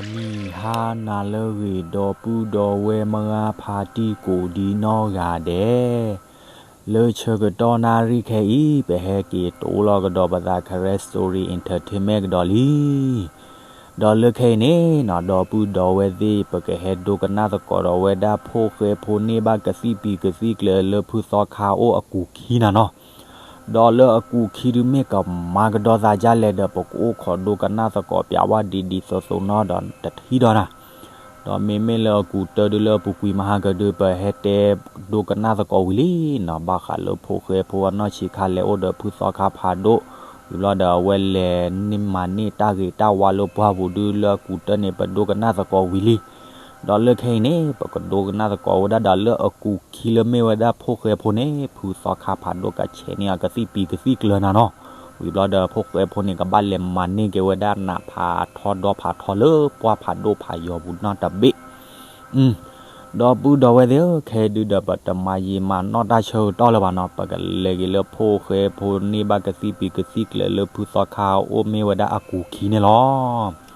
နံၤဟါနၤလၢအဂ့ၤ ဒီပုၢ်ဒီဝဲၢ်မုၢ်ဂၤဖါတံၢ်ကိးဒံနီၢ်ဂၤဒဲး, လၢဆၢကတီၢ်နၣ်ရံၣ်ခဲအံၤ ပဟဲက့ၤတိလီၤကဒီးပသး Karen Story Entertainment ကဒီးလံ. ဒီးလၢခဲအံၤန့ၣ်နီၤ ဒီပုၢ်ဒီဝဲၢ်သ့ၣ် ပကဟဲဒိကနၣ်သကိးဒီးဝဲဒၣ်ဖိၣ်ဃဲဖိန့ၢ်ဘၣ်ကသံၣ်ပံၤကသံၣ်ကျၢၤလၢဖုသီခါအိၣ်အကူာ်ခံနၤနီၤ. ဒီးလၢအကူာ်ခံဒုးမ့ၢ်ကမၤကဒီးသးဒ်လဲၣ်ဒီး ပကအိၣ်ခိးဒိကနၣ်သကိးပျးဝဲဒ်ဒ်သိးသိးနီၤဒီးတထံၣ်ဒီးနၤ. ဒီးမ့မ့ၢ်လၢအကူာ်တၢ်ဒုးလၢအပူၤကွံာ်မဟါကဒုး ပဟဲတဲဒိကနၣ်သကိးဝံၤလံနီၤ, ဘၣ်ဃးလၢဖိၣ်ဃဲဖိအနီၢ်ဆံးခါလဲၤအိၣ်ဒီးဖုသီခါဖးဒိၣ်, ဝံၤဘျီဒီးအဝဲလဲၤန့ၢ်မၤန့ၢ်တၢ်ဂ့ၤတၢ်ဝါလၢပှၢ်ပူၤဒုးလၢအကူာ်တၢ်န့ၣ် ပဒိကနၣ်သကိးဝံၤလံ. ဒီးလၢခဲအံၤန့ၣ် ပကဒိကနၣ်သကိးဝဲဒၣ်ဒီးလၢအကူာ်ခံလၢမ့ၢ်ဝဲဒၣ်ဖိၣ်ဃဲဖိန့ၣ် ဖုသီခါဖးဒိၣ်ကဆဲးန့ၢ်အီၤကသံၣ်ပံၤကသံၣ်ကျၢၤနၤနီၤ. ဝံၤဘျီဒီးဖိၣ်ဃဲဖိန့ၣ် ကဘၣ်လဲၤမၤန့ၢ်က့ၤဝဲဒၣ်နးဖးထီဒီဖးထီလၢပှၢ်ဖးဒိၣ်ဖးယီၤပူၤနီတဘ့ၣ်. ဒီပုၢ်ဒီဝဲၢ်သ့ၣ်ဧၢ, ခဲအံၤဒုးဒီးပတမၤယံာ်မၤနီၢ်တၢ်ဆၢကတီၢ်လၢၤဘၣ်နီၤ, ပကလဲၤက့ၤလၢဖိၣ်ဃဲဖိန့ၢ်ဘၣ်ကသံၣ်ပံၤကသံၣ်ကျၢၤလၢဖုသီခါအိၣ်မ့ၢ်ဝဲဒၣ်အကူာ်ခံန့ၣ်လီၤ.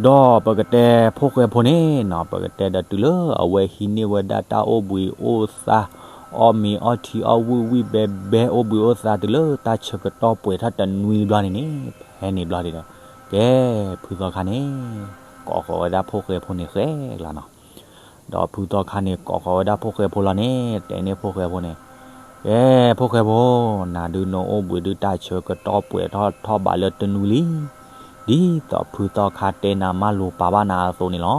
ဒီးပကတဲဖိၣ်ဃဲဖိန့ၣ်နီၤ, ပကတဲဒီးတုၤလၢအဝဲဟံးန့ၢ်ဝဲဒၣ်တၢ်အိၣ်ဘှံးအိၣ်သါ, အီၣ်မ့ၤအီထံအီၣ်ဝံၣ်ဝံၣ်ဘဲဘဲ အိၣ်ဘှံးအိၣ်သါတုၤလၢတၢ်ဆၢကတီၢ်ပှဲၤထီၣ်တနွံဘျီန့ၣ်န့ၣ်, ဖဲန့ၣ်ဘျီဒီး ကဲ ဖုသီခါန့ၣ် ကိးဃီၤဝဲဒၣ်ဖိၣ်ဃဲဖိန့ၣ်ဃဲကျါနီၤ. ဒီးဖုသီခါန့ၣ် ကိးဃီၤဝဲဒၣ်ဖိၣ်ဃဲဖိလီၤန့ၣ် တဲန့ၢ်ဖိၣ်ဃဲဖိန့ၣ်, ကဲ ဖိၣ်ဃဲဖိ, နၤဒုးနအိၣ်ဘှံးဒုးတၢ်ဆၢကတီၢ်ပှဲၤထီၣ်ထီၣ်ဘးလၢတနွံလံ, ဒ်သိးဖုသီခါတဲနၤမၢလိာ်ပာ်ဘၣ်နၤအသိးန့ၣ်လီၤ.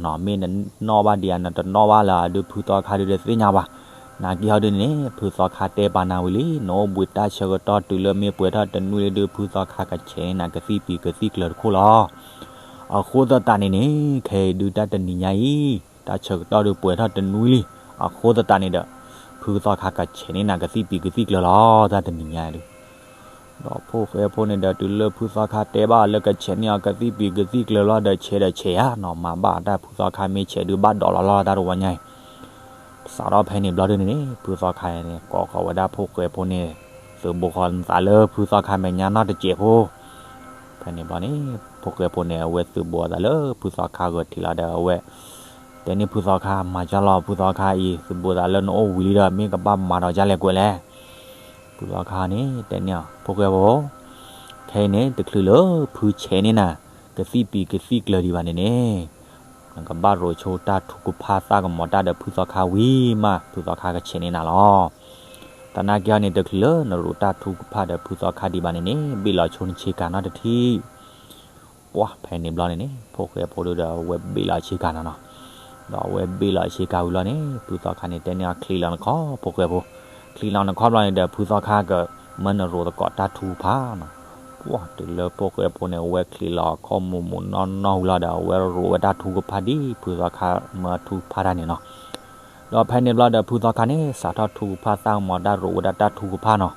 နီၤ မ့ၢ်နနီၣ်ဘၣ်ဒံးဧါ နတနီၣ်ဘၣ်လၢၤဒုး ဖုသီခါဒုးတသ့ၣ်ညါဘၣ်. နာ်က့ဟီဒုးန့ၣ်န့ၣ် ဖုသီခါတဲပာ်နၤဝံၤလံ, နအိၣ်ဘှံးတၢ်ဆၢကတီၢ်တုၤလၢမ့ၢ်ပှဲၤထီၣ်တနွံလံဒုး ဖုသီခါကဆဲးန့ၢ်နၤကသံၣ်ပံၤကသံၣ်ကျၢၤတခိၣ်လီၤ. အဃိသတးန့ၣ်န့ၣ် ခဲအံၤဒုးတၢ်တနံၤညါအံၤ တၢ်ဆၢကတီၢ်ဒုးပှဲၤထီၣ်တနွံလံ. အဃိသတးန့ၣ်ဒီး ဖုသီခါကဆဲးန့ၢ်နၤကသံၣ်ပံၤကသံၣ်ကျၢၤလီၤ တၢ်တနံၤညါအံၤဒုး. ဒီးဖိၣ်ဃဲဖိန့ၣ်ဒီး တုၤလၢဖုသီခါတဲဘၣ်အီၤလၢကဆဲးန့ၢ်အီၤကသံၣ်ပံၤကသံၣ်ကျၢၤလီၤဒီး ဆဲးဒီးဆဲးဧါနီၤ, မၤဘၣ်တၢ်ဖုသီခါမ့ၢ်ဆဲးဒုးဘၣ်ဒိးလီၤလီၤ တၢ်တဝီညါအံၤ စးထီၣ်ဖဲန့ၣ်ဘျီဒုးန့ၣ်န့ၣ် ဖုသီခါန့ၣ် ကိးဃီၤဝဲဒၣ်ဖိၣ်ဃဲဖိန့ၣ် သုးဘူးဃီၤသးလၢဖုသီခါမဲာ်ညါနီတစဲးဖိ. ဖဲန့ၣ်ဘျီန့ၣ် ဖိၣ်ဃဲဖိန့ၣ် အဝဲသုးဘူးအသးလၢဖုသီခါဂဲၤထံးလီၤဒီး အဝဲတဲန့ၢ်ဖုသီခါ မၤကၢ်လီၤ ဖုသီခါအံၤ သုးဘူးသးလၢနအိၣ်ဝံၤလံဒီး မ့ၢ်ကဘၣ်မၤဒီးကၢ်လဲၣ်ကွဲးလဲၣ်. ဖုသီခါန့ၣ် တဲန့ၢ်အီၤ ဖိၣ်ဃဲဖိ ခဲအံၤန့ၣ် တချုးလၢဖုဆဲးန့ၢ်နၤ ကသံၣ်ပံၤကသံၣ်ကျၢၤဒံးဘၣ်န့ၣ်န့ၣ် နကဘၣ်ရိးဆိတၢ်ထုကဖၣ်သၣ်ကမီၤတၢ်ဒီးဖုသီခါဝံၤမး ဖုသီခါကဆဲးန့ၢ်နၤလီၤ. သနာ်က့ဟီန့ၣ် တချုးလၢနရိးတၢ်ထုကဖၣ်ဒီးဖုသီခါဒံးဘၣ်န့ၣ်န့ၣ် ဘ့ၣ်လီၤဆိနဆ့ကၤနီတထံၣ်. ပှၢ်ဖဲန့ၣ်ဘျီန့ၣ်န့ၣ် ဖိၣ်ဃဲဖိဒုးဒီးအဝဲဘ့ၣ်လီၤဆ့ကၤနီၤနီၤ. ဒီးအဝဲဘ့ၣ်လီၤဆ့ကၤဝံၤဘျီန့ၣ် ဖုသီခါန့ၣ် တဲန့ၢ်အီၤချံးလီၤနခီၣ် ဖိၣ်ဃဲဖိ. ချံးလီၤနခီၣ်ဘျီန့ၣ်ဒီး ဖုသီခါကမၢနရိးသကိးတၢ်ထုကဖၣ်နီၤ. ပှၢ်တုၤလၢဖိၣ်ဃဲဖိန့ၣ် အဝဲချံးလီၤခီၣ်မူးမူးနီၢ်နီၢ်ဝံၤလီၤဒီး အဝဲရိးဝဲတၢ်ထုကဖၣ်ဒ်ဖုသီခါမၢထုကဖၣ်တၢ်န့ၣ်နီၤ. ဒီးဖဲန့ၣ်ဘျီဒီး ဖုသီခါန့ၣ် စးထီၣ်ထုကဖၣ်သၣ်ကမီၤတၢ် ရိးဝဲဒၣ်တၢ်ထုကဖၣ်နီၤ.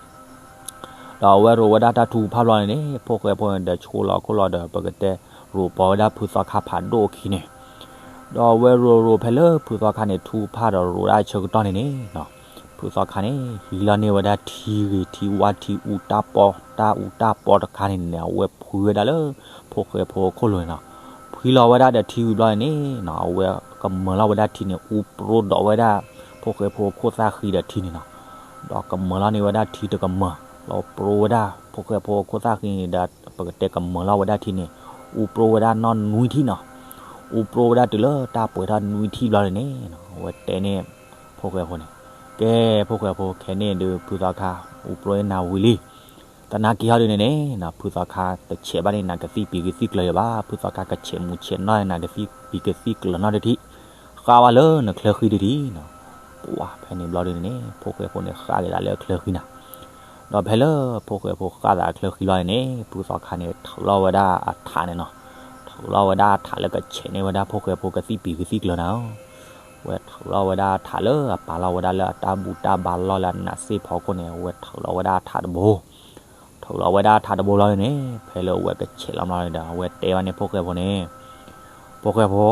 ဒီးအဝဲရိးဝဲဒၣ်တၢ်ထုကဖၣ်ဘျီန့ၣ်န့ၣ် ဖိၣ်ဃဲဖိန့ၣ်ဒီး ဆိလီၤခိၣ်လီၤဒီး ပကတဲရိးပီၤဝဲဒၣ်ဖုသီခါဖးဒိၣ်အခံန့ၣ်. ဒီးအဝဲရိးရိးဖဲလၢဖုသီခါန့ၣ် ထုကဖၣ်ဒီးရိးဒၣ်ဆၢကတီၢ်န့ၣ်န့ၣ် ဖုသီခါန့ၣ် ဟံးလီၤန့ၢ်ဝဲဒၣ်ထံဂ့ၤထံဝါထံအူတၢ်ပီ တၢ်အူတၢ်ပီတခါန့ၣ်န့ၣ် အဝဲဖှံဝဲဒၣ်လၢ ဖိၣ်ဃဲဖိအခိၣ်လိၤန့ၣ်နီၤ. ဖှံလီၤဝဲဒၣ်ဒီးထံဝံၤဘျီန့ၣ်န့ၣ် အဝဲကမၢလီၤဝဲဒၣ်ထံန့ၣ် အူပြိဒီးဝဲဒၣ် ဖိၣ်ဃဲဖိအခိၣ်သၣ်ဃံဒီးထံန့ၣ်နီၤ. ဒီးကမၢလီၤန့ၢ်ဝဲဒၣ်ထံတကမၢၢ် လီၤပြိဝဲဒၣ် ဖိၣ်ဃဲဖိအခိၣ်သၣ်ဃံန့ၣ်ဒီး ပကတဲကမၢလီၤဝဲဒၣ်ထံန့ၣ် အူပြိဝဲဒၣ်နီၢ်နွံထံၣ်နီၤ. အူပြိဝဲဒၣ်တုၤလၢတၢ်ပှဲၤထီၣ်နွံထံၣ်ဘျီန့ၣ်န့ၣ် အဝဲတဲန့ၢ် ဖိၣ်ဃဲဖိန့ၣ်, ကဲ ဖိၣ်ဃဲဖိ ခဲန့ၣ်ဒုး ဖုသီခါ အူပြိန့ၢ်နၤဝံၤလံ. သနာ်က့ဟီဒုးန့ၣ်န့ၣ် ဖုသီခါတဆဲးဘၣ်န့ၢ်နၤကသံၣ်ပံၤကသံၣ်ကျၢၤယၤဘၣ်, ဖုသီခါကဆဲးမူးဆဲးနီၢ်န့ၢ်နၤကသံၣ်ပံၤကသံၣ်ကျၢၤနီတထံၣ်, ဃၣ်ဘၣ်လၢနချၢဃံတထံၣ်နီၤ. ပှၢ်ဖဲန့ၣ်ဘျီဒုးန့ၣ်န့ၣ် ဖိၣ်ဃဲဖိန့ၣ် ဃၣ်က့ၤသးလၢအချၢဃံနၤ. ဒီးဖဲလၢဖိၣ်ဃဲဖိဃၣ်သးအချၢဃံလီၤန့ၣ်န့ၣ် ဖုသီခါန့ၣ် ထုးလီၤဝဲဒၣ်အထးန့ၣ်နီၤ. ထုးလီၤဝဲဒၣ်အထးလၢကဆဲးန့ၢ်ဝဲဒၣ်ဖိၣ်ဃဲဖိကသံၣ်ပံၤကသံၣ်ကျၢၤနၤ. အဝဲထုးလီၤဝဲဒၣ်အထးလၢအပာ်လီၤဝဲဒၣ်လၢအတၢ်ဘူၣ်တၢ်ဘါလီၢ်လၢအနးစ့ၣ်ဖီခိၣ်န့ၣ် အဝဲထုးလီၤဝဲဒၣ်အထးတဘိ ထုးလီၤဝဲဒၣ်အထးတဘိလီၤန့ၣ်န့ၣ် ဖဲလၢအဝဲကဆဲးလီၤဘျီန့ၣ်ဒီး အဝဲတဲဘၣ်န့ၣ်ဖိၣ်ဃဲဖိန့ၣ်, ဖိၣ်ဃဲဖိ,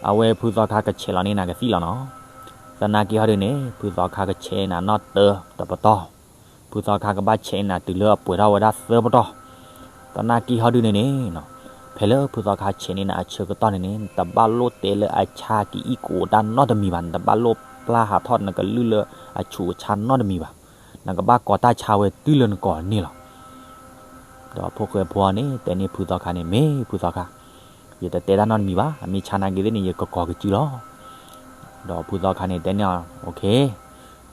အဝဲဖုသီခါကဆဲးလီၤန့ၢ်နၤကသံၣ်လီၤနီၤ. သနာ်က့ဟီဒုးန့ၣ် ဖုသီခါကဆဲးနၤနီၢ်တၢတပတီၢ်, ဖုသီခါကဘၣ်ဆဲးနၤတုၤလၢအပှဲၤထီၣ်ဝဲဒၣ်သၢပတီၢ်. သနာ်က့ဟီဒုးန့ၣ်န့ၣ်နီၤ, ဖဲ ဖဲလၢဖုသီခါဆဲးန့ၢ်နၤအဆၢကတီၢ်န့ၣ်န့ၣ် နတဘၣ်လိၣ်တဲလၢအဆါကအံၣ်ကအိၣ်တၢ်နီတမံၤဘၣ်, နတဘၣ်လိၣ်ပျၢ်ဟးထီၣ်နကလုၢ်လၢအဆူးအဆါနီတမံၤဘၣ်. နကဘၣ်ကိးတၢ်ဆါဝဲတုၤလၢနကိးန့ၣ်လီၤ. ဒီးဖိၣ်ဃဲဖိန့ၣ် တဲန့ၢ်ဖုသီခါန့ၣ် မ့ၢ်ဖုသီခါ, ယတတဲတၢ်နီတမံၤဘၣ်, အမ့ၢ်ဆါနာ်က့သ့ၣ်န့ၣ် ယကကိးကစုလီၤ. ဒီးဖုသီခါန့ၣ် တဲန့ၢ်အီၤ,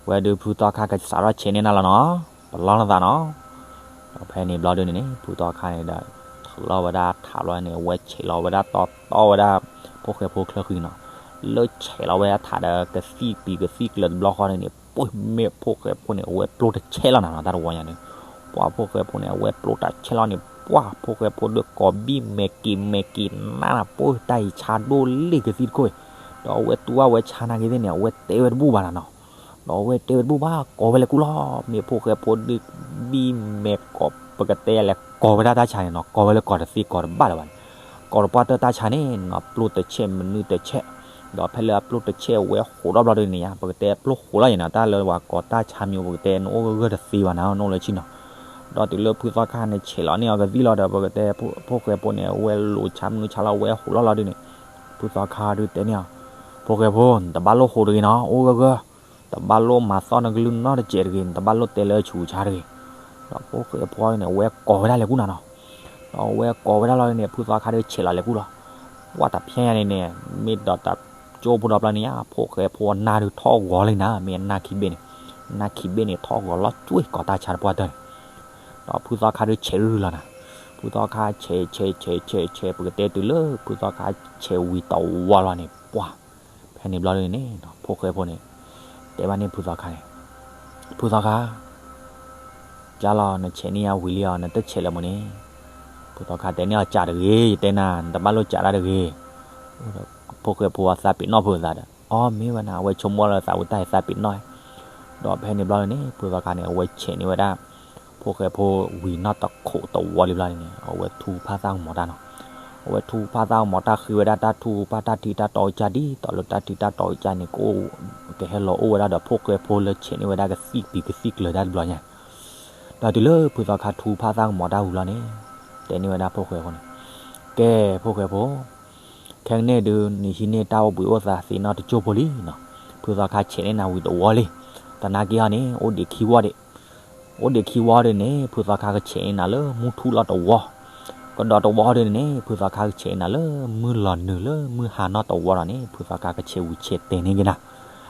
ဝဲဒုးဖုသီခါကစးထီၣ်ဆဲးန့ၢ်နၤလီၤနီၤ, ပလီၢ်နသးနီၤ. ဒီးဖဲန့ၣ်ဘျီဒုန့ၣ်န့ၣ် ဖုသီခါန့ၣ်ဒီး ထလီၤဝဲဒၣ်ထးဘျီန့ၣ် အဝဲဆဲးလီၤဝဲဒၣ်တီတီဝဲဒၣ် ဖိၣ်ဃဲဖိချၢဃံနီၤ. လၢဆဲးလီၤဝဲဒၣ်ထးဒီးကသံၣ်ပံၤကသံၣ်ကျၢၤတဘျီဃီန့ၣ်န့ၣ် ပှၢ်မ့ၢ်ဖိၣ်ဃဲဖိန့ၣ် အဝဲပျိတဆဲးလီၤနၤနီၤ တၢ်တဝီညါန့ၣ်. ပှၢ်ဖိၣ်ဃဲဖိန့ၣ် အဝဲပျိတဆဲးလီၤန့ၣ် ပှၢ်ဖိၣ်ဃဲဖိဒီးကိးဘံၣ်မဲာ်က့ၤမဲာ်က့ၤနးနၤ ပှၢ်တၢ်အံၤဆါဒိၣ်လံကသံၣ်တခိၣ်အံၤ, ဒီးအဝဲတူၢ်ဘၣ်ဝဲဆါနာ်က့သ့ၣ်န့ၣ် အဝဲတဲဝဲတဘူၣ်ဘၣ်နၤနီၤ. ဒီးအဝဲတဲဝဲတဘူၣ်ဘၣ် ကိးဝဲလၢကူလီၤ. မ့ၢ်ဖိၣ်ဃဲဖိဒုးဘံၣ်မဲာ်ကိး ပကတဲလဲၤကိးဝဲဒၣ်တၢ်ဆါန့ၣ်နီၤ, ကိးဝဲလၢကိးတသ့ကိးတဘၣ်လၢၤဘၣ်န့ၣ်, ကိးတပှၢ်တၢၢ်တၢ်ဆါန့ၣ်နီၤ ပျိတဆဲးမနုၤတဆဲး, ဒီးဖဲလၢအပျိတဆဲးဝဲဟိးထီၣ်ဘျီဒုန့ၣ်ယါ ပကတဲပျိဟိးလီၤယါနီၤ, တၢ်လၢပှၤကိးတၢ်ဆါမံၤ ပကတဲနအိၣ်ဂၢၢ်ဂၢၢ်တသ့ဘၣ်နၤ နအိၣ်လၢဆံနီၤ. ဒီးတုၤလၢဖုသီခါန့ၣ် ဆဲးလီၤန့ၢ်အီၤကသံၣ်လီၤဒီး ပကတဲဖိၣ်ဃဲဖိန့ၣ် အဝဲလိာ်ဆါမနုၤဆါလီၤ အဝဲဟိးလီၤလီၤဒုန့ၣ်, ဖုသီခါဒုတဲန့ၢ်အီၤ, ဖိၣ်ဃဲဖိ နတဘၣ်လိၣ်ဟိးတဂ့ၤနီၤ, အိၣ်ဂၢၢ်ဂၢၢ်, တဘၣ်လိၣ်မၤသီၣ်နကလုၢ်နီတစဲးတဂ့ၤ, နတဘၣ်လိၣ်တဲလၢဆူးဆါတဂ့ၤ. ဒီးဖိၣ်ဃဲဖိန့ၣ် အဝဲကိးဝဲဒၣ်လဲၤကူနၤနီၤ. ဒီးအဝဲကိးဝဲဒၣ်လီၤန့ၣ် ဖုသီခါဒုးဆဲးလီၤလဲၤကူလီၤ. ပှၢ်တဖျဲညါန့ၣ်န့ၣ် မ့ၢ်ဒီးတၢ်ကၠိဖိဒီးပျီန့ၣ်ယါ ဖိၣ်ဃဲဖိအနၢ်ဒုးထီၣ်ဂီၤလံနၤ, မ့ၢ်အနၢ်ခံဘ့ၣ်န့ၣ်, နၢ်ခံဘ့ၣ်န့ၣ် ထီၣ်ဂီၤလီၤကွံာ်ကိးတၢ်ဆါတပှၢ်တၢၢ်န့ၣ်. ဒီးဖုသီခါဒုးဆဲးရုၢ်ရုၢ်လီၤနၤ. ဖုသီခါဆဲးဆဲးဆဲးဆဲးဆဲး ပကတဲတုၤလၢ ဖုသီခါဆဲးဝံၤတဝီလီၤန့ၣ် ပှၢ် ဖဲန့ၣ်ဘျီဒုန့ၣ်န့ၣ် ဖိၣ်ဃဲဖိန့ၣ် တဲဘၣ်န့ၣ်ဖုသီခါန့ၣ်, ဖုသီခါ ကၢ်လီၤ နဆဲးန့ၢ်ယါဝံၤလံအီၤ နတဆဲးလၢမုၢ်န့ၣ်. ဖုသီခါတဲန့ၢ်အီၤ ကးတဂ့ၤ, ယတဲနၤ နတဘၣ်လိၣ်ကးတၢ်တဂ့ၤ. ဖိၣ်ဃဲဖိအသးပ့ၤနီၣ်ဖုသးဒီး အီ မ့ၢ်ဝဲနၤ အဝဲဆိကမိၣ်လၢသးဝံၤတၢ်အံၤသးပ့ၤနီၣ်. ဒီးဖဲန့ၣ်ဘျီန့ၣ် ဖုသီခါန့ၣ် အဝဲဆဲးန့ၢ်ဝဲဒၣ် ဖိၣ်ဃဲဖိဝံၤနီၢ်တခိးတဝီလံဘျီန့ၣ်န့ၣ် အဝဲထူဖးသၣ်ကမီၤတၢ်နီၤ. အဝဲထူဖးသၣ်ကမီၤတၢ် ဃ့ဝဲဒၣ်တၢ်ထူပၢ်တၢ်ထံတၢ်တီကစၢ် ဒ်သိးလၢတၢ်ထံတၢ်တီကစၢ်န့ၣ် ကအိၣ် ကဟဲလီၤအိၣ်ဝဲဒၣ်ဒီးဖိၣ်ဃဲဖိလၢဆဲးန့ၢ်ဝဲဒၣ်ကသံၣ်ပံၤကသံၣ်ကျၢၤတၢ်တဘျီညါ. ဒီးတုၤလၢဖုသီခါထူဖးသၣ်ကမီၤတၢ်ဝံၤလီၤန့ၣ် တဲန့ၢ်ဝဲဒၣ်ဖိၣ်ဃဲဖိန့ၣ်, ကဲ ဖိၣ်ဃဲဖိ ခဲကနံၣ်ဒုး နဟံးန့ၢ်တၢ်အိၣ်ဘှံးအိၣ်သါသ့နီတကၠိၢ်ဖိလံနီၤ. ဖုသီခါဆဲးန့ၢ်နၤဝံၤတဝီလံ. သနာ်က့ဟီန့ၣ် အိၣ်ဒံးခံဝီဒံး, အိၣ်ဒံးခံဝီဒုန့ၣ် ဖုသီခါကဆဲးန့ၢ်နၤလၢမုၢ်ထူၣ်လီၤတဝီ, ကဒီးတဝီဒုန့ၣ် ဖုသီခါကဆဲးန့ၢ်နၤလၢမုၢ်လီၤနုာ်လၢမုၢ်ဟါနီၢ်တဝီဒီးန့ၣ် ဖုသီခါကဆဲးဝံၤဆဲးတဲာ်န့ၢ်က့ၤနၤ.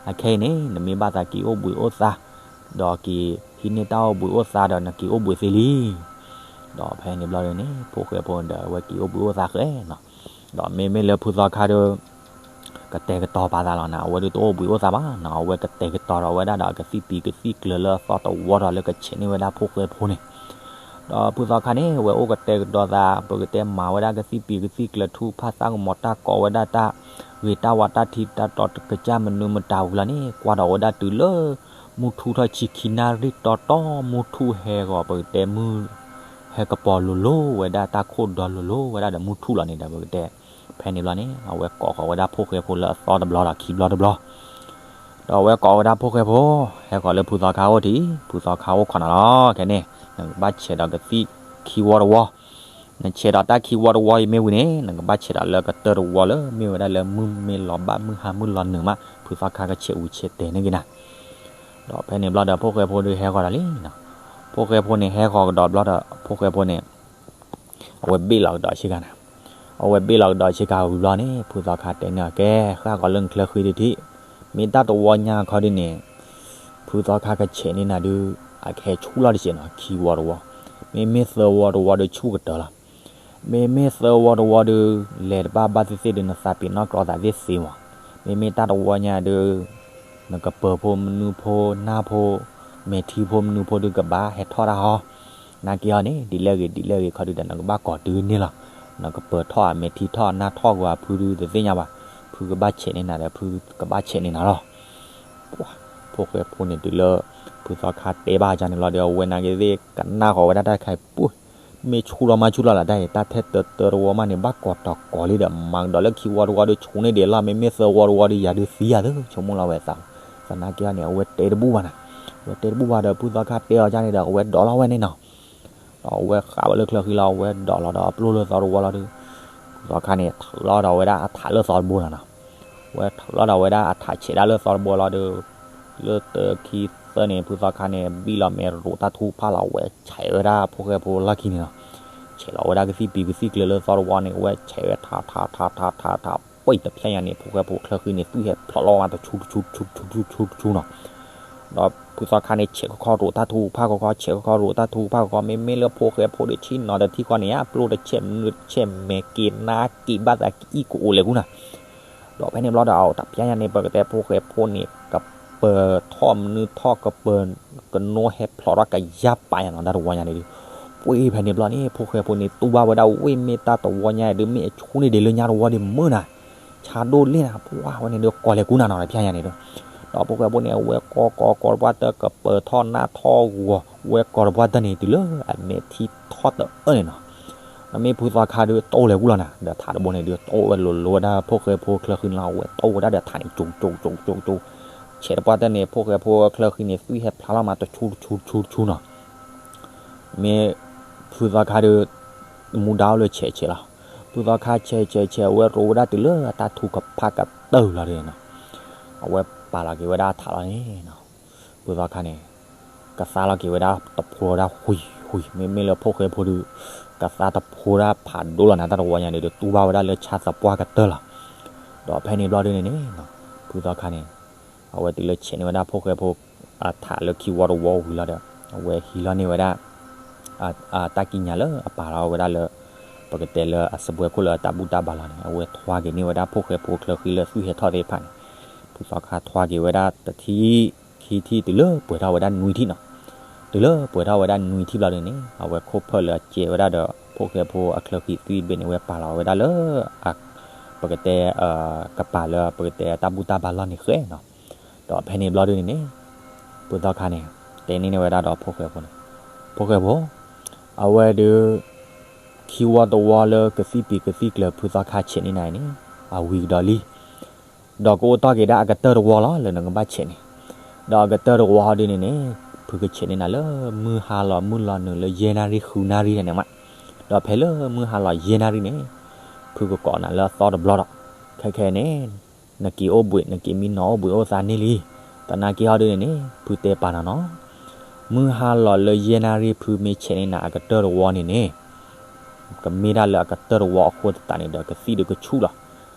အခဲအံၤန့ၣ် နမ့ၢ်ဘၣ်သးက့ၤအိၣ်ဘှံးအိၣ်သါ ဒီးက့ၤဟံးန့ၢ်တၢ်အိၣ်ဘှံးအိၣ်သါဒီးနက့ၤအိၣ်ဘှံးသ့လံ. ဒီးဖဲန့ၣ်ဘျီဒုန့ၣ် ဖိၣ်ဃဲဖိဒီးအဝဲက့ၤအိၣ်ဘှံးအိၣ်သါဃဲနီၤ. ဒီးမ့မ့ၢ်လၢဖုသီခါဒီး ကတဲာ်ကတီၤပာ်သးလီၤနၤ, အဝဲဒုးတအိၣ်ဘှံးအိၣ်သါဘၣ်နီၤ, အဝဲကတဲာ်ကတီၤဒီးဝဲဒၣ်ဒီးကသံၣ်ပံၤကသံၣ်ကျၢၤလၢအသီတဝီဒီးလၢကဆဲးန့ၢ်ဝဲဒၣ်ဖိၣ်ဃဲဖိန့ၣ်. ဒီးဖုသီခါန့ၣ် အဝဲအိၣ်ကတဲာ်ကတီၤသး ပကတဲမၤဝဲဒၣ်ကသံၣ်ပံၤကသံၣ်ကျၢၤ ထူဖးသၣ်ကမီၤတၢ် ကိးဝဲဒၣ်တၢ်ဂ့ၤတၢ်ဝါ တၢ်ထံတၢ်တီတကစၢ်မနုၤမတၤဝံၤလီၤန့ၣ် ကွၢ်ဒီးဝဲဒၣ်တုၤလၢ မုၢ်ထူၣ်ထီၣ်ဆံခံနၣ်ရံၣ်တီတီ မုၢ်ထူၣ်ဟဲဂီၤ ပကတဲမုၢ် ဟဲကပီၤလိၤလိၤဝဲဒၣ်တၢ်ခိၣ်ဒီလိၤလိၤဝဲဒၣ်ဒီးမုၢ်ထူၣ်လီၤန့ၣ်ဒီးပကတဲ ဖဲန့ၣ်ဘျီန့ၣ် အဝဲကိးဃီၤဝဲဒၣ်ဖိၣ်ဃဲဖိလၢအသီတဘျီဒီးခံဘျီတဘျီ ဒီးအဝဲကိးဝဲဒၣ်ဖိၣ်ဃဲဖိ ဟဲဃီၤလၢဖုသီခါအိၣ်ထံး ဖုသီခါအိၣ်ခိးနၤလီၤ. ခဲန့ၣ် နကဘၣ်ဆဲးဒီးကသံၣ်ခံဝီတဝီ, နဆဲးဒီးတၢ်ခံဝီတဝီအံၤမ့ၢ်ဝံၤန့ၣ် နကဘၣ်ဆဲးဒီးလၢကတၢၢ်တဝီလၢ မ့ၢ်ဝဲဒၣ်လၢမုၢ်မ့ၢ်လီၤဘၣ်မုၢ်ဟါမုၢ်လီၤနုာ်မး ဖုသီခါကဆဲးဝံၤဆဲးတဲာ်န့ၢ်က့ၤနၤ. ဒီးဖဲန့ၣ်ဘျီဒီးဖိၣ်ဃဲဖိဒုးဟဲဃီၤဒီးလံနီၤ. ဖိၣ်ဃဲဖိန့ၣ်ဟဲဃီၤကဒီးဘျီဒီး ဖိၣ်ဃဲဖိန့ၣ် အဝဲဘ့ၣ်လီၤကဒီးဆ့ကၤနၤ. အဝဲဘ့ၣ်လီၤကဒီးဆ့ကၤဝံၤဘျီန့ၣ် ဖုသီခါတဲန့ၢ်အီၤ ကဲ ဃၣ်ဃီၤလၢနချၢဃံတထံၣ်, မ့ၢ်တၢ်တဝီညါခီဒုန့ၣ် ဖုသီခါကဆဲးန့ၢ်နၤဒုး အကဟဲဆူၣ်လီၤတစဲးနီၤ ခံဝီတဝီ, မ့မ့ၢ်သၢဝီတဝီဒုးဆူၣ်ကတၢၢ်လီၤ. မ့မ့ၢ်သၢဝီတဝီဒုး လဲၤတဘၣ်ဘၣ်သ့ၣ်သ့ၣ်ဒုး နသးပ့ၤနီၣ်ကြီသးသ့ၣ်သ့မး. မ့မ့ၢ်တၢ်တဝီညါဒုး နကပၢၤဖိမနုၤဖိ နၢ်ဖိ မဲာ်ထံဖိမနုၤဖိဒုးကဘၣ်ဟဲထီၣ်တၢ်ဟီ နာ်က့ဟီန့ၣ် ဒ်လဲၣ်ဂ့ၤ ဒ်လဲၣ်ဂ့ၤခီဒုးဒီး နကဘၣ်ကိးတုၤန့ၣ်လီၤ. နကပၢၤထီၣ်အမဲာ်ထံထီၣ်နၢ်ထီၣ်ကွၢ်ဖုဒုးတသ့ၣ်ညါဘၣ်. ဖုကဘၣ်ဆဲးန့ၢ်နၤဒီး ဖုကဘၣ်ဆဲးန့ၢ်နၤလီၤ. ပှၤ ဖိၣ်ဃဲဖိန့ၣ်တုၤလၢ ဖုသီခါတဲဘၣ်ကန့ၣ်လီၤဒီး အဝဲနာ်က့သ့ၣ်ကနၣ်ဃီၤဝဲဒၣ်တၢ်တခါအံၤ ပှၤ မ့ၢ်ဆူၣ်လီၤမးဆူၣ်လီၤလၢတၢ်အံၤ တၢ်ထဲတၢတၢတဝီမးန့ၣ် ဘၣ်ကိးတီၤကိးလံဒီး မၤကဒီးလၢခံဝီတဝီဒီး ဆူၣ်န့ၢ်ဒံးလီၤ. မ့မ့ၢ်သၢဝီတဝီဒီး ယၤဒုးသံယၤသၢ ဆိကမိၣ်လီၤဝဲသး. သနာ်က့န့ၣ် အဝဲတဲတဘူၣ်ဘၣ်နၤ. အဝဲတဲတဘူၣ်ဘၣ်ဒီး ဖုသီခါတဲအီၤကန့ၣ်ဒီး အဝဲဒိးလီၤဝဲန့ၣ်နီၤ. ဒီးအဝဲဃးဝဲလၢချၢဃံလီၤ အဝဲဒိးလီၤဒီးအပျိၢ်လၢသီတဝီလီၤဒုး ဖုသီခါန့ၣ် ထုးလီၤဒီးဝဲဒၣ်အထးလၢသီတဘိနီၤနီၤ, ဝဲထုးလီၤဒီးဝဲဒၣ်အထးဆဲးဒၣ်လၢသီတဘိလီၤဒီး လၢတၢခံသၢန့ၣ် ဖုသီခါန့ၣ် ဘံၣ်လီၤမဲာ်ရိးတၢ်ထူဖးလီၤ ဝဲဆဲးဝဲဒၣ်ဖိၣ်ဃဲဖိလီၢ်ခံန့ၣ်နီၤ, ဆဲးလီၤဝဲဒၣ်ကသံၣ်ပံၤကသံၣ်ကျၢၤလၢသီတဝီန့ၣ် ဝဲဆဲးဝဲထးထးထးထးထးထး ပှဲၢ်တဖျဲညါန့ၣ် ဖိၣ်ဃဲဖိချၢဃံန့ၣ် သွံၣ်ဟဲဖျိးလီၤမးတဆူတဆူတဆူတဆူတဆူနီၤ ဒီးဖုသီခါန့ၣ် ဆဲးခီခီရိးတၢ်ထူဖးခီခီ ဆဲးခီခီရိးတၢ်ထူဖးခီခီ မ့မ့ၢ်လၢဖိၣ်ဃဲဖိဒုးဆံးနီၤတထံၣ်ဃီန့ၣ် အပျိၢ်တဆဲးမနုၤတဆဲးမဲာ် က့ၤနါက့ၤဘၣ်သးကအံၣ်ကအိၣ်လဲၤကူနီၤ, ဒီးဖဲန့ၣ်ဘျီဒီး အတဖျဲညါန့ၣ် ပကတဲဖိၣ်ဃဲဖိန့ၣ် ကပၢၤထီၣ်မနုၤထီၣ် ကပၢၤ ကနိဟဲဖျိးထီၣ်ကယၢ်ပာ်ညါနီၤ တၢ်တဝီညါန့ၣ်ဒီး ပှ့ၤဖဲန့ၣ်ဘျီန့ၣ် ဖိၣ်ဃဲဖိန့ၣ် တူၢ်ဘၣ်ဝဲဒၣ်ဝ့ၢ်မ့ၢ်တၢ်တဝီညါဒီး မ့ၢ်အဆူန့ၢ်ဒံးလၢညါတဝီဒံးမုၢ်နၤ ဆါဒိၣ်လဲၣ်နၤ ပှၤဝဲန့ၣ်ဒီး ကီၤလဲၤကူနၤနီၤတဖျဲညါန့ၣ်ဒီး, ဒီးဖိၣ်ဃဲဖိန့ၣ် အဝဲကီကီကီတပှၢ်တၢၢ် ကပၢၤထီၣ်နါထီၣ်ဂီၤ ဝဲကီၤတပှၢ်တၢၢ်န့ၣ် တုၤလၢအမဲာ်ထံထီၣ်တအၢန့ၣ်နီၤ, ဒီးမ့ၢ်ဖုသီခါဒီးတိၢ်လဲၤကူလီၤနၤ ဒီးထးတဘိန့ၣ်ဒီး တိၢ်ဝဲလိၤလိၤဝဲဒၣ်ဖိၣ်ဃဲဖိချၢဃံန့ၣ်လီၤ အဝဲတိၢ်ဝဲဒၣ်ဒီးထးန့ၣ် ကၠိကၠိကၠိကၠိကၠိ ဆဲးတပှၢ်တၢၢ်န့ၣ် ဖိၣ်ဃဲဖိချၢဃံန့ၣ် သွံၣ်ဟဲဖျါလီၤမးတဆူတဆူတဆူတဆူနီၤ မ့ၢ်ဖုသီခါဒီး မူဒါအိၣ်လၢဆဲးဆဲးလီၤ. ဖုသီခါဆဲးဆဲးဆဲး အဝဲရိးဝဲဒၣ်တုၤလၢအတၢ်ထူကဖၣ်ကတၢၢ်လီၤဒီးနီၤ, အဝဲပာ်လီၤက့ၤဝဲဒၣ်အထးလီၤန့ၣ်နီၤ, ဖုသီခါန့ၣ် ကသါလီၤက့ၤဝဲဒၣ်တဖိဒၣ်ဃုာ်ဃုာ် မ့မ့ၢ်လၢဖိၣ်ဃဲဖိဒီး ကသါတဖိဒၣ်ဖးဒိၣ်လီၤနၤ တၢ်တဝီညါန့ၣ်ဒီး တူၢ်ဘၣ်ဝဲဒၣ်လၢဆါသပှၢ်ကတၢၢ်လီၤ. ဒီးဖဲန့ၣ်ဘျီဒုန့ၣ်န့ၣ် ဖုသီခါန့ၣ် အဝဲတုၤလၢဆဲးန့ၢ်ဝဲဒၣ်ဖိၣ်ဃဲဖိ အထးလၢခံဝီတဝီဝံၤလီၤဒီး အဝဲဟံးလီၤန့ၢ်ဝဲဒၣ် တၢ်ကံးညာ်လၢအပာ်လီၤဝဲဒၣ်လၢ ပကတဲလၢအစပွဲခိၣ်လၢအတၢ်ဘူၣ်တၢ်ဘါလီၤန့ၣ် အဝဲထွါက့ၤန့ၢ်ဝဲဒၣ်ဖိၣ်ဃဲဖိချၢဃံလၢသွံၣ်ဟဲထီၣ်သ့ၣ်တဖၣ်န့ၣ်, ဖုသီခါထွါက့ၤဝဲဒၣ်တထံၣ် ခံထံၣ်တုၤလၢပှဲၤထီၣ်ဝဲဒၣ်နွံထံၣ်နီၤ, တုၤလၢပှဲၤထီၣ်ဝဲဒၣ်နွံထံၣ်ဘျီဒုန့ၣ် အဝဲခိၣ်ဖၢၣ်လၢအကဲဝဲဒၣ်ဒီး ဖိၣ်ဃဲဖိအချၢဃံသွံၣ်တဘ့ၣ်န့ၣ် ဝဲပာ်လီၤဝဲဒၣ်လၢ ပကတဲ ကပၤလၢပကတဲတၢ်ဘူၣ်တၢ်ဘါလီၢ်န့ၣ်ဃဲနီၤ, ဒီးဖဲန့ၣ်ဘျီဒုန့ၣ်န့ၣ် ဖုသီခါန့ၣ် တဲန့ၢ်န့ၢ်ဝဲဒၣ်ဒီးဖိၣ်ဃဲဖိန့ၣ်, ဖိၣ်ဃဲဖိ အဝဲဒုး ခံဝီတဝီလၢကသံၣ်ပံၤကသံၣ်ကျၢၤဖုသီခါဆဲးန့ၢ်နၤအံၤန့ၣ် အဝံၤကဒီးလံ, ဒီးကအိၣ်တီၢ်က့ၤဒၣ်အကတၢၢ်တဝီလီၤလၢနကဘၣ်ဆဲးန့ၣ်, ဒီးအကတၢၢ်တဝီဟီဒုန့ၣ်န့ၣ် ဖုကဆဲးန့ၢ်နၤလၢမုၢ်ဟါလီၤမုၢ်လီၤနုာ်လၢယဲၢ်နၣ်ရံၣ်ဃုနၣ်ရံၣ်န့ၣ်မး, ဒီးဖဲလၢမုၢ်ဟါလီၤယဲၢ်နၣ်ရံၣ်န့ၣ် ဖုကကိးနၤလၢအသီတဘျီဒီး ခဲခဲန့ၣ် နက့ၤအိၣ်ဘှံး နက့ၤမံနီၤအိၣ်ဘှံးအိၣ်သါန့ၢ်လံ, သနာ်က့ဟီဒုန့ၣ်န့ၣ် ဖုတဲပာ်နၤနီၤ, မုၢ်ဟါလီၤလၢယဲၢ်နၣ်ရံၣ်ဖုမ့ၢ်ဆဲးန့ၢ်နၤအကတၢၢ်တဝီန့ၣ်န့ၣ် ကမ့ၢ်ဒၣ်လၢအကတၢၢ်တဝီအဃိသတးန့ၣ်ဒီး ကသံၣ်ဒုးကဆူၣ်လီၤ.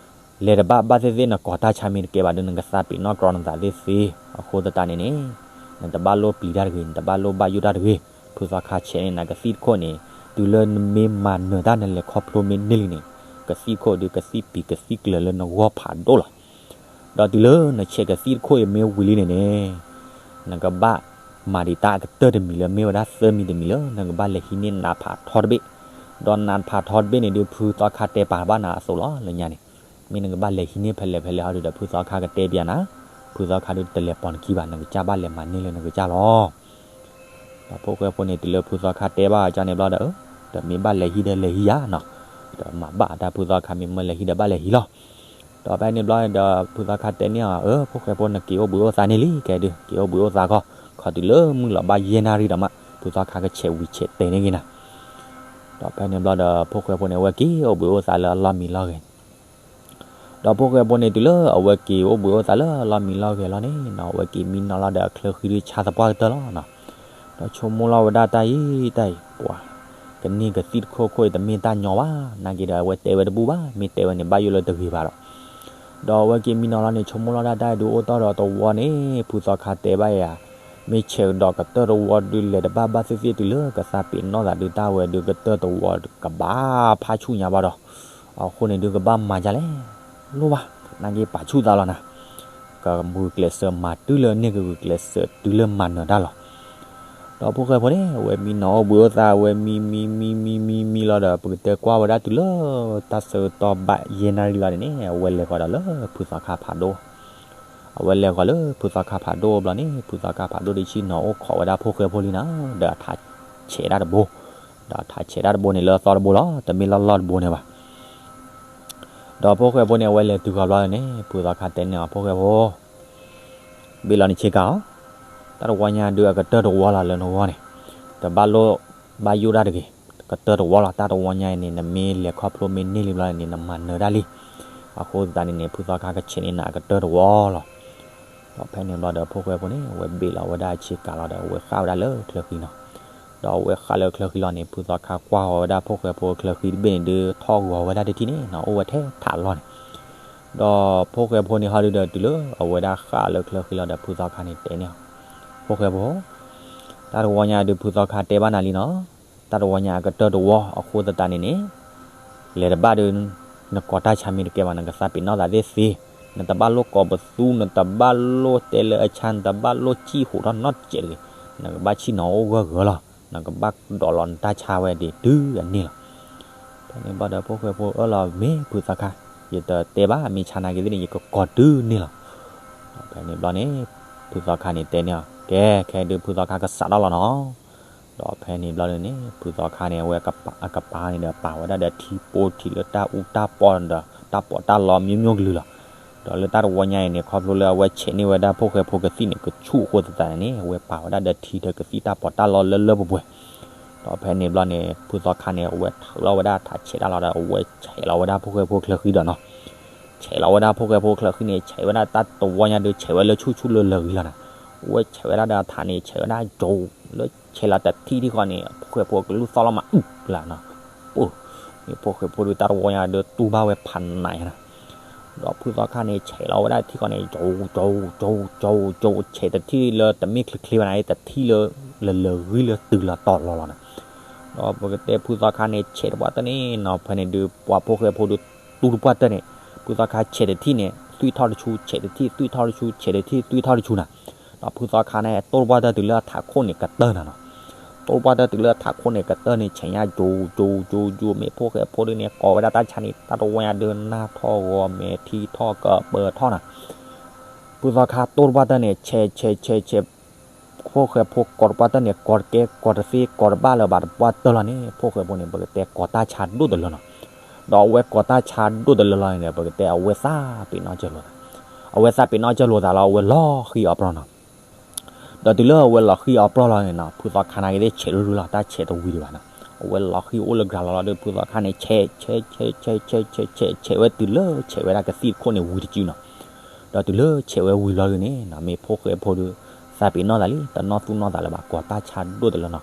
လဲၤတဘၣ်ဘၣ်သ့ၣ်သ့ၣ် နကီၤတၢ်ဆါမ့ၢ်တကဲဘၣ်ဒီး နကသးပ့ၤနီၣ်ကြီနသးသ့သ့, အဃိသတးန့ၣ်န့ၣ် နတဘၣ်လိၣ်ပျံၤတၢ်တဂ့ၤ, နတဘၣ်လိၣ်ဘၣ်ယိၣ်တၢ်တဂ့ၤ, ဖုသီခါဆဲးန့ၢ်နၤကသံၣ်တခိၣ်န့ၣ် တုၤလၢနမ့ၢ်မၤနၢၤတၢ်နလဲၤခီဖျိမ့ၢ်န့ၢ်လံန့ၣ် ကသံၣ်တခိၣ်ဒုးကသံၣ်ပံၤကသံၣ်ကျၢၤလၢနဂီၢ်ဖးဒိၣ်လီၤ. ဒီးတုၤလၢနဆဲးကသံၣ်တခိၣ်အံၤမ့ၢ်ဝံၤလံန့ၣ်န့ၣ် နကဘၣ်မၤဒံးတၢ်အကတၢၢ်တမံၤလၢမ့ၢ်ဝဲဒၣ်သၢမံၤတမံၤလၢ နကဘၣ်လဲၤဟံးန့ၢ်နးဖးထီတဘ့ၣ်, ဒီးနးဖးထီတဘ့ၣ်န့ၣ်ဒုး ဖုသီခါတဲပာ်ဘၣ်နၤအသိးလီၤလၢညါန့ၣ်, မ့ၢ်နကဘၣ်လဲၤဟံးန့ၢ်ဖဲလဲၣ်ဖဲလဲၣ်ဟီဒုးဒီး ဖုသီခါကတဲပျးနၤ, ဖုသီခါဒုးတလဲၤပိာ်နခံဘၣ် နကစၢ်ဘၣ်လဲၤမၤန့ၢ်လၢနကစၢ်လီၤ. ဒီးဖိၣ်ဃဲဖိန့ၣ် တုၤလၢဖုသီခါတဲဘၣ်အီၤန့ၣ်ဘျီဒီး ဒီးမ့ၢ်ဘၣ်လဲၤဟံးဒီးလဲၤဟံးယၤနီၤ, ဒီးမၤဘၣ်တၢ်ဖုသီခါမ့ၢ်မၢလဲၤဟံးဒီးဘၣ်လဲၤဟံးလီၤ. ဒီးဖဲန့ၣ်ဘျီဒီး ဖုသီခါတဲန့ၢ်အီၤ အၢ ဖိၣ်ဃဲဖိနက့ၤအိၣ်ဘှံးအိၣ်သါန့ၢ်လံ ကဲဒုး က့ၤအိၣ်ဘှံးအိၣ်သါခီ, ခီတုၤလၢမုၢ်လီၤဘၣ်ယဲၢ်နၣ်ရံၣ်ဒီးမး ဖုသီခါကဆဲးဝံၤဆဲးတဲာ်န့ၢ်က့ၤနၤ. ဒီးဖဲန့ၣ်ဘျီဒီး ဖိၣ်ဃဲဖိန့ၣ် အဝဲက့ၤအိၣ်ဘှံးအိၣ်သါလၢအလီၢ်မံလီၢ်ဂဲၤ ဒီးဖိၣ်ဃဲဖိန့ၣ် တုၤလၢအဝဲက့ၤအိၣ်ဘှံးအိၣ်သါလၢအလီၢ်မံလီၢ်ဂဲၤလီၤန့ၣ်နီၤ အဝဲက့ၤမံနီၤလီၤဒီးအချၢဃံဒုးဆါသပှၢ်ကတၢၢ်လီၤနီၤ. ဒီးဆိကမိၣ်လီၤဝဲဒၣ်တၢ်အံၤတၢ်အံၤ ပှၤ ကန့ၢ်ကသံၣ်တခိၣ်ခိၣ်အံၤတမ့ၢ်တၢ်ညီဘၣ်, နာ်က့ဒီးအဝဲတဲဝဲတဘူၣ်ဘၣ်, မ့ၢ်တဲဝဲန့ၣ် ဘၣ်ယိၣ်လၢတဂ့ၤဘၣ်ဒီး ဒီးအဝဲက့ၤမံနီၤလီၤန့ၣ် ဆိကမိၣ်လီၤဒၣ်တၢ်အံၤဒုးအိၣ်တီၢ်ဒီးတဝီန့ၣ် ဖုသီခါတဲဘၣ်ယၤ, မ့ၢ်ဆဲးကဒီးကတၢၢ်တဝီဒုးလဲၤတဘၣ်ဘၣ်သ့ၣ်သ့ၣ်တုၤလၢကသးပ့ၤနီၣ်သးဒုးတၢ်ဝဲဒုးကတၢၢ်တဝီကဘၣ်ဖးဆူၣ်ညါဘၣ်ဒီး အဃိန့ၣ်ဒုးကဘၣ်မၤဒ်လဲၣ်, လိၣ်ဘၣ်, နာ်က့ပာ်ဆူၣ်သးလီၤနၤ, ကဂုာ်ကျဲးစၢးမၤတုၤလၢန့ၣ် ကဂုာ်ကျဲးစၢးတုၤလၢမၤနၢၤတၢ်လီၤ. ဒီးဖိၣ်ဃဲဖိန့ၣ် အဝဲမံနီၤအိၣ်ဘှံးအိၣ်သါ အဝဲမံမံမံမံမံလီၤဒီး ပကတဲကွၢ်ဝဲဒၣ်တုၤလၢ တၢ်ဆၢကတီၢ်ဘၣ်ယဲၢ်နၣ်ရံၣ်လီၤန့ၣ် အဝဲလဲၤဃီၤဒီးလၢဖုသီခါဖးဒိၣ် အဝဲလဲၤဃီၤလၢဖုသီခါဖးဒိၣ်ဘျီန့ၣ် ဖုသီခါဖးဒိၣ်ဒုးဆ့ၣ်နီၤအိၣ်ခိးဝဲဒၣ်ဖိၣ်ဃဲဖိလံနၤ, ဒီးအထးဆဲးဒၣ်တဘိ, ဒီးအထးဆဲးဒၣ်တဘိန့ၣ်လၢအသီတဘိလီၤ, တမ့ၢ်လီၢ်လီၢ်တဘိန့ၣ်ဘၣ်. ဒီးဖိၣ်ဃဲဖိန့ၣ် အဝဲလဲၤတုၤဃီၤဘျီန့ၣ် ဖုသီခါတဲန့ၢ်အီၤ ဖိၣ်ဃဲဖိ ဘ့ၣ်လီၤနဆ့ကၤအီၤ, တၢ်တဝီညါဒုးအကတၢၢ်တဝီလီၤလၢနဂီၢ်န့ၣ်, တဘၣ်လိၣ်ဘၣ်ယိၣ်တၢ်တဂ့ၤ, ကတၢၢ်တဝီလီၤ. တၢ်တဝီညါအံၤန့ၣ် နမ့ၢ်လဲၤခီဖျိမ့ၢ်န့ၢ်လံဘျီန့ၣ် နမၤနၢၤဒၣ်လံ. အဃိသတးန့ၣ်န့ၣ် ဖုသီခါကဆဲးန့ၢ်နၤအကတၢၢ်တဝီလီၤ. ဒီးဖဲန့ၣ်ဘျီဒီး ဖှိၣ်ဃဲဖိန့ၣ် အဝဲဘ့ၣ်လီၤဝဲဒၣ်အဆ့ကၤလီၤဒီး အဝဲဃၣ်ဝဲဒၣ်လၢချၢဃံနီၤ. ဒီးအဝဲဃၣ်လၢချၢဃံလီၤန့ၣ် ဖုသီခါကွၢ်ဃီၤဝဲဒၣ်ဖှိၣ်ဃဲဖိချၢဃံတဘ့ၣ်န့ၣ် ဒုးထီၣ်ဂီၤဝဲဒၣ်တထံၣ်န့ၣ်နီၤ အိၣ်ဝဲထဲထးလီၢ်န့ၣ် ဒီးဖှိၣ်ဃဲဖိန့ၣ်ဟီဒုဒီး တုၤလၢအဝဲဒၣ်ဃၣ်လၢချၢဃံလီၤဒီး ဖုသီခါန့ၣ်တဲန့ၢ်အီၤ, ဖှိၣ်ဃဲဖိ, တၢ်တဝီညါဒုး ဖုသီခါတဲဘၣ်နၤလံနီၤ, တၢ်တဝီညါအကတၢၢ်တဝီ အဃိသတးန့ၣ်န့ၣ် လဲၤတဘၣ်ဒီး နကိးတၢ်ဆါမ့ၢ်တကဲဘၣ် နကသးပ့ၤနီၣ်သးသ့ၣ်သ့, နတဘၣ်လိၣ်ကိးပသူ နတဘၣ်လိၣ်တဲလၢအဆါ နတဘၣ်လိၣ်စံၣ်ဟူးထီၣ်နီတစဲးတဂ့ၤ, နကဘၣ်ဆံၣ်နီၤအိၣ်ဂၢၢ်ဂၢၢ်လီၤ, နကဘၣ်ဒိးလီၤနတၢ်ဆါဝဲဒၣ်တုၤအန့ၣ်လီၤ. ဖဲန့ၣ်ဘျီဒီး ဖှိၣ်ဃဲဖိအၢၣ်လီၤမ့ၢ်ဖုသီခါ, ယတတဲဘၣ် မ့ၢ်ဆါနာ်က့သ့ၣ်န့ၣ် ယကကိးတုၤန့ၣ်လီၤ. ဒီးဖဲန့ၣ်ဘျီန့ၣ် ဖုသီခါန့ၣ်တဲန့ၢ်အီၤ, ကဲ ခဲဒုးဖုသီခါကစးထီၣ်လီၤနီၤ. ဒီးဖဲန့ၣ်ဘျီန့ၣ် ဖုသီခါန့ၣ် အဝဲအကပၤန့ၣ်ဒီး ပာ်ဝဲဒၣ်ဒီးထံပိၢ်ထံလၢတၢ်အူတၢ်ပီၢ်ဒီး တၢ်ပီးတၢ်လီမ့ၢ်မ့ၢ်ကလုာ်လီၤ. ဒီးလၢတၢ်တဝီညါအံၤန့ၣ် ခီဖျိလၢအဝဲဆဲးန့ၢ်ဝဲဒၣ်ဖှိၣ်ဃဲဖိကသံၣ်န့ၣ် ကဆူၣ်အဃိသတးန့ၣ်န့ၣ် အဝဲပာ်ဝဲဒၣ်ဒီးထံဒီးကသံၣ်တၢ်ပီးတၢ်လီလၢလၢပှဲၤပှဲၤ. ဒီးဖဲန့ၣ်ဘျီန့ၣ် ဖုသီခါန့ၣ် အဝဲထုးလီၤဝဲဒၣ်ထးဆဲးတၢ်လီၤဒီး အဝဲဆဲးလီၤဝဲဒၣ်ဖှိၣ်ဃဲဖိချၢဃံဒီးနီၤ. ဆဲးလီၤဝဲဒၣ်ဖှိၣ်ဃဲဖိချၢဃံန့ၣ် ဆဲးဝဲဒၣ်တၢ်တဝီညါဒုး ဆဲးဝဲလၢဆူၣ်ဆူၣ်လၢလၢာ်ဂံၤလီၤနီၤ. အဝဲဆဲးဝဲဒၣ်ဒီးထးန့ၣ် ဆဲးဝဲဒၣ်ယိၤ လၢဆဲးလီၤတထံၣ်ထံၣ်ဃီန့ၣ် ဖှိၣ်ဃဲဖိကလူၢ်သီၣ်လီၤမးအုၣ်လၢနီၤ. ပၢ်, မ့ၢ်ဖှိၣ်ဃဲဖိဒုးတၢ်တဝီညါဒုးတူၢ်ဘၣ်ဝဲဖးနးညါနီၤ. ဒီးဖုသီခါန့ၣ် ဆဲးလီၤဝဲဒၣ်ထံၣ်ဃီန့ၣ် ယိၤ ယိၤ ယိၤ ယိၤ ယိၤဆဲးတထံၣ်လၢတမ့ၢ်ချ့ချ့ဘၣ်န့ၣ် တထံၣ်လၢ လၢလၢာ်ဂံၤလၢတုၤလီၤတီၤလီၤလီၤနီၤ. ဒီးပကတဲဖုသီခါန့ၣ် ဆဲးတပှၢ်တၢၢ်န့ၣ်နီၤ ဖဲန့ၣ်ဒုး ပှၤဖှိၣ်ဃဲဖိဒုးတူၢ်တပှၢ်တၢၢ်န့ၣ် ဖုသီခါဆဲးတထံၣ်န့ၣ် သွံၣ်ထီၣ်တဆူ ဆဲးတထံၣ် သွံၣ်ထီၣ်တဆူ ဆဲးတထံၣ် သွံၣ်ထီၣ်တဆူနီၤ. ဒီးဖုသီခါန့ၣ် တိၢ်တပှၢ်တၢၢ်တုၤလၢအထးခိၣ်န့ၣ်ကတၢၢ်နီၤနီၤ. တိၢ်တပှၢ်တၢၢ်တုၤလၢအထးခိၣ်န့ၣ်ကတၢၢ်န့ၣ် ဆဲးညါယိၤ ယိၤ ယိၤ ယိၤ မ့ၢ်ဖှိၣ်ဃဲဖိဒုးန့ၣ် ကိးဝဲဒၣ်တၢ်ဆါန့ၣ် တၢ်တဝီညါဒုး နၢ်ထီၣ်ဂီၤမဲာ်ထံထီၣ်ကပၢၤထီၣ်နီၤ. ဖုသီခါတိၢ်တပှၢ်တၢၢ်န့ၣ် ဆဲး ဆဲး ဆဲး ဆဲး ဖှိၣ်ဃဲဖိကိးတပှၢ်တၢၢ်န့ၣ် ကိးတကဲ ကိးတသ့ ကိးတဘၣ်လၢၤဘၣ်တပှၢ်တၢၢ်လီၤန့ၣ် ဖှိၣ်ဃဲဖိန့ၣ် ပကတဲကိးတၢ်ဆါဒိၣ်တလၢနီၤ. ဒီးအဝဲကိးတၢ်ဆါဒိၣ်တလၢလီၤန့ၣ် ပကတဲအဝဲသးပ့ၤနီၣ်စၢၤလိာ်သး, အဝဲသးပ့ၤနီၣ်စၢၤလိာ်သးလီၤ အဝဲလီၤဃံအီၤပျီနီၤ. ဒီးတုၤလၢအဝဲလီၤဃံအီၤပျီလီၤန့ၣ်နီၤ ဖုသီခါနာ်က့သ့ၣ်ဆဲးရုၢ်ရုၢ်လီၤ တၢ်ဆဲးတဝံၤဒံးဘၣ်နီၤ. အဝဲလီၤဃံအိၣ်လၢကရၤလီၤလီၤဒီး ဖုသီခါန့ၣ် ဆဲး ဆဲး ဆဲး ဆဲး ဆဲး ဆဲး ဆဲးဝဲတုၤလၢဆဲးဝဲဒၣ်ကသံၣ်တခိၣ်န့ၣ်ဝံၤတစုနီၤ. ဒီးတုၤလၢဆဲးဝဲဝံၤလီၤဒုးန့ၣ်နီၤ မ့ၢ်ဖှိၣ်ဃဲဖိဒုး သးပ့ၤနီၣ်သးလံ တနီၣ်သူၣ်နီၣ်သးလၢၤဘၣ် ကိးတၢ်ဆါဒိၣ်တလၢနီၤ.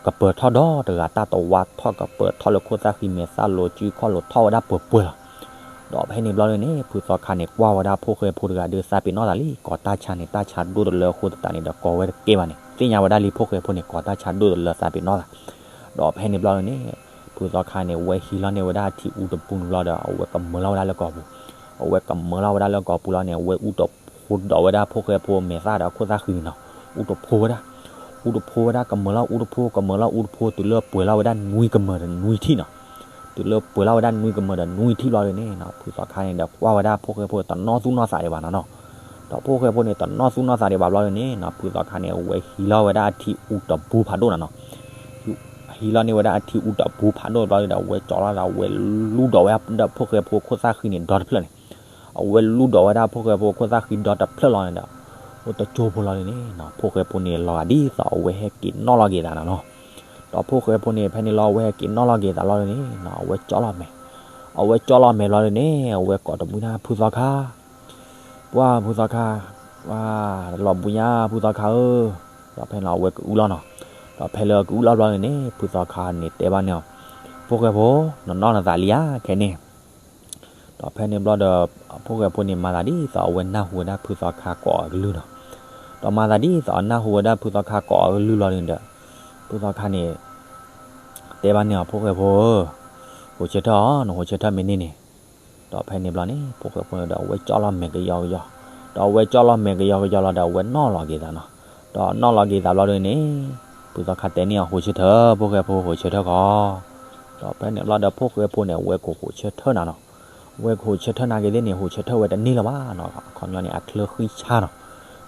ကပၢၤထီၣ်ဒီတဂၤ တၢ်တဝါထီၣ် ကပၢၤထီၣ်လၢခိၣ်သၣ်ဃံမဲာ်သၣ်လိၤစုခီၣ်လိၤထီၣ်ဝဲဒၣ်ပှဲၤပှဲၤလီၤ. ဒီးဖဲန့ၣ်ဘျီဒုးန့ၣ် ဖုသီခါန့ၣ် ကွၢ်ဝဲဒၣ်ဖှိၣ်ဃဲဖိတဂၤဒုး သးပ့ၤနီၣ်သးလံ ကိးတၢ်ဆါန့ၣ် တၢ်ဆါဒိၣ်တလၢအဃိသတးန့ၣ်ဒီး ကိးဝဲတကဲဘၣ်န့ၣ် သ့ၣ်ညါဝဲဒၣ်လံဖှိၣ်ဃဲဖိန့ၣ် ကိးတၢ်ဆါဒိၣ်တလၢသးပ့ၤနီၣ်သး. ဒီးဖဲန့ၣ်ဘျီဒုးန့ၣ် ဖုသီခါန့ၣ် အဝဲဟံးလီၤန့ၢ်ဝဲဒၣ်အထံအူတပူန့ၣ်ဘျီဒီး အဝဲကမၢလီၤဝဲဒၣ်လၢကီၢ်ပူၤ, အဝဲကမၢလီၤဝဲဒၣ်လၢကီၢ်ပူၤလီၤန့ၣ် အဝဲအူတဖိဒီးဝဲဒၣ်ဖှိၣ်ဃဲဖိမဲာ်သၣ်ဒီးခိၣ်သၣ်ဃံန့ၣ်နီၤ, အူတဖိဝဲဒၣ်, အူတဖိဝဲဒၣ် ကမၢလီၤအူတဖိ ကမၢလီၤအူတဖိ တုၤလၢပှဲၤလီၤဝဲဒၣ်နွံကမၢၢ်ဒီးနွံထံၣ်နီၤ. တုၤလၢပှဲၤလီၤဝဲဒၣ်နွံကမၢၢ်ဒီးနွံထံၣ်ဘျီဒုးန့ၣ်နီၤ ဖုသီခါန့ၣ်ဒီး ကွၢ်ဝဲဒၣ်ဖှိၣ်ဃဲဖိတနီၣ်သူၣ်နီၣ်သးဒံးဘၣ်နီၤနီၤ. ဒီးဖှိၣ်ဃဲဖိန့ၣ် တနီၣ်သူၣ်နီၣ်သးဒံးဘၣ်ဘျီဒုးန့ၣ်နီၤ ဖုသီခါန့ၣ် အဝဲဟံးလီၤဝဲဒၣ်အထံအူတပူဖးဒိၣ်နီၤနီၤ. ဟံးလီၤန့ၢ်ဝဲဒၣ်အထံအူတပူဖးဒိၣ်ဘျီဒုးဒီး အဝဲကၠီလီၤဒီး အဝဲလူဒီးဝဲဒၣ်ဖှိၣ်ဃဲဖိခိၣ်သၣ်ဃံန့ၣ် ဒီတဖျၢၣ်န့ၣ်, အဝဲလူဒီးဝဲဒၣ်ဖှိၣ်ဃဲဖိခိၣ်သၣ်ဃံဒီတဖျၢၣ်လီၤန့ၣ်ဒီး အိၣ်တကၠိဖိလီၤဒုးန့ၣ်နီၤ ဖှိၣ်ဃဲဖိန့ၣ် လီၤဂာ်ဒ်သိးအဝဲဟဲက့ၤနီၣ်လီၤက့ၤသးနီၤနီၤ. ဒီးဖှိၣ်ဃဲဖိန့ၣ် ဖဲန့ၣ်လီၤ အဝဲဟဲက့ၤနီၣ်လီၤက့ၤသးလီၤဒုးန့ၣ်နီၤ အဝဲကၠီလီၤမဲာ်, အဝဲကၠီလီၤမဲာ်လီၤဒုးန့ၣ် အဝဲကိးတမှံၤတၢ် ဖုသီခါ ပှၤဖုသီခါ, ပှၤလီၤဘှံးညါ ဖုသီခါဧၢ, ဒီးဖဲန့ၣ်လီၤ အဝဲကအုလီၤနီၤ. ဒီးဖဲလၢကအုလီၤဘျီန့ၣ်န့ၣ် ဖုသီခါန့ၣ်တဲဘၣ်န့ၢ်အီၤ, ဖှိၣ်ဃဲဖိ, နနီၢ်နသးလံဧါ ခဲန့ၣ်. ဒီးဖဲန့ၣ်ဘျီဒီး ဖှိၣ်ဃဲဖိန့ၣ် မၤသးဒ်သိးအဝဲနၢ်ဟူဝဲဒၣ်ဖုသီခါကိးအကလုၢ်နီၤ. ဒီးမၤသးဒ်သိးအနၢ်ဟူဝဲဒၣ်ဖုသီခါကိးအကလုၢ်လီၤန့ၣ်ဒီး ဖုသီခါန့ၣ် တဲဘၣ်န့ၢ်အီၤ ဖှိၣ်ဃဲဖိဧၢ, ဟိးဆၢထၢၣ်အီၤ နဟိးဆၢထၢၣ်မ့ၢ်န့ၢ်န့ၣ်. ဒီးဖဲန့ၣ်ဘျီန့ၣ် ဖှိၣ်ဃဲဖိန့ၣ်ဒီး အဝဲကၠီလီၤမဲာ်ကယီကယီ, ဒီးအဝဲကၠီလီၤမဲာ်ကယီကယီလီၤဒီး အဝဲနီၣ်လီၤက့ၤသးနီၤ. ဒီးနီၣ်လီၤက့ၤသးဘျီဒုးန့ၣ် ဖုသီခါတဲန့ၢ်အီၤ ဟိးဆၢထၢၣ် ဖှိၣ်ဃဲဖိ ဟိးဆၢထၢၣ်ဃီ. ဒီးဖဲန့ၣ်ဘျီဒီး ဖှိၣ်ဃဲဖိန့ၣ် အဝဲကဟိးဆၢထၢၣ်နၤနီၤ. အဝဲကဟိးဆၢထၢၣ်နာ်က့သ့ၣ်န့ၣ် ဟိးဆၢထၢၣ်ဝဲတန့ၢ်လၢၤဘၣ်နီၤ. အခီပညီန့ၣ် အချၢဃံဆါနီၤ.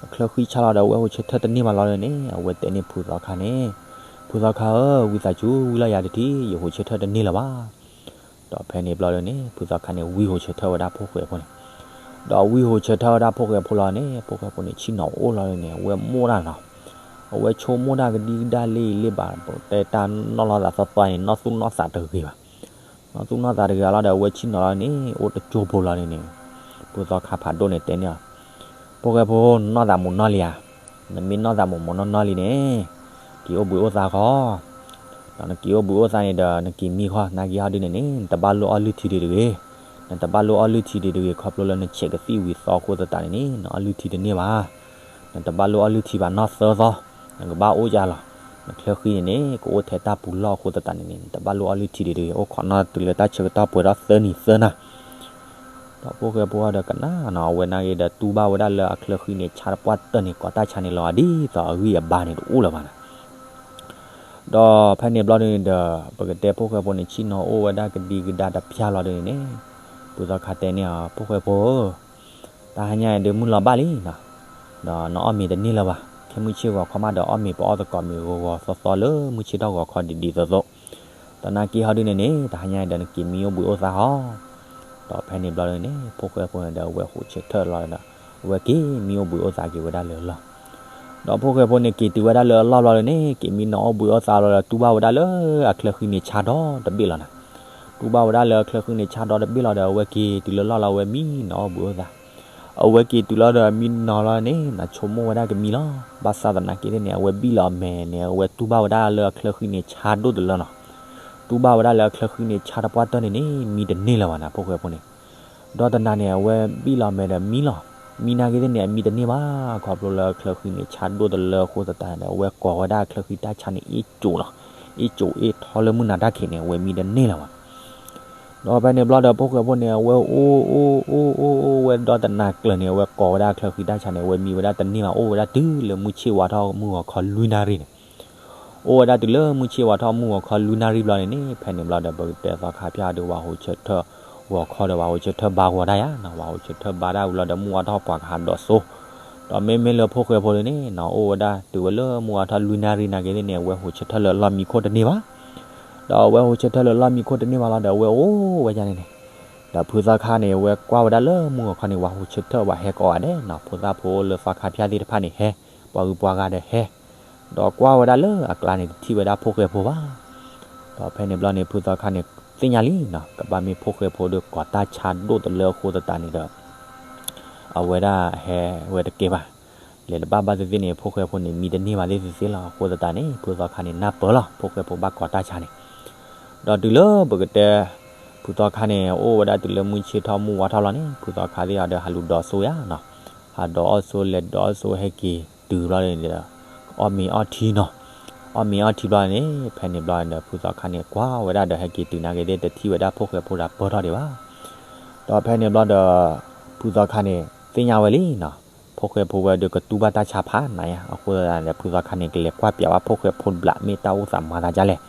အချၢဃံဆါလီၤဒီး အဝဲဟိးဆၢထၢၣ်တန့ၢ်ဘၣ်လီၤဒုးန့ၣ် အဝဲတဲန့ၢ်ဖုသီခါန့ၣ်, ဖုသီခါဧၢ, ဝံသးစူၤ ဝံလီၤယၤတထံၣ်, ယဟိးဆၢထၢၣ်တန့ၢ်လၢၤဘၣ်. ဒီးဖဲန့ၣ်ဘျီဒုးန့ၣ် ဖုသီခါန့ၣ် ဝံဟိးဆၢထၢၣ်ဝဲဒၣ်ဖှိၣ်ဃဲဖိန့ၣ်, ဒီးဝံဟိးဆၢထၢၣ်ဝဲဒၣ်ဖှိၣ်ဃဲဖိလီၤန့ၣ် ဖှိၣ်ဃဲဖိန့ၣ် ဆ့ၣ်နီၤအိၣ်လီၤဒုးန့ၣ် အဝဲမိၢ်ဒၣ်နီၤ. အဝဲဆိကမိၣ်တၢ်ကဒံကဒါလံလံဘၣ် ပတဲတၢ်နီၣ်လီၤသးသီသီန့ၣ် နီၣ်သူၣ်နီၣ်သးတဂ့ၤဘၣ်. နီၣ်သူၣ်နီၣ်သးတဂ့ၤလီၤဒီး အဝဲဆ့ၣ်နီၤလီၤန့ၣ် အိၣ်တကၠိဖိလီၤန့ၣ်န့ၣ် ဖုသီခါဖးဒိၣ်န့ၣ်တဲန့ၢ်အီၤ, ဖိၣ်ဃဲဖိ နနီၢ်သးမူးနီၢ်လံဧါ. နမ့ၢ်နီၢ်သးမူးမူးနီၢ်နီၢ်လံန့ၣ် က့ၤအိၣ်ဘှံးအိၣ်သါဃီ ဒီးနက့ၤအိၣ်ဘှံးအိၣ်သါန့ၣ်ဒီး နက့ၤမံဃီ နာ်က့ဟီဒုန့ၣ်န့ၣ် နတဘၣ်လိၣ်အီလုၢ်ထံဒံးတဂ့ၤ. နတဘၣ်လိၣ်အီလုၢ်ထံဒံးတဂ့ၤ ခီဖျိလၢနဆဲးကသံၣ်ဝံၤသီအဃိသတးန့ၣ်န့ၣ် နအီလုၢ်ထံတန့ၢ်ဘၣ်. နတဘၣ်လိၣ်အီလုၢ်ထံဘၣ်နီၢ်သၢသီ, နကဘၣ်အိၣ်ယါလီၤ. နချၢဃံန့ၣ်န့ၣ် ကအိၣ်ထဲတၢ်ပူၤလီၢ်အဃိသတးန့ၣ်န့ၣ် နတဘၣ်လိၣ်အီလုၢ်ထံဒံးတဂ့ၤ အိၣ်ခိးနီၢ်တုၤလၢတၢ်ဆၢကတီၢ်ပှဲၤထီၣ်သၢနံၤသၢနၤ ဒီးဖိၣ်ဃဲဖိဒီးကနၣ်နီၤ အဝဲနာ်က့ဒီးတူၢ်ဘၣ်ဝဲဒၣ်လၢအချၢဃံန့ၣ် ဆါတပှၢ်တၢၢ်န့ၣ် ကိးတၢ်ဆါန့ၣ်လီၤ ဒ်သိးအဂံၢ်အဘါန့ၣ်တအိၣ်လၢၤဘၣ်နီၤ. ဒီးဖဲန့ၣ်ဘျီဒုန့ၣ်ဒီး ပကတဲဖိၣ်ဃဲဖိန့ၣ် ဆ့ၣ်နီၤအိၣ်ဝဲဒၣ်ကဒံကဒါတဖျၢၣ်လီၤဒုန့ၣ်န့ၣ် ဖုသီခါတဲန့ၢ်အီၤ ဖိၣ်ဃဲဖိဧၢ တၢ်ဟါညါအံၤဒုးမုၢ်လီၤဘၣ်လံနီၤ, ဒီးနအီၣ်မ့ၤတန့ၢ်လၢၤဘၣ်. ခဲမုၢ်ဆ့ၣ်ဂီၤခီမးဒီးအီၣ်မ့ၤပအီၣ်သကိးမ့ၤဂီၤဂီၤသီသီလၢမုၢ်ဆ့ၣ်ထီၣ်ဂီၤခီဒ်ဒ်သိးသိး, ဒီးနာ်က့ဟီဒုန့ၣ်န့ၣ် တဟါညါအံၤဒီးနက့ၤမံအိၣ်ဘှံးအိၣ်သါဟီ ဒီးဖဲန့ၣ်ဘျီဒုန့ၣ် ဖိၣ်ဃဲဖိန့ၣ်ဒီးအဝဲဟိးဆၢထၢၣ်လီၤဒီး အဝဲက့ၤမံအိၣ်ဘှံးအိၣ်သါက့ၤဝဲဒၣ်လၢအလီၢ် ဒီးဖိၣ်ဃဲဖိန့ၣ် က့ၤတုၤဝဲဒၣ်လၢအလီၢ်ဘျီဒုန့ၣ် က့ၤမံနီၤအိၣ်ဘှံးအိၣ်သါလီၤဒီး တူၢ်ဘၣ်ဝဲဒၣ်လၢအချၢဃံန့ၣ်ဆါဒီတဘ့ၣ်လီၤနီၤ. တူၢ်ဘၣ်ဝဲဒၣ်လၢအချၢဃံန့ၣ်ဆါဒီတဘ့ၣ်လီၤဒီး အဝဲက့ၤတုၤလၢလီၢ်လီၤ အဝဲမံနီၤအိၣ်ဘှံးအိၣ်သါ အဝဲက့ၤတုၤလီၤဒီးမံနီၤလီၤန့ၣ် နဆိကမိၣ်ဝဲဒၣ်ကမံလီၤ. ဘၣ်ဆၣ်သနာ်က့န့ၣ် အဝဲဘံၣ်လီၤအမဲာ်န့ၣ် အဝဲတူၢ်ဘၣ်ဝဲဒၣ်လၢအချၢဃံန့ၣ်ဆါဒိၣ်တလၢနီၤ. တူၢ်ဘၣ်ဝဲဒၣ်လၢအချၢဃံန့ၣ်ဆါတပှၢ်တၢၢ်န့ၣ်န့ၣ် မံတန့ၢ်လၢၤဘၣ်နီၤ ဖိၣ်ဃဲဖိန့ၣ် ဒီးတနၤန့ၣ် အဝဲဘံၣ်လီၤအမဲာ်ဒီးမံလီၤ. မံနာ်က့သ့ၣ်န့ၣ် အမံတန့ၢ်ဘၣ် ခီဖျိလၢအချၢဃံန့ၣ်ဆါဒိၣ်တလၢအဃိသတးန့ၣ် အဝဲကိးဝဲဒၣ်အချၢဃံတၢ်ဆါန့ၣ် အ့ၣ်ကိးလီၤ. အ့ၣ်ကိးအ့ၣ်ထီလၢမုၢ်နၤတၢ်ခံးန့ၣ် အဝဲမံတန့ၢ်လၢၤဘၣ် ဒီးဖဲန့ၣ်ဘျီဒီး ဖိၣ်ဃဲဖိန့ၣ် အဝဲအိၣ်အိၣ်အိၣ်အိၣ်အိၣ်ဝဲဒီးတနၤကျၢၤန့ၣ် အဝဲကိးဝဲဒၣ်အချၢဃံတၢ်ဆါန့ၣ် အဝဲမံဝဲဒၣ်တန့ၢ်ဘၣ် အိၣ်ဝဲဒၣ်တုၤလၢမုၢ်ဆ့ၣ်ဝါထီၣ်မုၢ်ဂီၤခီလွံၢ်နၣ်ရံၣ်န့ၣ် အိၣ်ဝဲဒၣ်တုၤလၢမုၢ်ဆ့ၣ်ဝါထီၣ်မုၢ်ဂီၤခီလွံၢ်နၣ်ရံၣ်ဘျီန့ၣ်န့ၣ် ဖဲန့ၣ်ဘျီဒီး ပကတဲသီခါဖၠၣ်ဒီး ဝၤဟိးဆၢထၢၣ်ဂီၤခီဒီး ဝၤဟိးဆၢထၢၣ်ဘါဂီၤဒၣ်ယၤနီၤ ဝၤဟိးဆၢထၢၣ်ဘါဒၣ်ဝံၤလီၤဒီး မုၢ်ဝါထီၣ်ပှၤကဟးဒိးစိ ဒီးမ့မ့ၢ်လၢဖိၣ်ဃဲဖိဒုန့ၣ်နီၤ အိၣ်ဝဲဒၣ်တုၤဝဲလၢမုၢ်ဝါထီၣ်လွံၢ်နၣ်ရံၣ်နာ်က့သ့ၣ်န့ၣ် အဝဲဟိးဆၢထၢၣ်လၢအလီၢ်မံခိၣ်တန့ၢ်ဘၣ် ဒီးအဝဲဟိးဆၢထၢၣ်လၢအလီၢ်မံခိၣ်တန့ၢ်ဘၣ်လီၤဒီး အဝဲအိၣ်ဝဲဒၣ်န့ၣ်န့ၣ် ဒီးဖုသီခါန့ၣ် အဝဲကွၢ်ဝဲဒၣ်လၢမုၢ်ဂီၤခီန့ၣ် ဝၤဟိးဆၢထၢၣ်ဝဲဟဲကိးဂၤဒဲးနီၤ ဖိသၣ်ဖိလၢသီခါဖၠၣ်သ့ၣ်တဖၣ်န့ၣ်ဟဲ ပှၤဂုၤပှၤဂၤဒီးဟဲ ဒီးကွၢ်ဝဲဒၣ်လၢအကျါန့ၣ် တထံၣ်ဝဲဒၣ်ဖိၣ်ဃဲဖိဘၣ် ဒီးဖဲန့ၣ်ဘျီန့ၣ် ဖုသီခါန့ၣ် သ့ၣ်ညါလံနီၤ ကဘၣ်မ့ၢ်ဖိၣ်ဃဲဖိဒီးကိးတၢ်ဆါဒိၣ်တလၢအဃိသတးန့ၣ်ဒီး အဝဲဒၣ်ဟဲဝဲတကဲဘၣ် လဲၤတဘၣ်ဘၣ်သ့ၣ်သ့ၣ်န့ၣ် ဖိၣ်ဃဲဖိန့ၣ် မံတန့ၢ်ဘၣ်သ့ၣ်သ့ၣ်လီၤ အဃိသတးန့ၣ် ဖုသီခါန့ၣ် နၢ်ပၢၢ်လီၤ ဖိၣ်ဃဲဖိဘၣ်ကိးတၢ်ဆါန့ၣ် ဒီးတုၤလၢပကတဲ ဖုသီခါန့ၣ် အိၣ်ဝဲဒၣ်တုၤလၢမုၢ်ဆ့ၣ်ထီၣ်မုၢ်ဝါထီၣ်လီၤန့ၣ် ဖုသီခါသ့ၣ်အီၤဒီး ဟးလူၤဒိးစိယၤနီၤ ဟးဒိးအီၣ်စိ လဲၤဒိးအီၣ်စိ ဟဲက့ၤတုၤဘျီန့ၣ်ဒီး အီၣ်မ့ၤအီၣ်ထံနီၤ အီၣ်မ့ၤအီၣ်ထံဘျီန့ၣ် ဖဲန့ၣ်ဘျီန့ၣ်ဒီး ဖုသီခါန့ၣ် ကွၢ်ဝဲဒၣ်ဒီး ဟဲက့ၤတုၤနာ်က့သ့ၣ် တထံၣ်ဝဲဒၣ်ဖိၣ်ဃဲဖိဒီးပၢၢ်ထီၣ်ဒံးဘၣ် ဒီးဖဲန့ၣ်ဘျီဒီး ဖုသီခါန့ၣ် သ့ၣ်ညါဝဲလံနီၤ ဖိၣ်ဃဲဖိဝဲဒီးကတူၢ်ဘၣ်တၢ်ဆါဖးနၤယါ အဃိသတးဒီး ဖုသီခါန့ၣ် ကလဲၤကွၢ်ပျးဘၣ်ဖိၣ်ဃဲဖိဘျး မ့ၢ်တၢ်အိၣ်သးမၤသးဒ်လဲၣ်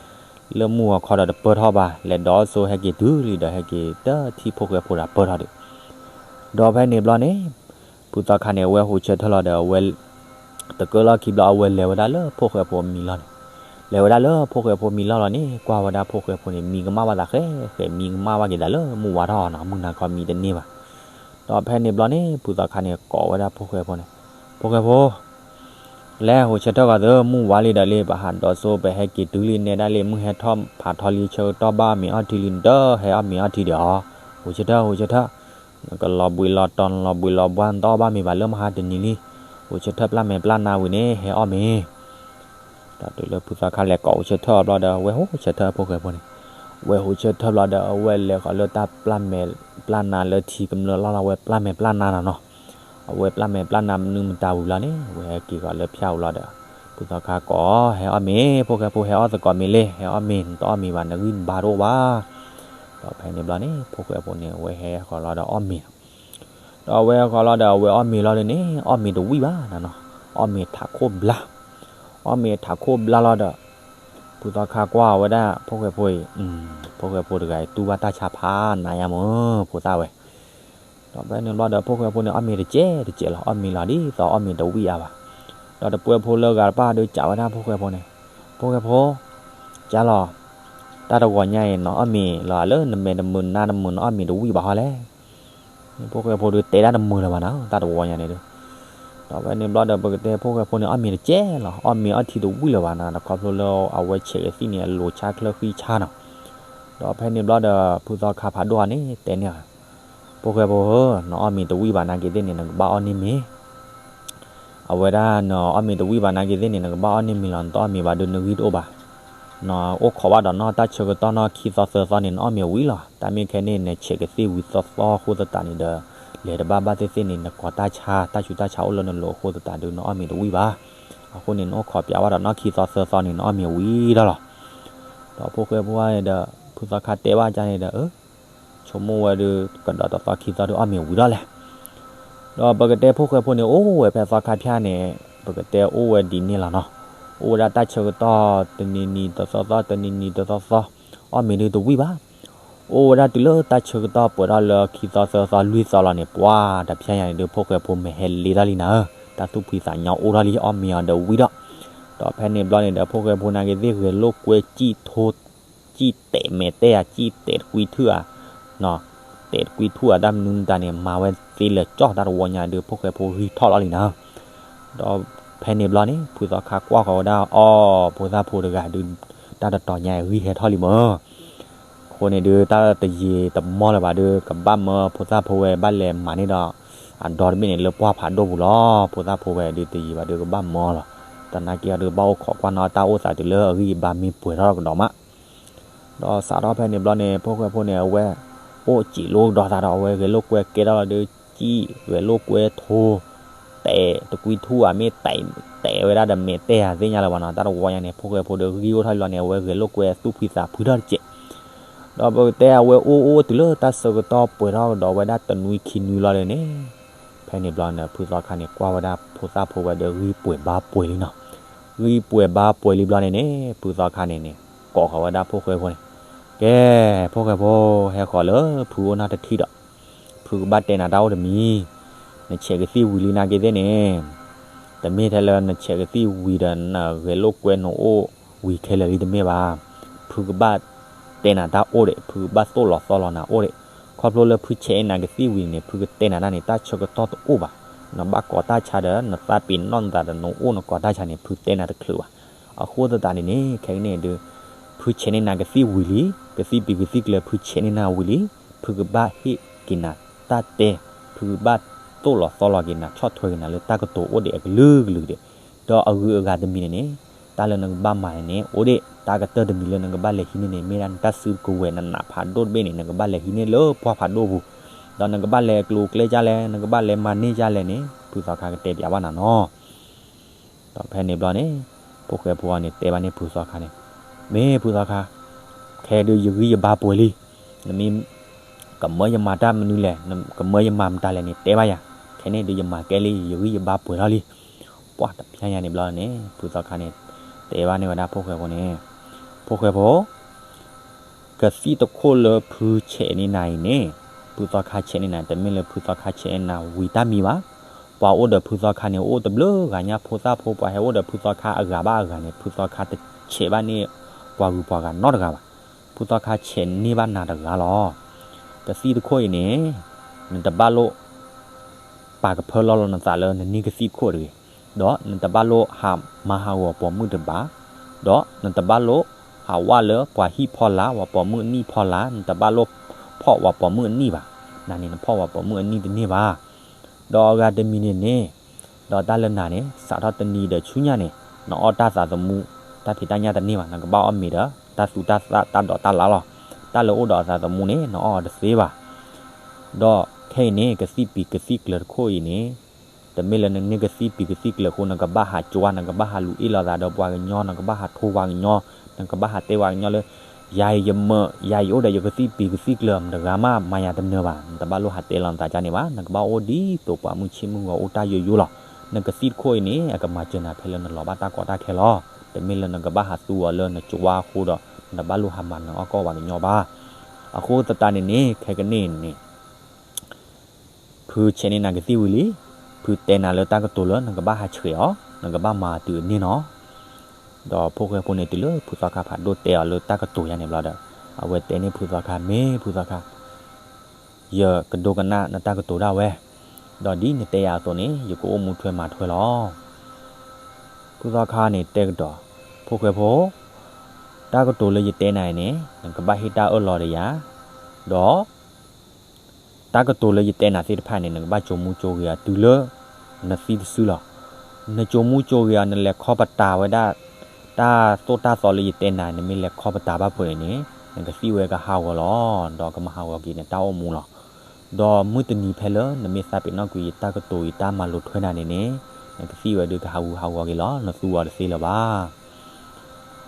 လၢမုၢ်ဂီၤခီဒီးတပၢၢ်ထီၣ်ဘၣ် လဲၤဒိးအီၣ်စိ ဟဲက့ၤတုၤလံဒီး ဟဲက့ၤတထံၣ်ဖိၣ်ဃဲဖိဒီးပၢၢ်ထီၣ်ဒံး ဒီးဖဲန့ၣ်ဘျီန့ၣ် ဖုသီခါန့ၣ် အဝဲဟိးဆၢထၢၣ်လီၤဒီး အဝဲ တကၢလီၢ်ခံဘျီ အဝဲလဲၤဝဲဒၣ်လၢဖိၣ်ဃဲဖိမံလီၢ်န့ၣ် လဲၤဝဲဒၣ်လၢဖိၣ်ဃဲဖိမံလီၢ်လီၤန့ၣ် ကွၢ်ဝဲဒၣ်ဖိၣ်ဃဲဖိန့ၣ် မံကမၣ်ဘၣ်သးဃဲဃဲ မံကမၣ်ဘၣ်က့ၤသးလၢမုၢ်ဝါထီၣ်နီၤ မုၢ်နၤခီမံတန့ၢ်ဘၣ် ဒီးဖဲန့ၣ်ဘျီန့ၣ် ဖုသီခါန့ၣ် ကိးဝဲဒၣ်ဖိၣ်ဃဲဖိန့ၣ် ဖိၣ်ဃဲဖိ လဲၤဟိးဆၢထၢၣ်ဂီၤသု မုၢ်ဝါလံဒီးလံ ပဟးဒိးစိ ပဟဲက့ၤတုၤလံ နဲဒၣ်လံ မုၢ်ဟဲထီၣ်ဖးထီလံ ဆၢကတီၢ်ဘၣ်မ့ၤအီၣ်ထံလံ နတဟဲအီၣ်မ့ၤအီၣ်ထံဒံးဧါ ဟိးဆၢထၢၣ် ဟိးဆၢထၢၣ် နကလီၤဘှံးလီၤတီၤ နလီၤဘှံးလီၤဘှါ နတအီၣ်ဘၣ်မ့ၤဘၣ်လၢမဟါတနံၤလံ ဟိးဆၢထၢၣ်ပျၢ်မဲာ်ပျၢ်နါဝံၤန့ၣ် ဟဲအီၣ်မ့ၤ ဒီးတုၤလၢဖုသီခါလဲၤကိးဟိးဆၢထၢၣ်အီၤဘျီဒီး အဝဲဟိးဆၢထၢၣ်ဖိၣ်ဃဲဖိန့ၣ် အဝဲဟိးဆၢထၢၣ်ဘျီဒီး အဝဲလဲၤဃီၤလၢတၢ်ပျၢ်မဲာ်ပျၢ်နါလၢထံကမျၢၢ်လီၢ်လီၤ အဝဲပျၢ်မဲာ်ပျၢ်နါနီၤနီၤ အဝဲပျၢ်မဲာ်ပျၢ်နါမနုၤမတၤဝံၤလီၤန့ၣ် အဝဲဟဲက့ၤဃီၤလၢဖၠၣ်ဝံၤလီၤဒီး ဖုသီခါကိး ဟဲအီၣ်မ့ၤ ဖိၣ်ဃဲဖိ ဟဲအီၣ်သကိးမ့ၤလံ ဟဲအီၣ်မ့ၤ နတအီၣ်မ့ၤဘၣ်နဂံၢ်နဘါတအိၣ်ဘၣ် ဒီးဖဲန့ၣ်ဘျီန့ၣ် ဖိၣ်ဃဲဖိန့ၣ် အဝဲဟဲဃီၤလီၤဒီးအီၣ်မ့ၤ ဒီးအဝဲဃီၤလီၤဒီး အဝဲအီၣ်မ့ၤလီၤဒုန့ၣ် အီၣ်မ့ၤတဝံၣ်ဘၣ်နီၤနီၤ အီၣ်မ့ၤထးခိၣ်ဘျါ အီၣ်မ့ၤထးခိၣ်ဘျါလီၤဒီး ဖုသီခါကွၢ်ဝဲဒၣ်ဖိၣ်ဃဲဖိအံၤ ဖိၣ်ဃဲဖိတဂၤအံၤ တူၢ်ဘၣ်တၢ်ဆါဖးနၤယါမ့ၢ် ဖိသၣ်ဝဲ ဒီးဖဲန့ၣ်ဘျီဒီး ဖိၣ်ဃဲဖိန့ၣ် အီၣ်မ့ၤတစဲးတစဲးလီၤ အီၣ်မ့ၤလီၤဒ်သိးအီၣ်မ့ၤတဝံၣ်အါဘၣ် ဒီးတပှဲၤဖိလၢဂၤတဖၣ်ဒီး ကးဝဲဒၣ်ဖိၣ်ဃဲဖိန့ၣ် ဖိၣ်ဃဲဖိ ကးလီၤ တၢ်တဂီၤညါအံၤ နအီၣ်မ့ၤလီၤလၢနမဲာ်တမုာ်နါတမုာ် နအီၣ်မ့ၤတဝံၣ်ဘၣ်ဟီလဲၣ် ဖိၣ်ဃဲဖိဒီး တဲဒၣ်တမုာ်လၢၤဘၣ်နီၤ တၢ်တဂီၤညါန့ၣ်ဒီး ဒီးဖဲန့ၣ်ဘျီဒီး ပကတဲဖိၣ်ဃဲဖိန့ၣ် အီၣ်မ့ၤတကဲလီၤ, အီၣ်မ့ၤအီထံတဝံၣ်လၢၤဘၣ်နီၤ, ဒီးခီဖျိလၢအဝဲဆဲးကသံၣ်န့ၣ် အလိၤဆါချၢဃံဆါနီၤ. ဒီးဖဲန့ၣ်ဘျီဒီး ဖုသီခါဖးဒိၣ်ဧါန့ၣ် တဲန့ၢ်ဧါ, ဖိၣ်ဃဲဖိဧၢ, နအီၣ်မ့ၤတဝံၣ်ဘၣ်နာ်က့ၤသ့ၣ်န့ၣ် နကဘၣ်အီၣ်န့ၢ်မ့ၤ အဝဲဒၣ်နအီၣ်မ့ၤတဝံၣ်ဘၣ်နာ်က့ၤသ့ၣ်န့ၣ် နကဘၣ်အီၣ်န့ၢ်မ့ၤလီၤ, နတအီၣ်မ့ၤဘၣ်ဒီးနဂံၢ်တအိၣ်ဘၣ်. နအိၣ်ခိးဘၣ်ဒီးနီၢ်တၢ်ဆၢကတီၢ်နီၢ်ခံသီသၢသီန့ၣ် နအီၣ်မ့ၤဝံၤလီၤ. တၢ်မ့ၢ်ခဲန့ၣ် နဆဲးကသံၣ်ဝံၤသီသီအဃိသတးန့ၣ်ဒီး လဲၤတဘၣ်ဘၣ်သ့ၣ်သ့ၣ်န့ၣ် နကီၤတၢ်ဆါ တၢ်ဆူးတၢ်ဆါအိၣ်လၢနလိၤအဃိသတးဒီး နအီၣ်မ့ၤတဝံၣ်ဘၣ်. အဃိန့ၣ် နအိၣ်ခိးပၠးဘၣ်ဒီးနီၢ်ခံသီသၢသီန့ၣ် နအီၣ်မ့ၤဝံၤဒီးလီၤ. ဒီးဖိၣ်ဃဲဖိန့ၣ်ဒီး ဖုသီခါတဲဘၣ်ကန့ၣ်ဒီး အၢ ဆိကမိၣ်ဝဲဒုး ကဒီးတသီခံသီဒုးအီၣ်မ့ၤဝံၤဒီးလဲၣ်. ဒီးပကတဲဖိၣ်ဃဲဖိန့ၣ် အိၣ်ဝဲဖဲသီခါဖၠၣ်န့ၣ် ပကတဲအိၣ်ဝဲဒ်န့ၣ်လီၤနီၤ. အိၣ်ဝဲဒၣ်တၢ်ဆၢကတီၢ် တနံၤနံၤတသီသီ တနံၤနံၤတသီသီ အီၣ်မ့ၤဒုးတဝံၣ်ဘၣ်. အိၣ်ဝဲဒၣ်တုၤလၢတၢ်ဆၢကတီၢ်ပှဲၤထီၣ်လၢခံသီသၢသီလွံၢ်သီလီၤန့ၣ် ပှၤတဖၠၣ်ညါန့ၣ်ဒုး ဖိၣ်ဃဲဖိမဲာ်ဟဲလ့ထီၣ်လံနၤဧၢ, တၢ်သူၣ်ဖှံသးညီအိၣ်ထီၣ်လံ အီၣ်မ့ၤအီၤဒီးဝံၤဒီး. ဒီးဖဲန့ၣ်ဘျီန့ၣ်ဒီး ဖိၣ်ဃဲဖိနာ်က့ၤသ့ၣ်ဂဲၤလိာ်ကွဲစံၣ်ထိ စံၣ်တဲာ်မဲာ်တဲာ်ဧါ စံၣ်တဲာ်တကွံထူၣ်ဧါ တဲာ်တကွံထူၣ်ဧါ တၢ်မနုၤမတၤန့ၣ် မၤဝဲသ့လၢာ်ကၠီၣ် တၢ်တဝီညါဒုး ဖိၣ်ဃဲဖိဂံၢ်ထီၣ်လီၤလံနၤဧၢ. ဒီးဖဲန့ၣ်ဘျီန့ၣ် ဖုသီခါကွၢ်ဃီၤဝဲဒၣ် အီ ဖိသၣ်ဖိတဂၤဒုး တၢ်တတီၤညါဂံၢ်ဟဲထီၣ်လံမၢ်. အဃိန့ၣ်ဒုး တၢ်တယံာ်တမီၢ်လၢၤဘၣ်ဒုး ကဘၣ်မၢဖိသၣ်ဖိဝဲဘၣ်လဲၤမၤန့ၢ်ဒီး အဒီတဘ့ၣ်န့ၣ်လၢပှၢ်ဖးဒိၣ်ပူၤလီၤ. ဖိသၣ်ဖိဝဲဒုးတယံာ်ဘၣ်ဒုးကဘၣ်မၢလီၤ. တနာ်က့အီၤဒုးဘၣ်အိၣ်ခိးကွၢ်နီၢ်တၢ်အိၣ်သးတုၤလၢအဂံၢ်အဘါမ့ၢ်ပှဲၤထီၣ်ကဒီးမး ဒီးစးထီၣ်ဖဲန့ၣ်ဘျီန့ၣ် ဖိၣ်ဃဲဖိန့ၣ် အဝဲအိၣ်စံးလိကဒီးသးဒီး အဝဲဂဲၤလိာ်ကွဲကဲထီၣ်လီၤဒုး စံၣ်ဂဲၤလိာ်ကွဲထိ တဲာ်တကွံထူၣ်ဧါ မ့ၢ်တဲာ် တဲာ်ဝဲဒၣ်ဒီးမဲာ်တဲာ်ဧါသ့ၣ်ညါလၢၤဘၣ်နီၤ. တၢ်တဝီညါန့ၣ် ဖိၣ်ဃဲဖိဒီးဂံၢ်အိၣ်ထီၣ်လံလီၤန့ၣ် အဝဲဂဲၤလိာ်ကွဲသူၣ်ဖှံသးဖှံထီၣ်တစဲး ဒီးပကတဲအဝဲအိၣ်အိၣ်တုၤလၢတၢ်ဆၢကတီၢ်ပှဲၤထီၣ်ကဒီးဝဲဒၣ်တနွံခံနွံလီၤဒုးန့ၣ် ဖဲန့ၣ်ဘျီန့ၣ် ဖုသီခါန့ၣ် ကွၢ်ဝဲဒၣ်ဖိသၣ်ဖိဝဲဒီးဂံၢ်ပှဲၤဘါပှဲၤလံနီၤ. ဂံၢ်ပှဲၤဘါပှဲၤလံဘျီန့ၣ်န့ၣ် ဖုသီခါန့ၣ်န့ၣ် ကိးဃီၤဝဲဒၣ်ဖိၣ်ဃဲဖိန့ၣ်, ကဲ ဖိၣ်ဃဲဖိ ဟဲဃီၤလၢဖုအိၣ်နီတထံၣ်ဒီး ဖုကဘၣ်တဲနၤတၢ်အိၣ်တမံၤ, နဆဲးကသံၣ်ဝံၤလံနာ်က့သ့ၣ်န့ၣ် တမ့ၢ်ထဲလၢနဆဲးကသံၣ်ဝံၤဒီး နဂဲၤလိာ်ကွဲနအိၣ်ဝံၤခဲလၢာ်လံတမ့ၢ်ဘၣ်. ဖုကဘၣ်တဲနၤတၢ်အိၣ်ဒံး, ဖုကဘၣ်သိၣ်လီၤသီလီၤနၤအိၣ်ဒံး. ခီဖျိလၢဖုဆဲးန့ၢ်နၤကသံၣ်ဝံၤန့ၣ် ဖုကတဲနၤတၢ်န့ၣ် တၢ်ဆၢကတီၢ်တအိၣ်ဘၣ်. နဘၣ်ကိးတၢ်ဆါဒီး နသးပ့ၤနီၣ်နသးဒီးနအိၣ်နကိးတၢ်ဆါန့ၣ် ဖုတဲနၤတချုးဘၣ်. အဃိသတးန့ၣ်န့ၣ် ခဲကနံၣ်အံၤဒုး ဖုဆဲးန့ၢ်နၤကသံၣ်ဝံၤလံ, ကသံၣ်ပံၤကသံၣ်ကျၢၤ ဖုဆဲးန့ၢ်နၤဝံၤလံ, ဖုကဘၣ်ဟ့ၣ်က့ၤနၤတၢ်တဲ, ဖုကဘၣ်သိၣ်လီၤသီလီၤက့ၤနၤ ဆီၣ်ထွဲက့ၤနၤလၢတၢ်ကတိၤအိၣ်ဒံးအကလုာ်ကလုာ်ဒံး. ဒီးအဂုၤအဂၤတမံၤန့ၣ်န့ၣ် တၢ်လၢနကဘၣ်မၤန့ၣ်န့ၣ် အိၣ်ဒံး, တၢ်ကတၢၢ်တမံၤလၢနကဘၣ်လဲၤဟံးန့ၢ်န့ၣ် မ့ၢ်ဒၣ်နတၢ်စုကဝဲၤနနးဖးဒိၣ်တဘ့ၣ်န့ၣ် နကဘၣ်လဲၤဟံးန့ၢ်လၢပှၢ်ဖးဒိၣ်ပူၤ, ဒီးနကဘၣ်လဲၤကျိၤကျဲဒ်လဲၣ်, နကဘၣ်လဲၤမၤန့ၢ်ဒ်လဲၣ်န့ၣ် ဖုသီခါကတဲပၠးဘၣ်နၤနီၤ. ဒီးဖဲန့ၣ်ဘျီန့ၣ် ဖိၣ်ဃဲဖိန့ၣ်တဲဘၣ်န့ၣ်ဖုသီခါန့ၣ်, မ့ၢ်ဖုသီခါ, ခဲဒုးယဂံၢ်ယဘါပှဲၤလံ, နမ့ၢ် ကမၢယမၤတၢ်မနုၤလဲၣ်, ကမၢယမၤမတၤလဲၣ်န့ၣ် တဲဘၣ်ယၤ, ခဲန့ၣ်ဒုးယမၤကဲလံ, ယဂံၢ်ယဘါပှဲၤထီၣ်လံ. ပှၢ်တဖျဲညါန့ၣ်ဘျီန့ၣ် ဖုသီခါန့ၣ် တဲဘၣ်န့ၢ်ဝဲဒၣ်ဖိၣ်ဃဲဖိန့ၣ်, ဖိၣ်ဃဲဖိ ကသံၣ်တခိၣ်လၢဖုဆဲးန့ၢ်နၤအံၤန့ၣ် ဖုသီခါဆဲးန့ၢ်နၤ တမ့ၢ်လၢဖုသီခါဆဲးန့ၢ်နၤဝံၤတၢ်မံၤဘၣ်. ပှၤအိၣ်ဒီးဖုသီခါန့ၣ် အိၣ်တဘျုးဂၤညါ ဖိသၣ်ဖိ ပှၤဟဲအိၣ်ဒီးဖုသီခါအဂၤဘၣ်အဂၤန့ၣ် ဖုသီခါတဆဲးဘၣ်န့ၢ်ပှၤဂုၤပှၤဂၤနီတဂၤဘၣ်. ဖုသီခါဆဲးန့ၢ်ဘၣ်နၤတဂၤလီၤ. ကသံၣ်တခိၣ်အံၤန့ၣ် နတဘၣ်လိၣ် ပာ်ကဖၢလီၤလီၤနသးလၢနန့ၢ်ကသံၣ်တခိၣ်တဂ့ၤ, ဒီးနတဘၣ်လိၣ်ဟးမၤဟးဂီၤပိာ်မုၣ်တဘၣ်, ဒီးနတဘၣ်လိၣ်ဟးဝၣ်လၢပှၤဟံၣ်ဖီလာ် ပှၤပိာ်မုၣ်အနံၣ်ဖီလာ်, နတဘၣ်လိၣ်ဖီၣ်ပှၤပိာ်မုၣ်အနံၣ်ဘၣ်. နၤန့ၣ်နဖီၣ်ပှၤပိာ်မုၣ်အနံၣ်တန့ၢ်ဘၣ်. ဒီးအဂၤတမံၤန့ၣ်န့ၣ် ဒီးတၢ်လၢနၤန့ၣ် စးထီၣ်တနံၤဒီးဆူညါန့ၣ် နအီၣ်တၢ်သးသမူ တၢ်ဖံးတၢ်ညၣ်တန့ၢ်ဘၣ်, နကဘၣ်အီၣ်မ့ၤဒီး တၢ်သူတၢ်သၣ်တၢ်ဒိးတၢ်လၣ်လီၤ. တၢ်လၢအိၣ်ဒီးအသးသမူန့ၣ် နအီၣ်အီၤတသ့ဘၣ်. ဒီးခဲအံၤန့ၣ် ကသံၣ်ပံၤကသံၣ်ကျၢၤတခိၣ်အံၤန့ၣ် တမ့ၢ်လၢနန့ၢ်ကသံၣ်ပံၤကသံၣ်ကျၢၤအဃိ နကဘၣ်ဟးကွၢ် နကဘၣ်ဟးလူၤအ့ၣ်လိာ်သးဒီးပှၤကညီ နကဘၣ်ဟးထိပှၤကညီ နကဘၣ်ဟးတဲပှၤကညီလၢ ယၤအံၤယမၢ ယၤအံၤအိၣ်ဒီးယကသံၣ်ပံၤကသံၣ်ကျၢၤ မတဂၤမး မၤယၤတနၢၤဘၣ်. နတဘၣ်လိၣ်ဟးတဲလီၤနသးဒ်န့ၣ်ဘၣ်. နကဘၣ်အိၣ်ဒ်သိးပှၤမုၢ်ဆ့ၣ်မုၢ်ဂီၤအိၣ်တၢ်ယိယိလီၤ. နကသံၣ်တခိၣ်အံၤန့ၣ် အကမၤစၢၤနၤဖဲလၢနလီၤဘၣ်တၢ်ကီတၢ်ခဲလီၤ. တမ့ၢ်လၢနကဘၣ်ဟးသူအီၤလၢနကွၢ်အဃိဒီး နတဘၣ်လိၣ်ဟးမၤနၢၤအီၣ်ကီၢ်ပှၤကညီဘၣ်. အဃိသတးန့ၣ်န့ၣ် ခဲကနံၣ်အံၤန့ၣ် ဖုဆဲးန့ၢ်နၤကသံၣ်ဝံၤလံ, ဖုတဲနၤလၢတၢ်ကတိၤလၢနကဘၣ်ဟးဆှဲးအီၤ, နကဘၣ်မၤတုၤအန့ၣ်နီၤ. ဒီးဖိၣ်ဃဲဖိန့ၣ် တုၤလၢဖုသီခါဖးဒိၣ်တဲအီၤလၢတၢ်ကတိၤယါန့ၣ်ဘျီဒီး အဝဲတဲန့ၢ်ဖုသီခါ, မ့ၢ်ဖုသီခါ, ယကဒိကနၣ်နတၢ်ကတိၤဒၣ်ဝဲ. ဒီးဒ်နတဲယၤအသိးန့ၣ် ယကအိၣ်မူထွဲမၤထွဲလီၤ. ဖုသီခါန့ၣ်တဲကဒီး, ဖိၣ်ဃဲဖိ, တၢ်ကတိၤလၢယတဲနၤအံၤန့ၣ် နကဘၣ်ဟ့ၣ်တၢ်အၢၣ်လီၤဒီးယၤ, ဒီး တၢ်ကတိၤလၢယတဲနၤသ့ၣ်တဖၣ်န့ၣ် နကဘၣ်ကၠိမူကၠိဂ့ၤအီၤတုၤလၢ နသံတစုလီၤ. နကၠိမူကၠိဂ့ၤအီၤ နလဲၤခီပတာ်ဝဲဒၣ် တၢ်သိၣ်တၢ်သီလၢယတဲနၤ နမ့ၢ်လဲၤခီပတာ်ဘၣ်ဖုးန့ၣ်န့ၣ် နကသံၣ်ဝဲကဟးဂီၤလီၤ. ဒီးကမၤဟးဂီၤက့ၤနတၢ်အိၣ်မူလီၤ. ဒီးမုၢ်တနံၤဖဲလၢ နမ့ၢ်သးပ့ၤနီၣ်ကွံာ်ယတၢ်ကတိၤ ယတၢ်မၤလိာ်ထွဲနၤန့ၣ်န့ၣ် နကသံၣ်ဝဲဒုးကဟးဂူာ်ဟးဂီၤက့ၤလီၤ. နသူအီၤတသ့လၢၤဘၣ်.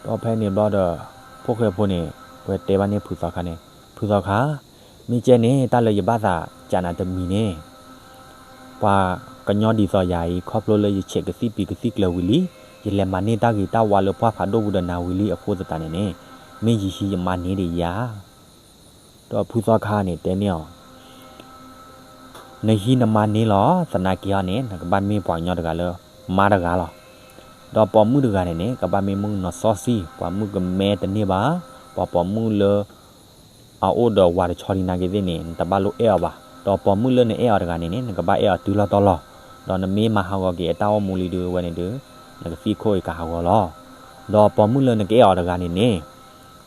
ဒီးဖဲန့ၣ်ဘျီဒီး ဖိၣ်ဃဲဖိန့ၣ် ဝဲတဲဘၣ်န့ၣ်ဖုသီခါန့ၣ်, ဖုသီခါ, မ့ၢ်ကဲန့ၣ် တၢ်လၢယဘၣ်သးကးနၤတမံၤန့ၣ် ပှၤကညီဒ်သိးယၤအံၤ ခီဖျိလၢယဆဲးကသံၣ်ပံၤကသံၣ်ကျၢၤဝံၤလံ, ယလဲၤမၤန့ၢ်တၢ်ဂ့ၤတၢ်ဝါလၢပှၢ်ဖးဒိၣ်ပူၤဒီးနၤဝံၤလံအဃိသတးန့ၣ်န့ၣ်, မ့ၢ်ယဟံးယမါန့ၢ်ဒံးယၤ. ဒီးဖုသီခါန့ၣ်တဲန့ၢ်အီၤ, နဟံးနမါန့ၢ်လီၤ. သနာ်က့ဟီန့ၣ် နကဘၣ်မ့ၢ်ပှၤကညီတဂၤလၢ မါတဂၤလီၤ. ဒီးပိာ်မုၣ်တဂၤန့ၣ်န့ၣ် ကဘၣ်မ့ၢ်မုၣ်ကနီၤစီဆှံ, ပှၤမုၣ်ကမဲတန့ၢ်ဘၣ်, ပှၤပိာ်မုၣ်လၢ အအိၣ်ဒီးဝၤတဆီဒံးနာ်က့သ့ၣ်န့ၣ် နတဘၣ်လိၣ်အဲၣ်အီၤဘၣ်. ဒီးပိာ်မုၣ်လၢနအဲၣ်အီၤတဂၤန့ၣ်န့ၣ် နကဘၣ်အဲၣ်အီၤတုၤလီၢ်တီၢ်လီၢ်, ဒီးနမ့ၢ်မၤဟးဂီၤက့ၤအတၢ်အိၣ်မူလံဒုးဝဲန့ၣ်ဒုး နကသံၣ်ခိၣ်အံၤကဟးဂီၤလီၤ. ဒီးပိာ်မုၣ်လၢနကအဲၣ်အီၤတဂၤန့ၣ်န့ၣ်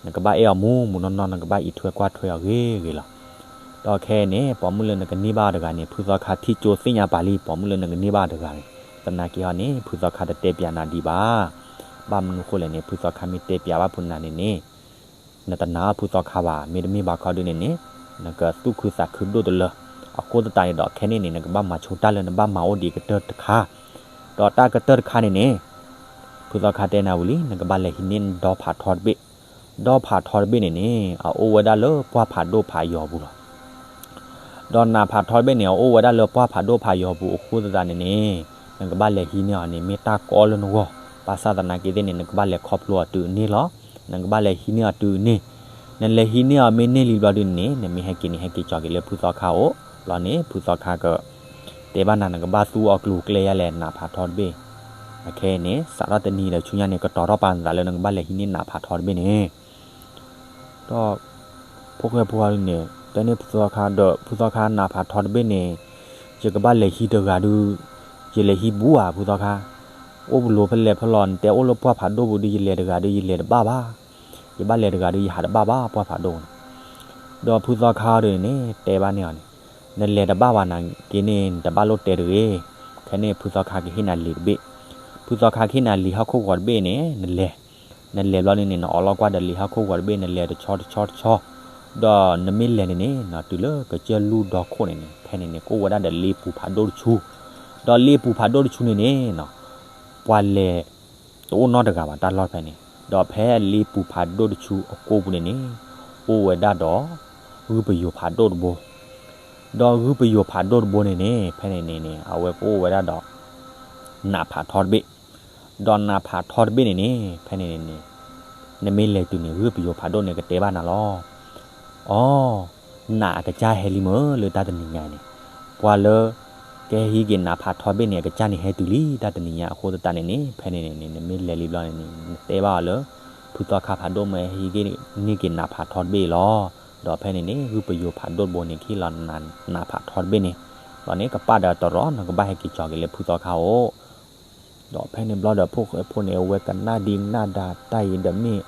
နကဘၣ်အဲၣ်အီၤမူမူနီၢ်နီၢ် နကဘၣ်အံးထွဲကွၢ်ထွဲအီၤဂ့ၤဂ့ၤလီၤ. ဒီးခဲအံၤန့ၣ် ပိာ်မုၣ်လၢနကန့ၢ်ဘၣ်အီၤတဂၤန့ၣ် ဖုသီခါထံၣ်ကၠိသ့ၣ်ညါပာ်လံ ပိာ်မုၣ်လၢနကန့ၢ်ဘၣ်အီၤတဂၤန့ၣ်. သနာ်က့ဟီန့ၣ် ဖုသီခါတတဲပၠးနၤဒံးဘၣ်. ဘၣ်မနုၤဃိလဲၣ်န့ၣ် ဖုသီခါမ့ၢ်တဲပၠးဘၣ်ဖုနၤန့ၣ်န့ၣ် နတနာ်အီၤဖုသီခါဘၣ်. မ့တမ့ၢ်ဘၣ်ခီဒုးန့ၣ်န့ၣ် နကသူၣ်ခုသးခုဒိၣ်တလၢ. အဃိသတးန့ၣ်ဒီး ခဲန့ၣ်န့ၣ် နကဘၣ်မၤဆိတၢ်လၢနဘၣ်မၤအိၣ်ဒံးကတၢၢ်တခါ. ဒီးတၢ်ကတၢၢ်တခါန့ၣ်န့ၣ် ဖုသီခါတဲနၤဝံၤလံ နကဘၣ်လဲၤဟံးန့ၢ်နဒီဖးထီတဘ့ၣ်. ဒီဖးထီတဘ့ၣ်န့ၣ်န့ၣ် အအိၣ်ဝဲဒၣ်လၢပှၢ်ဖးဒိၣ်ဖးယီၤပူၤလီၤ. ဒီးနးဖးထီတဘ့ၣ်န့ၣ် အအိၣ်ဝဲဒၣ်လၢပှၢ်ဖးဒိၣ်ဖးယီၤပူၤအဃိသတးန့ၣ်န့ၣ် နကဘၣ်လဲၤဟံးန့ၢ်အီၤန့ၣ် မ့ၢ်တၢ်ကီလၢနဂီၢ်. ဘၣ်ဆၣ်သနာ်က့သ့ၣ်န့ၣ် နကဘၣ်လဲၤခီဖျိအီၤတုၤအန့ၢ်လီၤ. နကဘၣ်လဲၤဟံးန့ၢ်အီၤတုၤအန့ၢ်. နလဲၤဟံးန့ၢ်အီၤမ့ၢ်န့ၢ်လံဘျီဒုးန့ၣ်န့ၣ် နမ့ၢ်ဟဲက့ၤန့ၣ် ဟဲက့ၤကၠီၤက့ၤလၢဖုသီခါအိၣ်. ဘျီန့ၣ် ဖုသီခါက တဲဘၣ်နၤ နကဘၣ်သူအီၤကျိၤကျဲယါလဲၣ် နးဖးထီတဘ့ၣ်. အခဲအံၤန့ၣ် စးထီၣ်တနံၤဒီးဆူညါန့ၣ် ကတီၤထီၣ်ပာ်နသးလၢနကဘၣ်လဲၤဟံးန့ၢ်နးဖးထီတဘ့ၣ်န့ၣ် ဒီး ဖိၣ်ဃဲဖိန့ၣ် တဲန့ၢ်ဖုသီခါဒီး ဖုသီခါ နးဖးထီတဘ့ၣ်န့ၣ် ယကဘၣ်လဲၤဟံးတဂၤဒုး ယလဲၤဟံးဘူးဧါ ဖုသီခါ. အိၣ်ပလိၤဖဲလဲၣ်ဖဲလဲၣ် နတဲအိၣ်လၢပှၢ်ဖးဒိၣ်ပူၤဒုး ယလဲၤတဂၤဒုး ယလဲၤတဘၣ်ဘၣ်. ယဘၣ်လဲၤတဂၤဒုး ယဟးတဘၣ်ဘၣ်ပှၢ်ဖးဒိၣ်ပူၤန့ၣ်. ဒီးဖုသီခါဒုးန့ၣ် တဲဘၣ်န့ၢ်အီၤန့ၣ် နလဲၤတဘၣ်ဘၣ်နာ်က့န့ၣ် နတဘၣ်လိၣ်တဲတဂ့ၤ. ခဲန့ၣ် ဖုသီခါကဟ့ၣ်နၤလံာ်တဘ့ၣ်. ဖုသီခါကဟ့ၣ်နၤလံာ်ဟီၣ်ခိၣ်ဂီၤတဘ့ၣ်န့ၣ် နလဲၤ နလဲၤဘျီန့ၣ်န့ၣ် နအိးလီၤကွၢ်ဒီးလံာ်ဟီၣ်ခိၣ်ဂီၤတဘ့ၣ် နလဲၤတဆီတဆီတဆီ ဒီးနမ့ၢ်လဲၤန့ၣ်န့ၣ် တုၤလၢကစၢၢ်လူၢ်ဒီခိၣ်န့ၣ်န့ၣ် ဖဲန့ၣ်န့ၣ် ကအိၣ်ဝဲဒၣ်ဒီးလ့ပူၤဖးဒိၣ်တဆူ, ဒီးလ့ပူၤဖးဒိၣ်တဆူန့ၣ်န့ၣ် ပှၤလဲၤတအိၣ်နီတဂၤဘၣ်တၢ်လီၢ်ဖဲန့ၣ်. ဒီးဖဲလ့ပူၤဖးဒိၣ်တဆူအကိးပူၤန့ၣ်န့ၣ် အိၣ်ဝဲဒၣ်ဒီး ဂုၢ်ပယိၤဖးဒိၣ်တဘိ. ဒီးဂုၢ်ပယိၤဖးဒိၣ်တဘိန့ၣ်န့ၣ် ဖဲန့ၣ်န့ၣ်န့ၣ် အဝဲကအိၣ်ဝဲဒၣ်ဒီး နးဖးထီတဘ့ၣ်. ဒီးနးဖးထီတဘ့ၣ်န့ၣ်န့ၣ် ဖဲန့ၣ်န့ၣ်န့ၣ် နမ့ၢ်လဲၤတုၤန့ၣ် ဂုၢ်ပယိၤဖးဒိၣ်န့ၣ်ကတဲဘၣ်နၤလီၤ. အိ, နးအကစၢ်ဟဲလံမ့ၢ်လၢတၢ်တနံၤညါန့ၣ်, ပှၤလၢ ကဟဲဟံးက့ၤနးဖးထီတဘ့ၣ်န့ၣ် အကစၢ်န့ၣ်ဟဲတုၤလံတၢ်တနံၤညါအဃိသတးန့ၣ်န့ၣ် ဖဲန့ၣ်န့ၣ်န့ၣ် နမ့ၢ်လဲၤလံဘျီန့ၣ်န့ၣ် နတဲဘၣ်အီၤလၢ ဖုသီခါဖးဒိၣ်မ့ၢ်ဟဲဟံးန့ၢ်က့ၤနးဖးထီတဘ့ၣ်လီၤ. ဒီးဖဲန့ၣ်န့ၣ် ဂုၢ်ပယိၤဖးဒိၣ်တဘိန့ၣ် ကဟ့ၣ်လီၤနးဖးထီတဘ့ၣ်န့ၣ်, ဒီးန့ၣ်ကပာ်ဒီးတရီ နကဘၣ်ဟဲက့ၤကၠီၤက့ၤလၢဖုသီခါအိၣ် ဒီးဖဲန့ၣ်ဘျီဒီး ဖိၣ်ဃဲဖိန့ၣ် အဝဲကနၣ်ဒံးကနၣ်ဒါတၢ်အံၤဒီး မ့ၢ်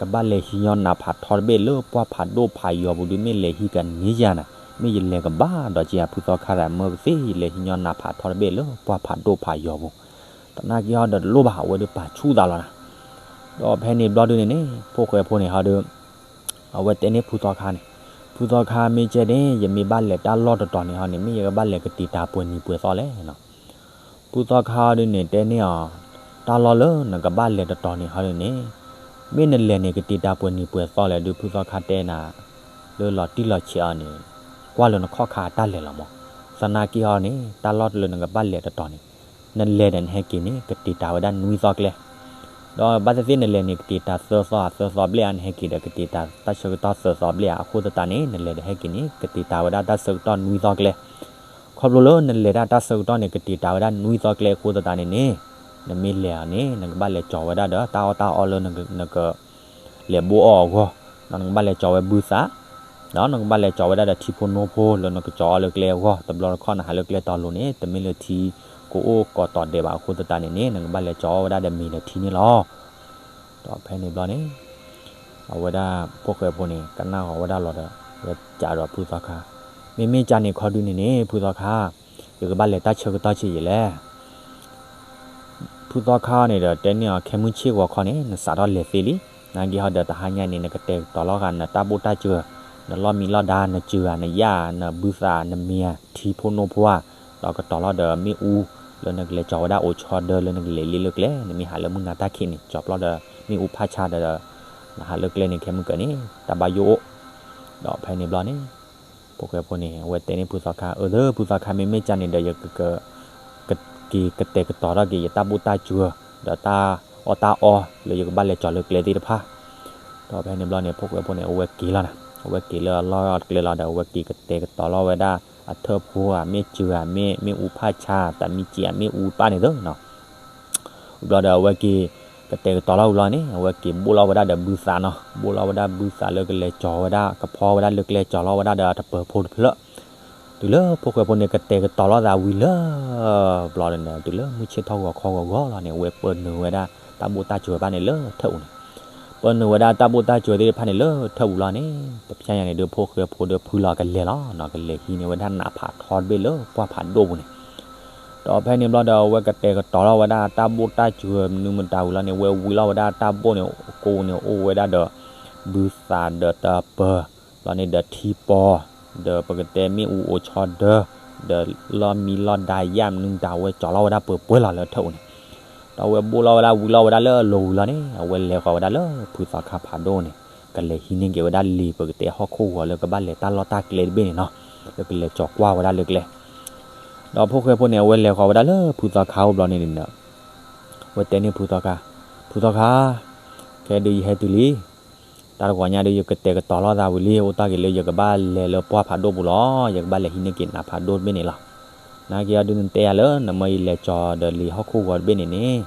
ကဘၣ်လဲၤဟံးညီနးဖးထီတဘ့ၣ်လၢပှၢ်ဖးဒိၣ်ဖးယီၤပူၤဒုး မ့ၢ်လဲၤဟံးကန့ၢ်ယၤနၤ, မ့ၢ်ယလဲၤကဘၣ်ဒီးက့ၤဧါ ဖုသီခါသး မၢကသ့ ယလဲၤဟံးညီနးဖးထီတဘ့ၣ်လၢပှၢ်ဖးဒိၣ်ဖးယီၤပူၤ, သနာ်က့ဟီဒီးတလိၣ်ဘၣ် အဝဲဒုးပာ်ဆူၣ်သးလီၤနၤ. ဒီးဖဲန့ၣ်ဘျီဒုးန့ၣ်န့ၣ် ဖိၣ်ဃဲဖိန့ၣ်ဟီဒီး အဝဲတဲန့ၢ်ဖုသီခါန့ၣ်, ဖုသီခါမ့ၢ်ကဲန့ၣ် ယမ့ၢ်ဘၣ်လဲၤတၢ်လီၢ်တတီၤန့ၣ်ဟီန့ၣ် မ့ၢ်ယကဘၣ်လဲၤကတံာ်တာၤပှဲၤနံၤပှဲၤသီလဲၣ်. ဖုသီခါဒုးန့ၣ်တဲန့ၢ်အီၤ, တၢ်လီၢ်လၢနကဘၣ်လဲၤတတီၤန့ၣ်ဟီဒုးန့ၣ်, မ့ၢ်နလဲၤန့ၣ် ကတံာ်တာၤပှဲၤနံၤပှဲၤသီလဲၣ်ဒုး ဖုသီခါတဲနၤ လၢလီၤတံၢ်လီၤဆဲးအီၤန့ၣ်, ကွၢ်လၢနခီၣ်ခါအတၢ်လဲၤလီၤမး. သနာ်က့ဟီန့ၣ် တၢ်လီၢ်လၢနကဘၣ်လဲၤတတီၤန့ၣ်, နလဲၤဒီးနဟဲက့ၤန့ၣ် ကတံာ်တာၤဝဲဒၣ်နွံသီကျဲ ဒီးဘၣ်သ့ၣ်သ့ၣ်နလဲၤန့ၣ် ကတံာ်တာ်သၢသီ သၢသီဘျဲၣ်ဧါ, နဟဲက့ၤဒီး ကတံာ်တာ်တၢ်ဆၢကတီၢ်သၢသီဘျဲၣ်ဧါ. အဃိသတးန့ၣ် နလဲၤဒီးဟဲက့ၤန့ၣ် ကတံာ်တာ်ဝဲဒၣ်တၢ်ဆၢကတီၢ်နွံသီကျဲ. ခီဖျိလၢနလဲၤဒၣ်တၢ်ဆၢကတီၢ်န့ၣ် ကတံာ်တာ်ဝဲဒၣ်နွံသီကျဲအဃိသတးန့ၣ်န့ၣ်, နမ့ၢ်လဲၤအီၤန့ၣ် နကဘၣ်လဲၤကၠီၤဝဲဒၣ်ဒီး တၢ်အီၣ်တၢ်အီလၢနက လဲၤဘိအီၣ်အဂီၢ်, ဒီးနကဘၣ်လဲၤကၠီၤဝဲဘုသး ဒီးနကဘၣ်လဲၤကၠီၤဝဲဒၣ်ဒီးထံဖိနိဖိလၢနကကၠီၤအီၤလၢကျဲအဂီၢ်, တဘျီတခီၣ်နဟးလၢကျဲတီၤလိၤန့ၣ် တမ့ၢ်လၢထံကအိၣ်ကိးတီၤဒဲးဘၣ်အဃိသတးန့ၣ်န့ၣ် နကဘၣ်လဲၤကၠီၤအီၤဝဲဒၣ်ဒီးမ့ၤဒီးထံန့ၣ်လီၤ. ဒီးဖဲန့ၣ်ဘျီန့ၣ် အဝဲဒၣ်ဖိၣ်ဃဲဖိန့ၣ် ကနၣ်ဃီၤဝဲဒၣ်လီၤဒီး ဝဲကးဒီးဖုသီခါ, မ့မ့ၢ်ကန့ၣ်ခီဒုန့ၣ်န့ၣ် ဖုသီခါ, ယကဘၣ်လဲၤတၢ်ဆၢကတီၢ်ဆံးယံာ်လဲၣ်. ဖုသီခါန့ၣ်ဒီးတဲန့ၢ်အီၤ ခဲမုၢ်ဆ့ၣ်ဂီၤခီန့ၣ် နစးထီၣ်လဲၤသ့လံ. နာ်က့ဟီဒီးတဟါညါန့ၣ် နကတဲာ်ကတီၤလီၤဃာ်နတၢ်ဘိၣ်တၢ်စၢၤ, နလီၢ်မံလီၢ်ဒါ, နစၢၤဧါ, နယၣ်ဧါ, နဘုသး, နမ့ၤဧါ, ထံဖိနိဖိဧါ, ဒီးကတီၤလီၤဒီးမ့ၣ်အူ လၢနကလဲၤကၠီၤဝဲဒၣ်အိၣ်ဆီဒၢလၢနကလဲၤလ့လၢကျဲ, နမ့ၢ်ဟးလၢမုၢ်နၤတၢ်ခံးန့ၣ် ကၠီၤပျီၢ်ဒီးမ့ၣ်အူဖးဆါဒီး နဟးလၢကျဲန့ၣ် ခဲမုၢ်ကၢန့ၣ် တၢ်ဘၣ်ယိၣ်အိၣ်. ဒီးဖဲန့ၣ်ဘျီန့ၣ် ဖိၣ်ဃဲဖိန့ၣ် အဝဲတဲန့ၢ်ဖုသီခါ, အၢ ဖုသီခါ မ့မ့ၢ်ကန့ၣ်ဒီး ယက က့ၤကတဲာ်ကတီၤထီၣ်က့ၤယတၢ်ဘိၣ်တၢ်စၢၤ ဒီးတၢ်အီၣ်တၢ်အီလၢယကဘၣ်လဲၤကၠီၤလၢကျဲသ့ၣ်တဖၣ်. ဒီးဖဲန့ၣ်ဘျီန့ၣ် ဖိၣ်ဃဲဖိန့ၣ် အဝဲက့ၤလီၤနၤ, အဝဲက့ၤလၢအလီၢ်ကျဲလီၤဒီး အဝဲက့ၤကတဲာ်ကတီၤလီၤဝဲဒၣ် အထၢၣ်ဖိဧါ, မ့ၢ်စၢၤဧါ, မ့ၢ်မ့ၣ်အူဖးဆါ, တၢ်မံစံးဧါ, မ့ၣ်အူပၢ်န့ၣ်သၢနီၤ ဝံၤဘျီဒီး အဝဲက့ၤကတဲာ်ကတီၤလီၤဝံၤလီၤန့ၣ် အဝဲက့ၤဘိၣ်လီၤဝဲဒၣ်ဒီးဘုသးနီၤ, ဘိၣ်လီၤဝဲဒၣ်ဘုသးလၢကလဲၤကၠီၤဝဲဒၣ် ကဖီဝဲဒၣ်လၢကျဲ ကၠီၤလီၤဝဲဒၣ်ဒီးတပၢၤဖိတဖျၢၣ်. တုၤလၢဖိၣ်ဃဲဖိန့ၣ်ကတဲာ်ကတီၤလီၤသးဝံၤလၢ ဘျီဒီးန့ၣ် တုၤလၢမုၢ်ဆ့ၣ်ထီၣ်ဂီၤခီဂီၤဂီၤလီၤန့ၣ် အဝဲပၢနုာ်ဝဲဒၣ်တၢ်ဘိၣ်တၢ်စၢၤဘၣ်န့ၣ်လၢထၢၣ်ပူၤန့ၣ် ပၢနုာ်ဝဲဒၣ်တၢ်ဘိၣ်တၢ်စၢၤသ့ၣ်တဖၣ်န့ၣ်လၢထၢၣ်ပူၤလီၤန့ၣ် တဖျဲညါန့ၣ်ဒီး ဖိၣ်ဃဲဖိဒီးဖုလီၤကလဲၤလီၤနီၤ, ကလဲၤဟံးန့ၢ်ဝဲဒၣ်နးဖးထီတဘ့ၣ်လၢပှၢ်ဖးဒိၣ်ပူၤန့ၣ်. ဒီးဖဲန့ၣ်ဘျီဒီး အဝဲကတဲာ်ကတီၤလီၤဝဲဒၣ်တၢ်ဘိၣ်တၢ်စၢၤမနုၤမတၤဝံၤလီၤန့ၣ် ဝဲဝံၤလီၤဝဲဒၣ်တၢ်ဘိၣ်န့ၣ် ကိးန့ၣ်အိၣ်ဝဲဒၣ်ဒီး ဘုသးဒီးတပၢၤ ဘျီန့ၣ်ဒီးထံပီၤ ဒီးပကတဲမ့ၣ်အူအိၣ်ဆီဒၢ ဒီးလီၢ်မံလီၢ်ဒါယၣ်မနုၤမတၤ အဝဲကၠီၤလီၤဝဲဒၣ်ပှဲၤပှဲၤလီၤလၢထၢၣ်ပူၤန့ၣ်. ဒီးအဝဲဘိၣ်လီၤဝဲဒၣ်ဝံၤလီၤဝဲဒၣ်လၢအလိၤဝံၤလီၤန့ၣ် အဝဲလဲၤဃီၤဝဲဒၣ်လၢဖုသီခါဖးဒိၣ်န့ၣ် ကလဲၤဟံးန့ၢ်က့ၤဝဲဒၣ်လံာ်ပကတဲဟီၣ်ခိၣ်ဂီၤလၢကဘၣ်လဲၤတၢ်လီၢ်တၢ်ကျဲတဘ့ၣ်န့ၣ်နီၤ, လၢကလဲၤကၠီၤကွၢ်ဝဲဒၣ်လၢကျဲ. ဒီးဖိၣ်ဃဲဖိန့ၣ် အဝဲလဲၤဃီၤဝဲဒၣ်လၢဖုသီခါအိၣ်ဘျီန့ၣ်ဒီး အဝဲတဲန့ၢ်ဖုသီခါ, ဖုသီခါ, ခဲဒုးယဟဲတုၤလံ တၢ်တဂီၤညါဒီး ယကတဲာ်ကတီၤလီၤသးဝံၤလံ အိၣ်တ့ၢ်က့ၤလၢယကဘၣ်လဲၤလၢပှၢ်ဖးဒိၣ်ပူၤလီၤ, ယကဘၣ်လဲၤဟံးန့ၢ်က့ၤနးဖးဒိၣ်တဘ့ၣ်န့ၣ်လီၤ. နာ်က့အီၤဒုးနတဲယၤလၢ နမ့ၢ်ယလဲၤကၠီၤဒီးလံာ်ဟီၣ်ခိၣ်ဂီၤတဘ့ၣ်န့ၣ်န့ၣ်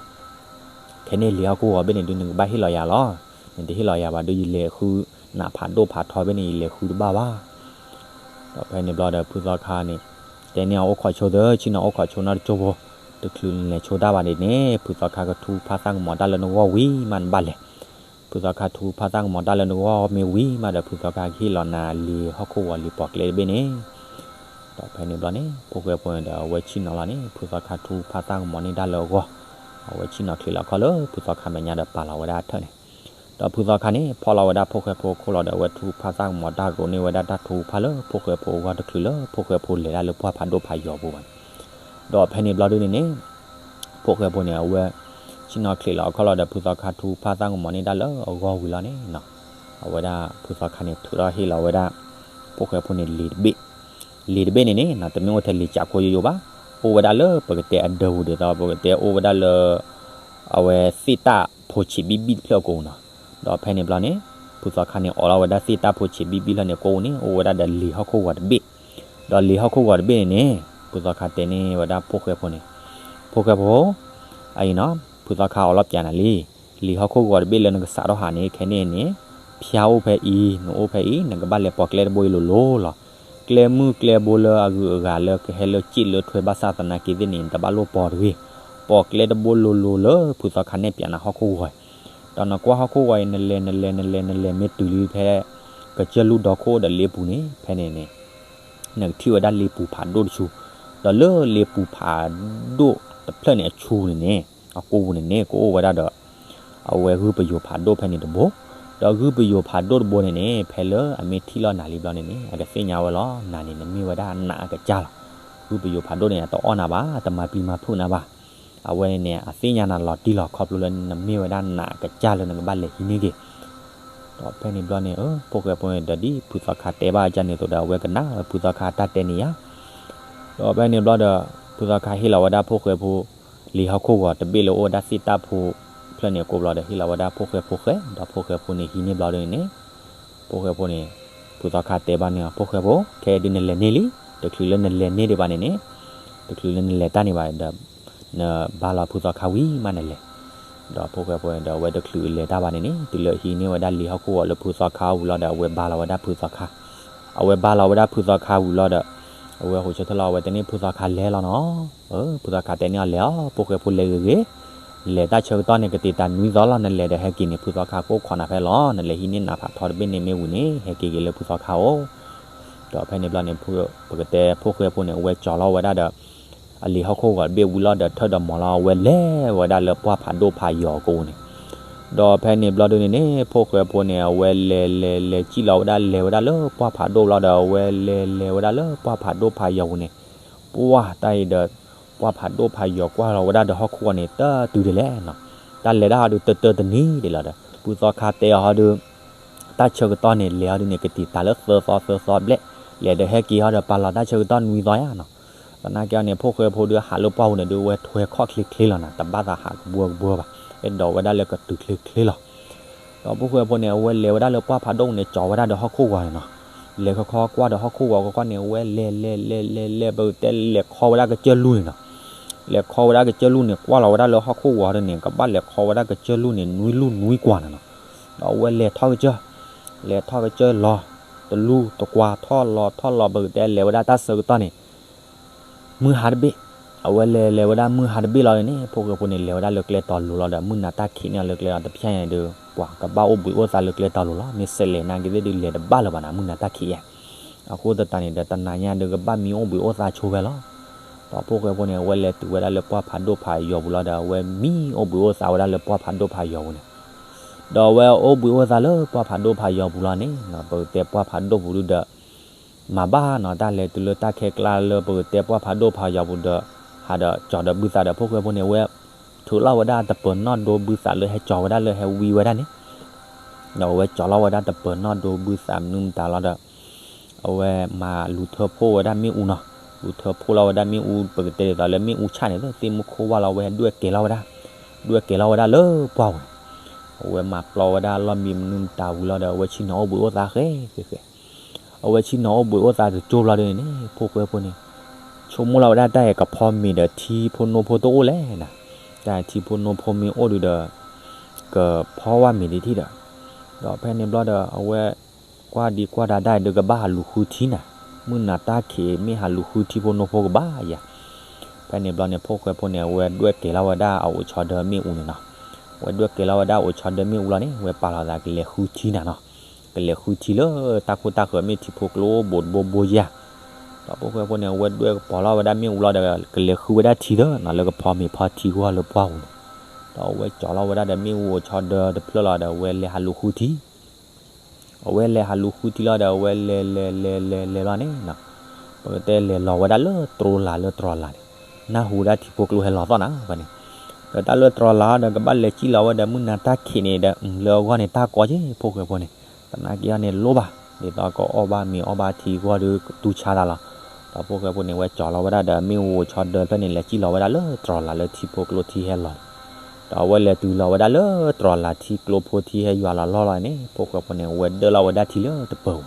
ခဲန့ၣ်လံာ်ဟီၣ်ခိၣ်ဂီၤတဘ့ၣ်န့ၣ်ဒုး နကဘၣ်ဟ့ၣ်လီၤယၤလီၤ. နတဟ့ၣ်လီၤယၤဘၣ်ဒီး ယလဲၤဃုနးဖးဒိၣ်ဖးထီတဘ့ၣ်န့ၣ် ယလဲၤဃုတဘၣ်ဘၣ်. ဒီးဖဲန့ၣ်ဘျီဒီး ဖုသီခါန့ၣ် တဲန့ၢ်အီၤအိၣ်ခိးဆိသၢ ဆ့ၣ်နီၤအိၣ်ခိးဆိနီတကၠိဖိ, တချုးနလဲၤဆိတၢ်ဘၣ်န့ၣ်န့ၣ် ဖုသီခါကထူဖးသၣ်ကမီၤတၢ်လၢနဂီၢ်ဝံၤမးနဘၣ်လဲၤ. ဖုသီခါထူဖးသၣ်ကမီၤတၢ်လၢနဂီၢ်မ့ၢ်ဝံၤမးဒီး ဖုသီခါကဟ့ၣ်လီၤနၤလံာ်ဟီၣ်ခိၣ်ဂီၤလံာ်ပီၤကျဲတဘ့ၣ်န့ၣ်. ဒီးဖဲန့ၣ်ဘျီန့ၣ် ဖိၣ်ဃဲဖိန့ၣ်ဒီး အဝဲဆ့ၣ်နီၤလီၤန့ၣ် ဖုသီခါထူဖးသၣ်ကမီၤန့ၢ်တၢ်လၢအဂီၢ်, အဝဲဆ့ၣ်နီၤချံးလီၤခီၣ်လၢဖုသီခါမဲာ်ညါဒီးပာ်လီၤဝဲဒၣ်အထၢၣ်န့ၣ်. ဒီးဖုသီခါန့ၣ် ဖီၣ်လီၤဝဲဒၣ်ဖိၣ်ဃဲဖိအခိၣ်လီၤဒီး အဝဲထူဖးသၣ်ကမီၤတၢ်ရိးန့ၢ်ဝဲဒၣ်တၢ်ထူဖးလၢဖိၣ်ဃဲဖိအဂီၢ်တချုးလၢဖိၣ်ဃဲဖိလဲၤဒၣ်လၢပှၢ်ဖးဒိၣ်ဖးယိာ်ပူၤဘၣ်န့ၣ်. ဒီးဖဲန့ၣ်ဘျီဒုန့ၣ်န့ၣ် ဖိၣ်ဃဲဖိန့ၣ် အဝဲ ဆ့ၣ်နီၤချံးလီၤအခီၣ်လီၤဒီး ဖုသီခါထူဖးသၣ်ကမီၤန့ၢ်တၢ်လၢအဂီၢ်ဝံၤလီၤန့ၣ်နီၤ, အဝဲဒၣ်ဖုသီခါန့ၣ် ထုးထီၣ်ဟ့ၣ်လီၤဝဲဒၣ် ဖိၣ်ဃဲဖိန့ၣ်လံာ်တဘ့ၣ်, လံာ်တဘ့ၣ်န့ၣ်န့ၣ်နီၤ တမ့ၢ်အိၣ်ထဲလံာ်ကးခိယိယိဘၣ်, အိၣ်ဝဲဒၣ်လၢပကတဲအဒၢပူၤဒ်သိး ပကတဲအိၣ်ဝဲဒၣ်လၢ အဝဲသ့ၣ်တၢ်ဖိဆံးဘံၣ်ဘံၣ်တဖျၢၣ်အကိာ်ပူၤနီၤ. ဒီးဖဲန့ၣ်ဘျီန့ၣ် ဖုသီခါန့ၣ် အိးလီၤဝဲဒၣ်သ့ၣ်တၢ်ဖိဆံးဘံၣ်ဘံၣ်လီၤန့ၣ် ကအိၣ်န့ၣ် အိၣ်ဝဲဒၣ်ဒီးလံာ်ဟီၣ်ခိၣ်ဂီၤတဘ့ၣ်, ဒီးလံာ်ဟီၣ်ခိၣ်ဂီၤတဘ့ၣ်န့ၣ်န့ၣ် ဖုသီခါတဲန့ၢ်ဝဲဒၣ်ဖိၣ်ဃဲဖိန့ၣ်, ဖိၣ်ဃဲဖိ, အအံၤနီၤ ဖုသီခါအိးလီၤပျးနၤလံ, လံာ်ဟီၣ်ခိၣ်ဂီၤတဘ့ၣ်လၢနကစးထီၣ်ဟးန့ၣ် ခဲန့ၣ်န့ၣ် ဖၠါအိၣ်ဖဲအံၤ နအိၣ်ဖဲအံၤ နကဘၣ်လဲၤပိာ်ကျဲတဘိအံၤလိၤလိၤလီၤ. ကျဲမုၢ်ကျဲဘိလၢအဂုၤအဂၤလၢကဟဲလၢစ့ၣ်လၢထွဲ ဘၣ်ဆၣ်သနာ်က့သ့ၣ်န့ၣ် နတဘၣ်လိၣ်ပိာ်တဂ့ၤ, ပိာ်ကျဲတဘိလိၤလိၤလၢဖုသီခါနဲၣ်ပျးနၤဟီၣ်ခိၣ်ဂီၤအံၤ, ဒီးနကွၢ်ဟီၣ်ခိၣ်ဂီၤအံၤ နလဲၤနလဲၤနလဲၤနလဲၤမ့ၢ်တုၤလံဖဲ ကစၢၢ်လူၢ်ဒီခိၣ်ဒီးလ့ပူၤန့ၣ် ဖဲန့ၣ်န့ၣ် နကထံၣ်ဝဲဒၣ်လ့ပူၤဖးဒိၣ်တဆူ, ဒီးလၢလ့ပူၤဖးဒိၣ်တဖျၢၣ်န့ၣ်အဆူန့ၣ်န့ၣ် အကိာ်ပူၤန့ၣ်န့ၣ် ကအိၣ်ဝဲဒၣ်ဒီး အဝဲဂုၢ်ပယိၤဖးဒိၣ်ဖဲန့ၣ်တဘိ, ဒီးဂုၢ်ပယိၤဖးဒိၣ်တဘိန့ၣ်န့ၣ် ဖဲလၢအမ့ၢ်ထံၣ်လီၤနၤလံဘျီန့ၣ်န့ၣ် အကသ့ၣ်ညါဝဲလီၤ နၤန့ၣ် နမ့ၢ်ဝဲဒၣ်နးအကစၢ်လီၤ. ဂုၢ်ပယိၤဖးဒိၣ်န့ၣ် အတအီၣ်နၤဘၣ် တမၤပျံၤမၤဖုးနၤဘၣ်. အဝဲန့ၣ်န့ၣ် အသ့ၣ်ညါနၤလီၤတံၢ်လီၤ ခီဖျိလၢနမ့ၢ်ဝဲဒၣ်နးအကစၢ်လၢနကဘၣ်လဲၤဟံးန့ၢ်က့ၤ ဒီးဖဲန့ၣ်ဘျီန့ၣ် ဖိၣ်ဃဲဖိန့ၣ်ဒီး ဒ်ဖုသီခါတဲဘၣ်အကန့ၣ်အသိးဒီး အဝဲကနၣ်ဝဲဖုသီခါတၢ်တဲန့ၣ်ယါ. ဒီးဖဲန့ၣ်ဘျီဒီး ဖုသီခါဟ့ၣ်လီၤဝဲဒၣ်ဖိၣ်ဃဲဖိ လံာ်ဟီၣ်ခိၣ်ဂီၤတဘ့ၣ်လၢအိၣ်ဝဲဒၣ်သ့ၣ်တၢ်ဖိတဖျၢၣ်န့ၣ်အကိာ်ဘျီဒီး ဟ့ၣ်လီၤဝဲဒၣ်ဖိၣ်ဃဲဖိဃဲ, ဒီးဖိၣ်ဃဲဖိန့ၣ်ဟံးန့ၢ်ဘျီဒ်န့ၣ်န့ၣ် ဖိၣ်ဃဲဖိန့ၣ် ဖုသီခါတဲဘၣ်န့ၣ်အီၤ ဖိၣ်ဃဲဖိ ခဲဒုးနလဲၤန့ၢ်လံ, တချုးလၢနလဲၤန့ၢ်ဒံးဘၣ်န့ၣ်န့ၣ် တချုးလၢနလဲၤတၢ်န့ၣ်ဘၣ်ဒီး နဘါလီၤဖုသီခါဝံၤမးနလဲၤ. ဒီးဖိၣ်ဃဲဖိန့ၣ်ဒီး အဝဲတချုးလဲၤတၢ်ဘၣ်န့ၣ်န့ၣ် တုၤလၢဟံးန့ၢ်ဝဲဒၣ်လံာ်ဟီၣ်ခိၣ်ဂီၤလၢဖုသီခါဝံၤလီၤဒီး အဝဲဘါလီၤဝဲဒၣ်ဖုသီခါ အဝဲဘါလီၤဝဲဒၣ်ဖုသီခါဝံၤလီၤဒီး အဝဲဟိးဆၢထၢၣ်လီၤ အဝဲတဲန့ၢ်ဖုသီခါလဲၤလီၤနီၤ. ဖုသီခါတဲန့ၢ်အီၤလဲၤအီၤ ဖိၣ်ဃဲဖိလဲၤဂ့ၤဂ့ၤ, လဲၤတၢ်ဆၢကတီၢ်န့ၣ် ကတ့ၤတၢ်နွံသီလီၤ နလဲၤဒီးဟဲက့ၤန့ၣ် ဖုသီခါကအိၣ်ခိးနၤဖဲလီၤ, နလဲၤဟံးန့ၢ်နးဖးထီတဘ့ၣ်န့ၣ်မ့ၢ်ဝံၤန့ၣ် ဟဲက့ၤက့ၤလၢဖုသီခါအိၣ်. ဒီးဖဲန့ၣ်ဘျီန့ၣ် ပကတဲဖိၣ်ဃဲဖိန့ၣ် အဝဲကၠီၤလီၤဝဲဒၣ်ဒီး အလံာ်ဟီၣ်ခိၣ်ဂီၤတဘ့ၣ်ဝံၤလီၤဒီး ထၢၣ်ဒီးမီၤလီၤ အဝဲလဲၤဝဲဒၣ်လၢပှၢ်ဖးဒိၣ်ဖးယီၤကိးန့ၣ်. ဒီးဖဲန့ၣ်ဘျီဒုန့ၣ်န့ၣ် ဖိၣ်ဃဲဖိန့ၣ် အဝဲလဲၤလဲၤလဲၤစံၣ်လီၤဝဲဒၣ် လဲၤဝဲဒၣ်လၢပှၢ်ဖးဒိၣ်လီၤဒီး အဝဲလဲၤလဲၤဝဲဒၣ်လၢပှၢ်ဖးဒိၣ်ဖးယီၤပူၤန့ၣ်, ပှၢ်တၢ်အံၤဒီး ပှၢ်ဖးဒိၣ်ဖးယီၤကွၢ်လီၤဝဲဒၣ်ဒီးဟီၣ်ခိၣ်ဂီၤန့ၣ် တတုၤဒ်လဲၣ်နီၤ, တၢ်လဲၤဒၣ်ဟီဒုးတၢတၢတနံၤဒ်လီၤဒီး ဖုသီခါတဲအီၤဟီဒုး တၢ်ဆၢကတီၢ်န့ၣ် လဲၤဟီဒုးန့ၣ် ကတ့ၤတၢ်လၢသၢသီသၢသီဘျဲၣ်, လဲၤဒီးဟဲက့ၤဟီဒီးပာ်လီၤတၢ်ဆၢကတီၢ်နွံသီယါနီၤ. သနာ်က့အီၤန့ၣ် ဖိၣ်ဃဲဖိဒုးဟးလၢပှၢ်ပူၤန့ၣ်ဒုး အဝဲထွဲခီၣ်ချ့ချ့လီၤနီၤ, တဘၣ်သးဟးကဘှီကဘှီဘၣ်, အဲၣ်ဒိးဝဲဒၣ်လၢကတုၤချ့ချ့လီၤ. ဒီးဖိၣ်ဃဲဖိန့ၣ် အဝဲလဲၤဝဲဒၣ်လၢပှၢ်ဖးဒိၣ်န့ၣ် ကၠီၤဝဲဒၣ်ဒီးဟီၣ်ခိၣ်ဂီၤန့ၣ်နီၤ, လဲၤခီခီကွၢ်ဒီးဟီၣ်ခိၣ်ဂီၤခီခီန့ၣ် အဝဲလဲၤလဲၤလဲၤလဲၤလဲၤ ပကတဲလဲၤခီဝဲဒၣ်ကစၢၢ်လူၢ်န့ၣ်နီၤ, လဲၤခီဝဲဒၣ်ကစၢၢ်လူၢ်န့ၣ် ကွၢ်လီၤဝဲဒၣ်လၢဟီၣ်ခိၣ်ဂီၤဒုးန့ၣ် ကဘၣ်လဲၤခီဝဲဒၣ်ကစၢၢ်လူၢ်န့ၣ် နွံလူၢ်နွံကွၢ်န့ၣ်နီၤ. ဒီးအဝဲလဲၤထီၣ်ကစၢၢ်, လဲၤထီၣ်ကစၢၢ်လီၤ, တလူၢ်တကွၢ်ထီၣ်လီၤထီၣ်လီၤ ပကတဲလဲၤဝဲဒၣ်တၢ်ဆၢကတီၢ်န့ၣ် မုၢ်ဟါတဘ့ၣ်, အဝဲလဲၤလဲၤဝဲဒၣ်မုၢ်ဟါတဘ့ၣ်လီၤန့ၣ် ဖိၣ်ဃဲဖိန့ၣ် လဲၤဝဲဒၣ်လၢကျဲတီၤလိၤလီၤဒီး မုၢ်နၤတၢ်ခံးန့ၢ်အီၤလၢကျဲလီၤ, တဖျဲညါန့ၣ်ဒီး ပှၤကဘၣ်အိၣ်ဘှံးအိၣ်သါလၢကျဲတီၤလိၤလီၤ, မ့ၢ်စဲးလဲၤနာ်က့သ့ၣ်ဒုးလဲၤတဘၣ်လၢၤဘၣ်နီၤ, မုၢ်နၤတၢ်ခံးယါ, အဃိသတးန့ၣ်ဒီး တနၤညါဒုးကဘၣ်မံအိၣ်ဘှံးအိၣ်သါဆိဝဲလီၤ. ဒီးဖိၣ်ဃဲဖိန့ၣ် အဝဲလဲၤတုၤဝဲဒၣ်လၢပှၢ်ဖးဒိၣ်ဖးယီၤပူၤလီၤဒီး အဝဲမံအိၣ်ဘှံးအိၣ်သါဝဲဒၣ်လၢပှၢ်ဖးဒိၣ်ဖးယီၤပူၤန့ၣ်, ဒီးအဝဲအိၣ်ဘှံးအိၣ်သါလၢပှၢ်ဖးဒိၣ်ဖးယီၤပူၤလီၤန့ၣ် ပကတဲပှၢ်ဖးဒိၣ်ပူၤဒုးဒီး မၤဘၣ်နီၤ, တၢ်လဲၤတုၤလၢတၢ်ခဲကျါလၢပကတဲပှၢ်ဖးဒိၣ်ဖးယီၤပူၤဒီး ဟးဒီးကၠီၤဒီးဘုသးဒီး ဖိၣ်ဃဲဖိန့ၣ် အဝဲထုးလီၤဝဲဒၣ်တပၢၤနီၣ်ဒိဘုသးလၢဟဲကၠီၤဝဲဒၣ်လၢဟဲဝံဝဲဒၣ်န့ၣ်, ဒီးအဝဲကၠီၤလီၤဝဲဒၣ်တပၢၤနီၣ်ဒိဘုသးမနုၤမတၤလီၤဒီး အဝဲမၤလူၤထၢဖှိၣ်ဝဲဒၣ်မ့ၣ်အူနီၤ, လူၤထၢဖှိၣ်လီၤဝဲဒၣ်မ့ၣ်အူ ပကတဲဒ်သိးလၢမ့ၣ်အူဆၣ်န့ၣ် သ့ၣ်မူခိၣ်ဝါလီၤ အဝဲဒွဲၣ်ကဲၤလီၤဝဲဒၣ်, ဒွဲၣ်ကဲၤလီၤဝဲဒၣ်လၢပှၢ်ပူၤန့ၣ်, အဝဲမၤပျီဝဲဒၣ်လီၢ်မံမနုၤမတၤဝံၤလီၤဒီး အဝဲဆ့ၣ်နီၤအိၣ်ဘှံးအိၣ်သါဃဲဃဲဃဲ အဝဲဆ့ၣ်နီၤအိၣ်ဘှံးအိၣ်သါတကၠိဘျီဒုးန့ၣ် ဖိၣ်ဃဲဖိန့ၣ် ဆိကမိၣ်လီၤဝဲဒၣ်တၢ်အံၤကဖီမ့ၤဒီးထံဖိနိဖိတအိၣ်လဲၣ်နီၤ, တၢ်ထံဖိနိဖိမ့ၢ်အိၣ်ဒုးဒီး ကဖီဝဲမ့ၤဒံးထံၣ်ဒီး, ဒီးဖဲန့ၣ်ဘျီဒီး အဝဲကွၢ်ဒံကွၢ်ဒါဒၣ်အံၤဒုး ကဘၣ်ဟးလူၤဃုထံနီၤ, မုၢ်နၤတၢ်ခံးမ့ၢ်ဟးလူၤဃုထံဖိနိဖိကဘၣ်ယါ. ဖဲန့ၣ်ဘျီန့ၣ် ဖိၣ်ဃဲဖိန့ၣ် အဝဲဒွဲၣ်ကဲၤလီၤဝဲဒၣ်အအိၣ်ဆီဒၢမ့ၣ်အူန့ၣ်နီၤ, အဝဲဒွဲၣ်ကဲၤလီၤဝဲဒၣ်အိၣ်ဆီဒၢမ့ၣ်အူလီၤန့ၣ် အဝဲပာ်လီၤသးကလဲၤဃုထံနၤနီၤ, ကလဲၤဃုထံလၢတၢ်ခိၣ်တၢ်ဃၢၤမ့ၢ်ထံဖိကျိအိၣ်ဘူးတဘိဘိယါ. ဒီးဖိၣ်ဃဲဖိန့ၣ် အဝဲဒွဲၣ်ကပီၤလီၤဝဲဒၣ်မ့ၣ်အူလီၤဒီး ကလဲၤဃုဝဲဒၣ်ထံဒီးနီၤ လၢကဖီမ့ၤဖီထံဂီၢ်လၢပှၢ်ပူၤန့ၣ်, ဒီးအဝဲကၠီၤလီၤဝဲဒၣ်ဒီးမ့ၣ်အူအိၣ်ဆီဒၢတဖျၢၣ်လီၤဒီး အဝဲလဲၤဟးလူၤဃုထံ အဝဲလဲၤဟးလူၤဃုထံလီၤဒီး အဝဲလဲၤလဲၤလဲၤလဲၤလဲၤလီၤန့ၣ်နီၤ, ပကတဲလဲၤလီၤဝဲဒၣ်လၢတြီလာ်လၢတြီလာ်န့ၣ်, နၢ်ဟူဝဲဒၣ်ထံဖိကျိဟဲလီၤသီၣ်နၤဖဲန့ၣ်, ဒီးတၢ်လၢတြီလာ်ဒီး ကဘၣ်လဲၤစံၣ်လီၤဝဲဒီး မုၢ်နၤတၢ်ခံးန့ၣ်ဒီး လၢအဂီၢ်န့ၣ် တၢ်ကီက့ၤ ဖိၣ်ဃဲဖိန့ၣ်, သနာ်က့အီၤန့ၣ်လိၣ်ဘၣ် ဒ်သိးကအီၣ်ဘၣ်မ့ၤအီၣ်ဘၣ်ထံဂီၢ်ဒီး ကတူၢ်ဆါသးလီၤ. ဒီးဖိၣ်ဃဲဖိန့ၣ် ဝဲကၠီၤလီၤဝဲဒၣ်ဒီးမ့ၣ်အူအိၣ်ဆီဒၢဖျၢၣ်န့ၣ် လဲၤစံၣ်လီၤဝဲဒၣ်လၢတြီလာ်လၢထံဖိကျိထံဟဲလီၤန့ၣ်, ဒီးအဝဲလဲၤတုၤလီၤဝဲဒၣ်လၢတြီလာ်ထံကျိဖိထံဟဲယွၤလီၤလီၢ်လီၤန့ၣ် ဖိၣ်ဃဲဖိန့ၣ် အဝဲဒၢၣ်လီၤဝဲဒၣ်ထံလၢတပၢၤပူၤ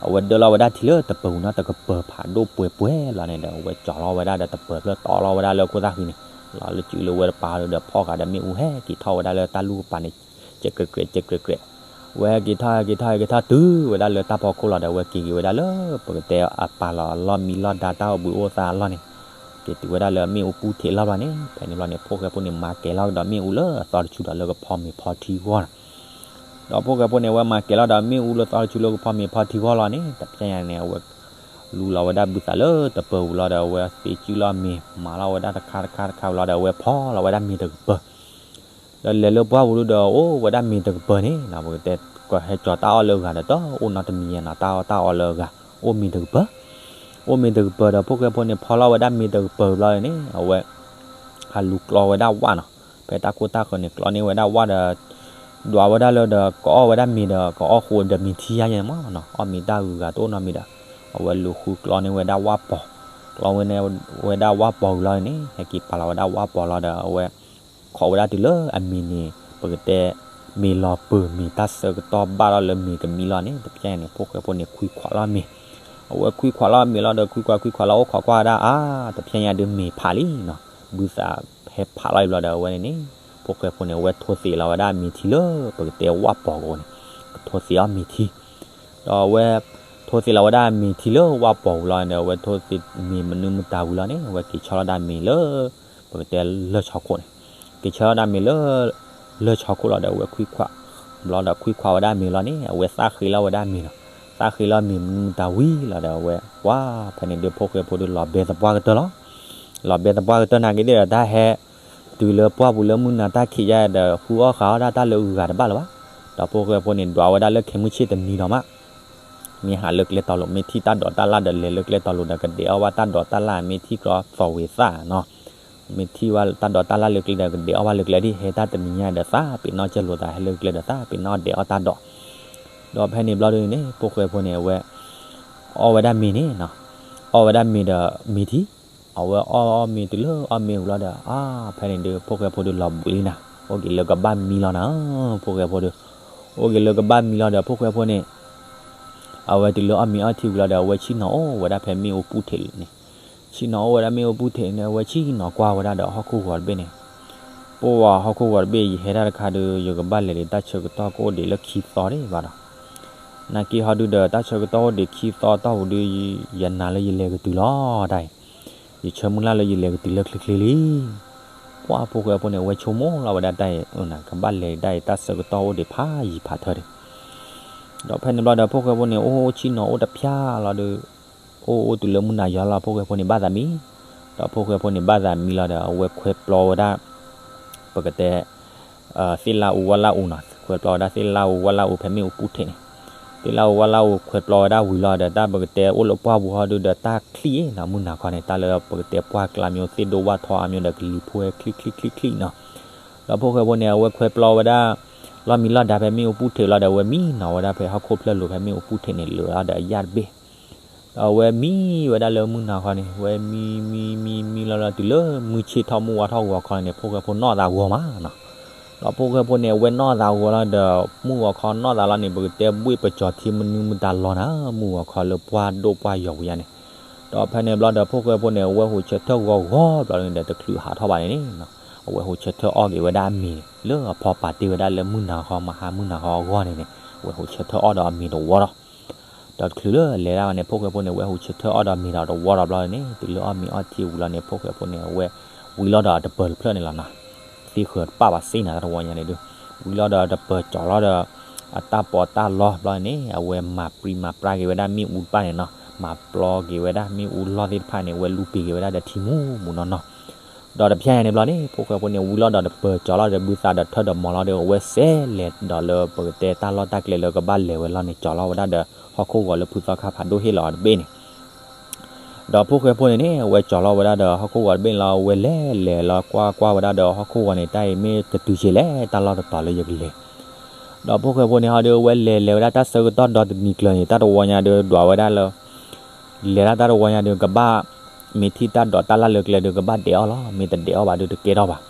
အဝဲဒၢၣ်လီၤဝဲဒၣ်ထံလၢတပၢၤပူၤနီၤ တကပၢၤဖးဒိၣ်ပှဲၤပှဲၤလီၤန့ၣ်ဒီး အဝဲကၠီၤလီၤဝဲဒၣ်ဒီးတပၢၤဖျၢၣ်တီလီၤဝဲဒၣ်လၢခိၣ်သၣ်ဃံန့ၣ်, လီၤလၢစုလၢဝဲတပၤဒီးဖီၣ်ဃာ်ဒီးမ့ၣ်အူဟဲက့ၤထီၣ်ဝဲဒၣ်လၢ တၢ်လူၢ်ကပၤန့ၣ်, ကဲးကြဲးကြဲး ကဲးကြဲးကြဲး, ဝဲက့ၤထီၣ်က့ၤထီၣ်က့ၤထီၣ်တုၤဝဲဒၣ်လၢတၢ်ဖီခိၣ်လီၤဒီး အဝဲက့ၤက့ၤဝဲဒၣ်လၢ ပကတဲအပာ်လီၤအလီၢ်မံလီၢ်ဒါတၢ်အိၣ်ဘှံးအိၣ်သါအလီၢ်န့ၣ်, က့ၤတုၤဝဲဒၣ်လၢမ့ၣ်အူပူထံးလီၢ်ဘျီန့ၣ် ဖဲန့ၣ်ဘျီန့ၣ် ဖိၣ်ဃဲဖိန့ၣ် မၤကဲၤလီၤကဒီးမ့ၣ်အူလၢအသီတဆူဒီးလၢကဖီမ့ၤဖီထံဂီၢ်နီၤ ဒီးဖိၣ်ဃဲဖိန့ၣ် အဝဲမၤကဲၤလီၤဒီးမ့ၣ်အူလၢသီတဆူလၢကဖီမ့ၤဖီထံဂီၢ်လီၤန့ၣ် တဖျဲညါန့ၣ် အဝဲလူလီၤဝဲဒၣ်ဘုသးလၢတပၢၤပူၤလီၤဒီး အဝဲသ့စုလီၤမ့ၤ မၤလီၤဝဲဒၣ်တခါတခါတခါဝံၤလီၤဒီး အဝဲဖီလီၤဝဲဒၣ်မ့ၤတကပၢၤ, ဒီးလဲၤလၢပှၢ်ပူၤဒုဒီး အိၣ်ဝဲဒၣ်မ့ၤတကပၢၤန့ၣ် ပကတဲ ကဟဲကၠီၤတၢ်အီၣ်လၢအဂၤဒီး တအိၣ်နီတမံၤယါနီၤ တၢ်အီၣ်တၢ်အီလၢအဂၤ အိၣ်မ့ၤတကပၢၤ, အိၣ်မ့ၤတကပၢၤဒီး ဖိၣ်ဃဲဖိန့ၣ် ဖီလီၤဝဲဒၣ်မ့ၤတကပၢၤဘျီန့ၣ် အဝဲ ဟးလူၤကျီဝဲဒၣ်ဝၣ်နီၤ, ဖဲတၢ်ခိၣ်တၢ်ဃၢၤန့ၣ် ကျီန့ၢ်ဝဲဒၣ်ဝၣ်ဒီး ဒွးဝဲဒၣ်လၢဒီး ကအီၣ်ဝဲဒၣ်မ့ၤဒီး ကအီၣ်ဃိဒီးမ့ၤထံယါယဲမးနီၤ, အီၣ်မ့ၤတၢ်ဂုၤဂၤတအိၣ်နီတမံၤဒီး အဝဲလူၤဃုကျီန့ၢ်ဝဲဒၣ်ဝၣ်ပီၤ, ကျီန့ၢ်ဝဲဒၣ်ဝၣ်ပီၤဝံၤလီၤန့ၣ် ဟဲက့ၤပာ်လီၤဝဲဒၣ်ဝၣ်ပီၤလီၤဒီး အဝဲ ခိးဝဲဒၣ်တုၤလၢအမ့ၤန့ၣ် ပကတဲ မ့ၤလီၤပၢၤမ့ၤတၢ်ဆၢကတီၢ်ဘၣ်ထီၣ်လၢမ့ၤကမံလီၤန့ၣ် တဖျဲညါန့ၣ် ဖိၣ်ဃဲဖိန့ၣ် ခွံခွးလီၤမ့ၤ, အဝဲခွံခွးလီၤမ့ၤလီၤဒီး ခွံခွးခွံခွးလီၤအိၣ်ခိးကွၢ်ဝဲဒၣ်အါ, တဖျဲညါဒုးမ့ၤဖးလံနီၤ, ဘုသးဟဲဖးလီၤအံၤဘျီဒီး အဝဲန့ၣ်န့ၣ် ဖိၣ်ဃဲဖိန့ၣ် အဝဲထိသ့လီၤဝဲဒၣ်မ့ၤထံလၢ ပကတဲဝၣ်ပီၤကိးန့ၣ်, ကထိသ့အီၣ်မ့ၤထံ ဒီးအဝဲ ထိ ထိသ့လီၤဝဲဒၣ်မ့ၤထံလၢဝၣ်ပီၤပူၤလီၤဒီး အဝဲထိသ့မ့ၤမနုၤမတၤဝံၤလီၤန့ၣ် အဝဲက့ၤဆီလီၤဒၣ်မ့ၤလၢ ပကတဲလၢၢ်ဆီခိၣ်န့ၣ်, က့ၤဆီလီၤဒၣ်မ့ၤလၢ လၢၢ်ဆီခိၣ်လီၤဒီး အဝဲခွံခွး ဘျီဒီးခွံခွးဝဲဒၣ်မ့ၤလီၤန့ၣ် အဝဲသၣ်ဃ့လီၤဝဲဒၣ်မ့ၤလီၤ. သၣ်ဃ့လီၤမ့ၤမနုၤမတၤဝံၤလီၤဒီး အဝဲ ပှၤဖဲန့ၣ်ဒုး ဖိၣ်ဃဲဖိဒုးလီၤဘဲသပှၢ်ကတၢၢ်လီၤ. လီၤဘဲသပှၢ်ကတၢၢ်နာ်က့ၤဒီး တၢ်ဟဲတုၤလၢပှၢ်ပူၤလၢမုၢ်နၤတၢ်ခံးယါဒီး ဃုအီၣ်ဃုအီၣ်ဒၣ်တၢ်လၢအဂၤတဘၣ်လၢၤဘၣ်. ဒီးဖိၣ်ဃဲဖိန့ၣ် ဒွးဝဲဒၣ်လၢခဲမုၢ်ဆ့ၣ်တနံၤဒီးမး မ့ၢ်ဟးလၢကျဲတီၤလိၤ မ့ၢ်ထံၣ်တၢ်ဒိးတၢ်လၣ်ဒီး လဲၤလၢကျဲတီၤလိၤဒီး ကဒဲးအီၣ်ဘၣ်တၢ်ဒိးတၢ်လၣ် မ့ၢ်ထံၣ်ကျီသီၣ်ဝံၤသၣ်နီၤ, မ့ၢ်ထံၣ်ဘၣ်တၢ်ဒိးတၢ်လၣ်လၢကျဲဒီး ကဒဲးအီၣ်ဘၣ်လၢကျဲဒ် ဟဲတၢ်တနံၤညါဒီး သးပ့ၤနီၣ်ကၢၢ်လိာ်သး ဟဲလၢကျဲဒီး သးပ့ၤနီၣ်ဒဲးအီၣ်တၢ်ဒိး. ဒီးဖဲန့ၣ်ဘျီဒုန့ၣ် ဖိၣ်ဃဲဖိန့ၣ် အဝဲ အီၣ်ဝဲဒၣ်မ့ၤန့ၣ်နီၤ, အီၣ်ဝဲဒၣ်မ့ၤဒီးမ့ၤထံ အဝဲအီၣ်အီၣ်မ့ၤတုၤလၢအီၣ်မ့ၤဝံၤလီၤဒီး အါ ဖဲန့ၣ်ဒုး ဖိၣ်ဃဲဖိဒုးလီၤဘှံးလံနၤ, အိၣ်က့ၤလၢကဘၣ်မံလီၤနၤ, ဖိၣ်ဃဲဖိဒုး အိၣ်က့ၤလၢကဘၣ်မံလီၤဒီး ဖိၣ်ဃဲဖိန့ၣ် အဝဲတုၤလၢအီၣ်မ့ၤအီၣ်ထံဝံၤလီၤဒီး အဝဲဆ့ၣ်နီၤအိၣ်ဝဲဒၣ်ဖဲမ့ၣ်အူပူၣ်ထံးန့ၣ်, ဆ့ၣ်နီၤအိၣ်ဝဲဒၣ်မ့ၣ်အူပူၣ်ထံးန့ၣ် အဝဲဆ့ၣ်နီၤကွၢ်ဝဲဒၣ်ဒီးဟီၣ်ခိၣ်ဂီၤတဘ့ၣ်န့ၣ်, ပှၤဟီၣ်ခိၣ်ဂီၤတဘ့ၣ် ယဟဲတၢ်တခါဒုး ယကဘၣ်လဲၤဒံးတၢ်ဆၢကတီၢ်ကအိၣ်ဒံးလၢခံသီဒံးဘၣ်ဒီး နာ်က့ဟီဒုဒီး တၢ်ဆၢကတီၢ်အိၣ်ဒံးခံသီတီၢ်ပူၤဒုး ယနာ်လၢယလဲၤကတုၤလီၤတၢ်အံၤ, ယဆၢမုၢ်လၢ်လၢယလဲၤကတုၤလၢချ့ချ့လံ. ပှၤဖိၣ်ဃဲဖိန့ၣ် အဝဲဆိကမိၣ်လီၤဝဲဒၣ်တၢ်အံၤ ကဘၣ်လဲၤဒၣ်အံၤ တၢ်ဆၢကတီၢ်အိၣ်ဒံးဖးယံၤဖးထၢဒံး. ဒီးဖဲန့ၣ်ဘျီဒီး ဖိၣ်ဃဲဖိန့ၣ် အိၣ်ဆ့ၣ်နီၤအိၣ်တဖျါလီၤဒီး အိၣ်အိၣ်တုၤလၢမုၢ်နၤယီၤလီၤ ဖိၣ်ဃဲဖိန့ၣ်ဘၣ်သးမံ, ဒီးဖိၣ်ဃဲဖိန့ၣ်ဘၣ်သးမံလီၤဒီး အဝဲခွဲးပျီဝဲဒၣ် ပကတဲ သ့ၣ်လၣ်အူဝၣ်လၣ်အူနီၤ, ခွဲးပျီဝဲဒၣ်သ့ၣ်လၣ်အူဝၣ်လၣ်အူဖဲမ့ၣ်အူပူၣ်ထံးန့ၣ်, သ့ၣ်လၣ်အူဝၣ်လၣ်အူခွဲးပျီဝဲဒၣ်ဝံၤလီၤဒီး တၢ်ပကတဲအိၣ်လၢပှၢ်ပူၤဟီဒုဒီး တၢ်ချံၣ်နီၤ မုၢ်နၤခီန့ၣ် တၢ်လၢပကတဲပှၢ်ကျါမ့ၢ်သ့ၣ်ဒိဝၣ်ထီအါမ့ၢ်ဒီး ကလံၤဖိဟဲချံၣ်ချံၣ်ချံၣ်ချံၣ်နီၤ. ဒီးဖိၣ်ဃဲဖိန့ၣ် အဝဲခွဲးပျီဝဲဒၣ် လီၢ်မံလီၢ်ဒါဖဲမ့ၣ်အူပူၣ်ထံးလီၤဒီး အဝဲမံနီၤဝဲဒၣ်ဖဲဟီၣ်ခိၣ်ဖျၢၣ်လိၤဖဲမ့ၣ်အူပူၣ်ထံးန့ၣ် လၢာ်လီၤဒီးအယၣ်တဘ့ၣ် ဒီးအဝဲမံဝဲဒၣ်လၢမုၢ်နၤခီန့ၣ် အဝဲမံမံမံမံလီၤလီၤတုၤလၢမုၢ်ဆ့ၣ်ထီၣ်မုၢ်ဝါထီၣ်ဂီၤခီန့ၣ် ဖိၣ်ဃဲဖိနီၢ်သးဂီၤမးနီၤ. ဒီးဖိၣ်ဃဲဖိန့ၣ် အဝဲနီၢ်သးဂီၤလီၤဒီး မုၢ်ဂီၤခီနီၢ်သးလီၤန့ၣ် ပကတဲဘှ့ၣ်ပကၠီၤထံမနုၤမတၤလီၤနၤ မုၢ်ဂီၤခီလၢပှၢ်ဒိၣ်ပှၢ်ယီၤဝံၤယါန့ၣ်. ဒီးဖဲန့ၣ်ဘျီဒီး ဖိၣ်ဃဲဖိန့ၣ် အဝဲဟိးဆၢထၢၣ်ဂီၤဂီၤဘျီန့ၣ်ဒီး တချုးဟးထီၣ်ဘၣ်န့ၣ်န့ၣ် အဝဲဟိးဆၢထၢၣ်အီၣ်က့ၤဝဲဒၣ်အမ့ၤန့ၣ် လၢအဖီပာ်တ့ၢ်ဝဲဒၣ်လၢမုၢ်နၤခီ မဟါမုၢ်နၤခီအဂီၢ်န့ၣ်န့ၣ် အဝဲဟိးဆၢထၢၣ်အီၣ်ဒီးအမ့ၤတဝီဒီး ဒီးတချုးလၢလဲၤဒၣ်ဝဲန့ၣ် ဖိၣ်ဃဲဖိန့ၣ် အဝဲဟိးဆၢထၢၣ်အီၣ်ဒီးမ့ၤဒီးတဝီဒီးဘျီန့ၣ် တုၤလၢအီၣ်မ့ၤအီၣ်ထံဝံၤလီၤန့ၣ် ဖိၣ်ဃဲဖိန့ၣ် အဝဲဝံလီၤဒီးတပၢၤတဖျၢၣ်န့ၣ်လီၤနီၤ. သ့ဃၢၤတပၣ်ဘၣ်စ့ၢ်နီၤ တၢ်တဝီညါန့ၣ်ဒုး ဝံလီၤဒီးတပၢၤကၠီၤလီၤဒီး အတၢ်ပီးတၢ်လီဘျီန့ၣ် အဝဲမၤပြံမၤပြါက့ၤဝဲဒၣ်မ့ၣ်အူတဖၣ်န့ၣ်နီၤ မၤပျီက့ၤဝဲဒၣ်မ့ၣ်အူလီၢ်သ့ၣ်တဖၣ်န့ၣ် အဝဲလူပံၤက့ၤဝဲဒၣ်ဒီးထံမူမူနီၢ်နီၢ် ဒီးတဖျဲညါန့ၣ်ဘျီန့ၣ် ဖိၣ်ဃဲဖိန့ၣ် ဝံလီၤဒီးတပၢၤကၠီၤလီၤဒီး ဘုသးဒီးထၢဒီးမီၤလီၤဒီး အဝဲစဲးလဲၤဒီးလၢပကတဲတၢ်လီၢ်တၢ်ကျဲလၢကဘၣ်လဲၤဝဲလီၤန့ၣ် ကၠီၤလီၤဝဲဒၣ်ဒီး ဟီၣ်ခိၣ်ဂီၤလၢဖုသီခါဖးဒိၣ်ဟ့ၣ်လီၤအီၤတဘ့ၣ်န့ၣ် ဒီးဖိၣ်ဃဲဖိန့ၣ်န့ၣ် အဝဲကၠီၤလီၤဝဲဒၣ်ဒီးဟီၣ်ခိၣ်ဂီၤတဘ့ၣ်န့ၣ်လီၤ အဝဲလဲၤလဲၤလီၤကွၢ်ကွၢ်ဝဲဒၣ်ဒီးဟီၣ်ခိၣ်ဂီၤန့ၣ် တၢ်အံၤမ့ၢ်ကတုၤဆံးလဲၣ် တၢ်လီၢ်တတီၤလၢယကလဲၤ ဒီးဖိၣ်ဃဲဖိန့ၣ်ဟီဒီး အဝဲလဲၤလဲၤဝဲဒၣ်တၢ်ဆၢကတီၢ်ဒီတနံၤကျၢၤန့ၣ် တၢ်တဝီညါဒီးဒွးဝဲဒၣ်လၢ လဲၤဒၣ်တၢ်တဝီညါဒီးကဘၣ် မ့ၢ်ထံၣ်တၢ်ဒိးတၢ်လၣ်လၢကျဲဒီးကဘၣ်ဒဲးအီၣ်လီၤ မ့ၢ်တဒဲးအီၣ်ဘၣ်ဒီးတကဲထီၣ်ဘၣ်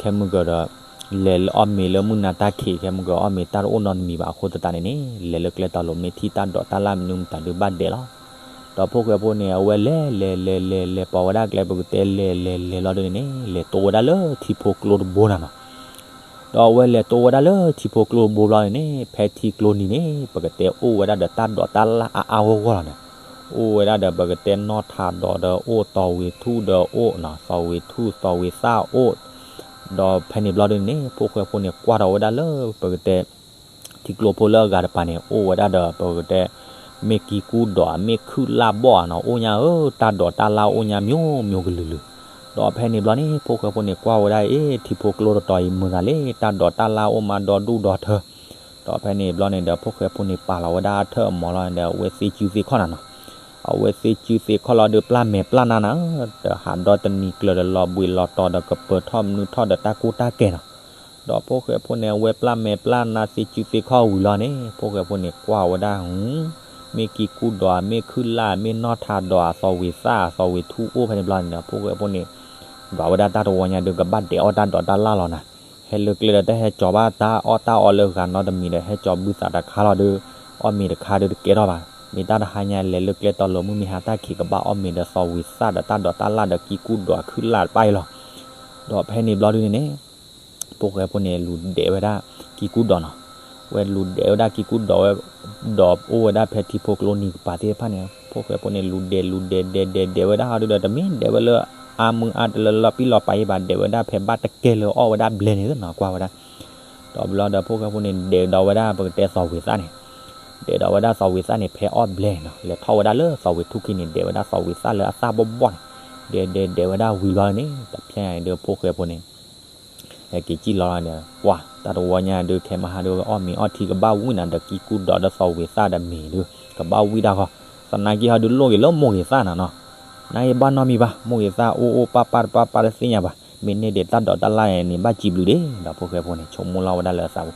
ခဲမုၢ်ကဒီး လဲၤလၢအီၣ်မ့ၤလၢမုၢ်နၤတၢ်ခံး ခဲမုၢ်ကအီၣ်မ့ၤတၢ်တအိၣ်နီတမံၤဘၣ်အဃိသတးန့ၣ်န့ၣ် လဲၤလၢကျဲတီၤလိၤ မ့ၢ်ထံၣ်တၢ်ဒိးတၢ်လၣ်မနုၤမတၤဒီးဘၣ်ဒဲးလီၤ ဒီးဖိၣ်ဃဲဖိန့ၣ် အဝဲလဲၤလဲၤလဲၤလဲၤလဲၤပိာ်ဝဲဒၣ်ကျဲ ပကတဲလဲၤလဲၤလဲၤလီၤဒ်န့ၣ်န့ၣ် လဲၤတိဝဲဒၣ်လၢထံဖိကျိတဘိနၤနီၤ ဒီးအဝဲလဲၤတိဝဲဒၣ်လၢထံဖိကျိတဘိဘျီန့ၣ်န့ၣ် ဖဲထံကျိနံၤန့ၣ် ပကတဲအိၣ်ဝဲဒၣ်ဒီးတၢ်ဒိးတၢ်လၣ်အါအါဂီၢ်ဂီၢ်လီၤန့ၣ် အိၣ်ဝဲဒၣ်ဒီးပကတဲနီၢ်ထးဒိးဒီးအိၣ် သီဝံၤထူၣ်ဒီးအိၣ်နီၤ သီဝံၤထူၣ်သီဝံၤသၣ်အိၣ် ဒီးဖဲန့ၣ်ဘျီဒ်န့ၣ်န့ၣ် ဖိၣ်ဃဲဖိန့ၣ် ကွၢ်ထီၣ်ဝဲဒၣ်လၢပကတဲ ထံကျိဖိလၢအဂၤတပၤန့ၣ် အိၣ်ဝဲဒၣ်ဒီးပကတဲ မ့ၢ်ကံကူဒိး မ့ၢ်ခုၣ်လၣ်ဘီၣ်ဧါနီၤ အိၣ်ညါဧၢ တၢ်ဒိးတၢ်လၣ်အိၣ်ညါ မျိုးမျိုးကလုာ်လုာ် ဒီးဖဲန့ၣ်ဘျီန့ၣ် ဖိၣ်ဃဲဖိန့ၣ် ကွၢ်ဝဲဒၣ်အ့ၣ် ထံဖိကျိတတီၤအံၤ မုာ်သးလံ တၢ်ဒိးတၢ်လၣ်အိၣ်မးဒီဒူၣ်ဒီထၢ ဒီးဖဲန့ၣ်ဘျီန့ၣ်ဒီး ဖိၣ်ဃဲဖိန့ၣ် ပာ်လီၤဝဲဒၣ်အထၢၣ်အမီၤလီၤဒီး အဝဲသ့စုသ့ခီၣ်နၤနီၤ အဝဲသ့စုသ့ခီၣ်လီၤဒီး ပျၢ်မဲာ်ပျၢ်နါနၤဧၢ ဒီးဟးဒီတနံၤကျၢၤဒီး လီၤဘှံးလီၤတီၤဒီး ကပၢၤထီၣ်မနုၤထီၣ်ဒီး တၢ်ကိၢ်တၢ်ကဲၤနီၤ ဒီးဖိၣ်ဃဲဖိန့ၣ် အဝဲပျၢ်မဲာ်ပျၢ်နါသ့စုသ့ခီၣ်ဝံၤလီၤန့ၣ် ဖိၣ်ဃဲဖိန့ၣ် ကွၢ်ဝဲဒၣ် မ့ၢ်ကံကူဒိး မ့ၢ်ခုၣ်လၣ် မ့ၢ်နီၢ်ထးဒိး သီဝံၤသၣ် သီဝံၤထူၣ်အိၣ်ဖဲန့ၣ်ဘျီန့ၣ်ဒီး ဖိၣ်ဃဲဖိန့ၣ် ဒွးဝဲဒၣ်တၢ်တဝီညါဒီး ကဘၣ်ဒဲးအီၣ်တၢ်ဒိးတၢ်လၣ်လီၤနၤ ဟဲလၢကျဲဒီး တၢ်ဟဲကၠီၤဘၣ်တၢ်အီၣ်တၢ်အီလၢဂၤနီတမံၤဒီး ဟဲကၠီၤဘုသးတခါလီၤဒီး အီၣ်မ့ၤတခါဒီးတကဲထီၣ်ဘၣ် မ့ၢ်တၢ်တဟါညါလဲၤလၢကျဲတီၤလိၤ မုၢ်မ့ၢ်ဟါတၢ်ခံး ကဘၣ်အီၣ်မ့ၤဒီးသီဝံၤသၣ်ဒီးတၢ်ဒိးတၢ်လၣ်ဒီး ကံကူဒိးခုၣ်လၣ်တပၣ်အံၤလီၤ ဒီးဖဲန့ၣ်ဘျီဒ်န့ၣ်န့ၣ် ဖိၣ်ဃဲဖိန့ၣ် လူၤဒဲးဝဲဒၣ် ကံကူဒိးနီၤ ဝဲလူၤဒဲးဝဲဒၣ်ကံကူၣ်ဒီးဝဲ, ဒီးအိၣ်ဝဲဒၣ်ဖဲထံဖိကျိနံၤကပၤသ့ၣ်တဖၣ်န့ၣ် ဖိၣ်ဃဲဖိန့ၣ် လူၤဒဲးလူၤဒဲးဒဲးဒဲးဒဲးဝဲဒၣ်ဟီဒုဒီး တမ့ၢ်ဒဲးဝဲလၢအါမုၢ်အါတလၢလီၤပံၣ်လီၤပာ်ယံၤဘၣ်, ဒဲးဝဲဒၣ်ဖဲဘၣ်တကဲလၢအီၣ်ဝဲဒၣ်ဘျဲန့ၣ်နီၤ ကွၢ်ဝဲဒၣ်. ဒီးဘျီဒီးဖိၣ်ဃဲဖိန့ၣ် ဒဲးဒီးဝဲဒၣ်ပကတဲသီၣ်ဝံၤသၣ်န့ၣ်, ဒဲးဒီးဝဲဒၣ်သီၣ်ဝံၤသၣ်န့ၣ် ဖဲအီၣ်ဘျဲန့ၣ်နီၤ, လဲၤထီၣ်ဝဲဒၣ်လၢသီၣ်ဝံၤထူၣ်ခံန့ၣ် ဒဲးဝဲဒၣ်သီၣ်ဝံၤသၣ်လၢအသၣ်ဘီၣ်ဘီၣ်န့ၣ်, ဒဲးဒဲးဒဲးဝဲဒၣ်ဝံၤလီၤန့ၣ် တဖျဲညါအံၤဒီး ဖိၣ်ဃဲဖိန့ၣ် ဟဲက့ၤစံၣ်လီၤလီၤန့ၣ် ကွၢ် တၢ်တဝီညါဒုး ခဲမဟါဒုး အီၣ်မ့ၤအီၣ်ထံကဘၣ်ဝံၣ်နၤဒီး ကံကူၣ်ဒီးဒီးသီၣ်ဝံၤသၣ်ဒီးမ့ၤဒုး ကဘၣ်ဝံၣ်တၢ်ဃီ, သနာ်က့ဟီဒုး လိၣ်က့ၤလၢမိၢ်ဂ့ၤသၣ်နၤနီၤ, နက့ၤဘၣ်နီတမံၤဘၣ်, မိၢ်ဂ့ၤသၣ်အိၣ်အိၣ်ပၣ်ပၣ်တပၣ်ပၣ်တသ့ၣ်ညါဘၣ်, မ့ၢ်န့ၢ်ဒံးတၢ်ဒိးတၢ်လၣ်န့ၣ် ဘၣ်စံးဘျုးဒံး ဒီးဖိၣ်ဃဲဖိန့ၣ် ဆိကမိၣ်လီၤဝဲဒၣ်လၢအသးပူ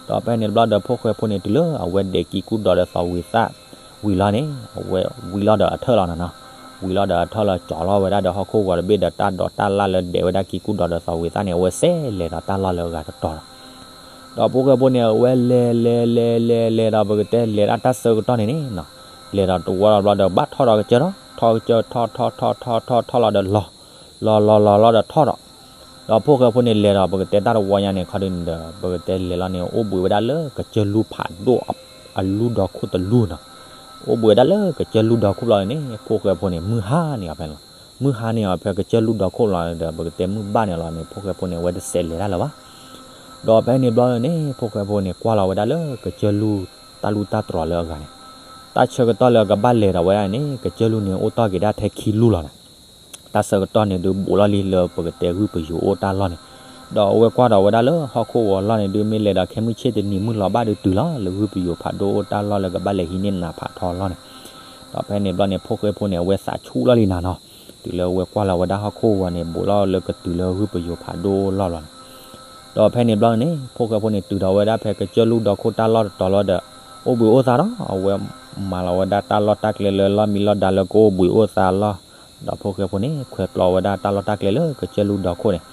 ၤ. ဒီးဖဲန့ၣ်တဘျီဒီး ဖိၣ်ဃဲဖိန့ၣ် တုၤလၢအဝဲဒဲးကံကူၣ်ဒီးဒီးသီၣ်ဝံၤသၣ်ဝံၤလီၤန့ၣ် အဝဲဝံၤလီၤဒီးအထၢၣ်လီၤနၤနီၤ, ဝံၤလီၤဒီးအထၢၣ်လီၤ ကၠီၤလီၤဝဲဒၣ်ဒီးဟီၣ်ခိၣ်ဂီၤတဘ့ၣ်ဒီး တၢ်ဒိးတၢ်လၣ်လၢဒဲးဝဲဒၣ်ကံကူၣ်ဒီးဒီးသီၣ်ဝံၤသၣ်န့ၣ် အဝဲစဲးလဲၤဒီးတၢ်လီၢ်လၢအဂၤတတီၤလီၤ. ဒီးဖိၣ်ဃဲဖိန့ၣ် အဝဲလဲၤလဲၤလဲၤလဲၤလဲၤဒီး ပကတဲလဲၤဒၣ်တၢ်ဆၢကတီၢ်န့ၣ်န့ၣ်နီၤ, လဲၤဒီးတဝီဒီးဘျီဒီး ဘၣ်ထီၣ်ဒီးကစၢၢ်ထီၣ် ထီၣ်ကစၢၢ်ထီၣ်ထီၣ်ထီၣ်ထီၣ်ထီၣ်ထီၣ်လီၤဒီးလီၤ, လီၤလီၤလီၤလီၤဒီးထီၣ်ဒီး ဒီးဖိၣ်ဃဲဖိန့ၣ် လဲၤဒီးပကတဲတၢ်တဝီညါန့ၣ် ခီဒုးန့ၣ်ဒီး ပကတဲလဲၤလီၤန့ၣ် အိၣ်ဘှံးဝဲဒၣ်လၢကစၢၢ်လူၢ်ဖးဒိၣ်အလူဒီခိၣ်တလူၢ်နီၤ, အိၣ်ဘှံးဝဲဒၣ်လၢကစၢၢ်လူၢ်ဒီခိၣ်ဘျီန့ၣ် ဖိၣ်ဃဲဖိန့ၣ် မုၢ်ဟါန့ၣ်အီၤဖဲလီၤ, မုၢ်ဟါန့ၣ်အီၤဖဲကစၢၢ်လူၢ်ဒီခိၣ်လီၤဒီး ပကတဲမုၢ်ဘၣ်န့ၣ်လီၤန့ၣ် ဖိၣ်ဃဲဖိန့ၣ် အဝဲတစဲးလဲၤတၢ်လၢၤဘၣ်. ဒီးဖဲန့ၣ်ဘျီန့ၣ် ဖိၣ်ဃဲဖိန့ၣ် ကွၢ်လီၤဝဲဒၣ်လၢကစၢၢ်လူၢ်တၢ်လူၢ်တၢ်တြီၤလၢအဂၤန့ၣ်, တၢ်ဆၢကတီၢ်လၢအကဘၣ်လဲၤဒီးဝဲဒၣ်န့ၣ် ကစၢၢ်လူၢ်န့ၣ် အိၣ်တီၢ်က့ၤဒၣ်ထဲခံလူၢ်လီၤနီၤ. တၢ်ဆၢကတီၢ်န့ၣ်ဒုး ဘူးလီၤလံလၢပကတဲဂုၢ်ပယိၤအိၣ်တၢ်လီၢ်န့ၣ်, ဒီးအဝဲကွၢ်ဒီးဝဲဒၣ်လၢဟီၣ်ခိၣ်ဂီၤလီၢ်န့ၣ်ဒုး မ့ၢ်လဲၤဒီးခဲမုၢ်ဆ့ၣ်တနံၤ မုၢ်လီၤဘၣ်ဒုးတုၤလီၤ လၢဂုၢ်ပယိၤဖးဒိၣ်အိၣ်တၢ်လီၢ်လၢကဘၣ်လဲၤဟံးန့ၢ်နးဖးထီလီၢ်န့ၣ်, ဒီးဖဲန့ၣ်ဘျီန့ၣ် ဖိၣ်ဃဲဖိန့ၣ် အဝဲသးဆူၣ်လီၤလံနၤနီၤ, တုၤလၢအဝဲကွၢ်လီၤဝဲဒၣ်ဟီၣ်ခိၣ်ဂီၤန့ၣ် ဘူးလီၤလၢကတုၤလၢဂုၢ်ပယိၤဖးဒိၣ်အိၣ်လီၢ်လီၤန့ၣ်, ဒီးဖဲန့ၣ်ဘျီန့ၣ် ဖိၣ်ဃဲဖိန့ၣ် တုၤဒီးဝဲဒၣ်ဖဲကစၢၢ်လူၢ်ဒီခိၣ်တၢ်လီၢ်တတီၤလီၤဒီး အိၣ်ဘှံးအိၣ်သါဒီး အဝဲမၤလီၤဝဲဒၣ်တၢ်လီၢ်တၢ်ကျဲလၢလီၢ်မံလီၢ်ဒါလၢကအိၣ်ဘှံးအိၣ်သါလီၢ်, ဒီးဖိၣ်ဃဲဖိန့ၣ် ခွဲးပျီဝဲဒၣ်တၢ်လီၢ်တၢ်ကျဲလၢကစၢၢ်လူၢ်ဒီခိၣ်န့ၣ်,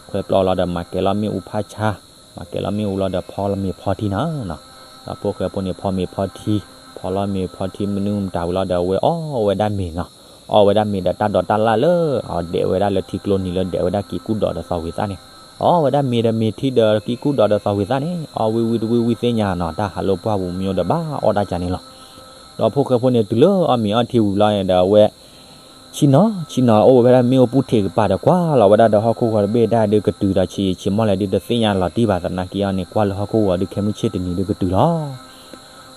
ခွဲးပျီလီၤဒီးမၤကဲၤလီၤမ့ၣ်အူဖးဆါ, မၤကဲၤလီၤမ့ၣ်အူလီၤဒီးဖီလီၤမ့ၤဖီထံနၤနီၤ, ဒီးဖိၣ်ဃဲဖိန့ၣ် ဖီမ့ၤဖီထံ, ဖီလီၤမ့ၤဖီထံမနုၤမတၤဝံၤလီၤဒီး အဝဲအီၣ်ဝဲဒၣ်မ့ၤနီၤ, အီၣ်ဝဲဒၣ်မ့ၤဒီးတၢ်ဒိးတၢ်လၣ်လၢ အဒဲးဝဲဒၣ်လၢထံကျိနံၤလၢဒဲးဝဲဒၣ်ကံကူၣ်ဒီးဒီးသီၣ်ဝံၤသၣ်န့ၣ်, အီၣ်ဝဲဒၣ်မ့ၤဒီးမ့ၤထံဒီးကံကူၣ်ဒီးဒီးသီၣ်ဝံၤသၣ်န့ၣ် အီၣ်ဝံၣ်ဝံၣ်တဝံၣ်ဝံၣ်သ့ၣ်ညါနီၤ, တၢ်ဟးလိာ်ပှၢ်ပူၤမ့ၢ်အိၣ်ဒီးဘၣ်အီၣ်တၢ်ကန့ၣ်လီၤ. ဒီးဖိၣ်ဃဲဖိန့ၣ် တုၤလၢအီၣ်မ့ၤအီထံဝံၤလီၤန့ၣ်ဒီး အဝဲ ဆ့ၣ်နီၤ, ဆ့ၣ်နီၤအိၣ်ဝဲဒၣ်မ့ၣ်အူပူၤထံးကပၤဒီး ကွၢ်လီၤဝဲဒၣ်ဒီးဟီၣ်ခိၣ်ဂီၤတဘ့ၣ်ဒၣ်ဒုးကတုၤဒီးဆံးဆံးမီၢ်လဲၣ်ဒုးတသ့ၣ်ညါလီၤတံၢ်ဘၣ်သနာ်က့အီၤန့ၣ် ကွၢ်လၢဟီၣ်ခိၣ်ဂီၤဒုးခဲမုၢ်ဆ့ၣ်တနံၤဒုးကတုၤလီၤ.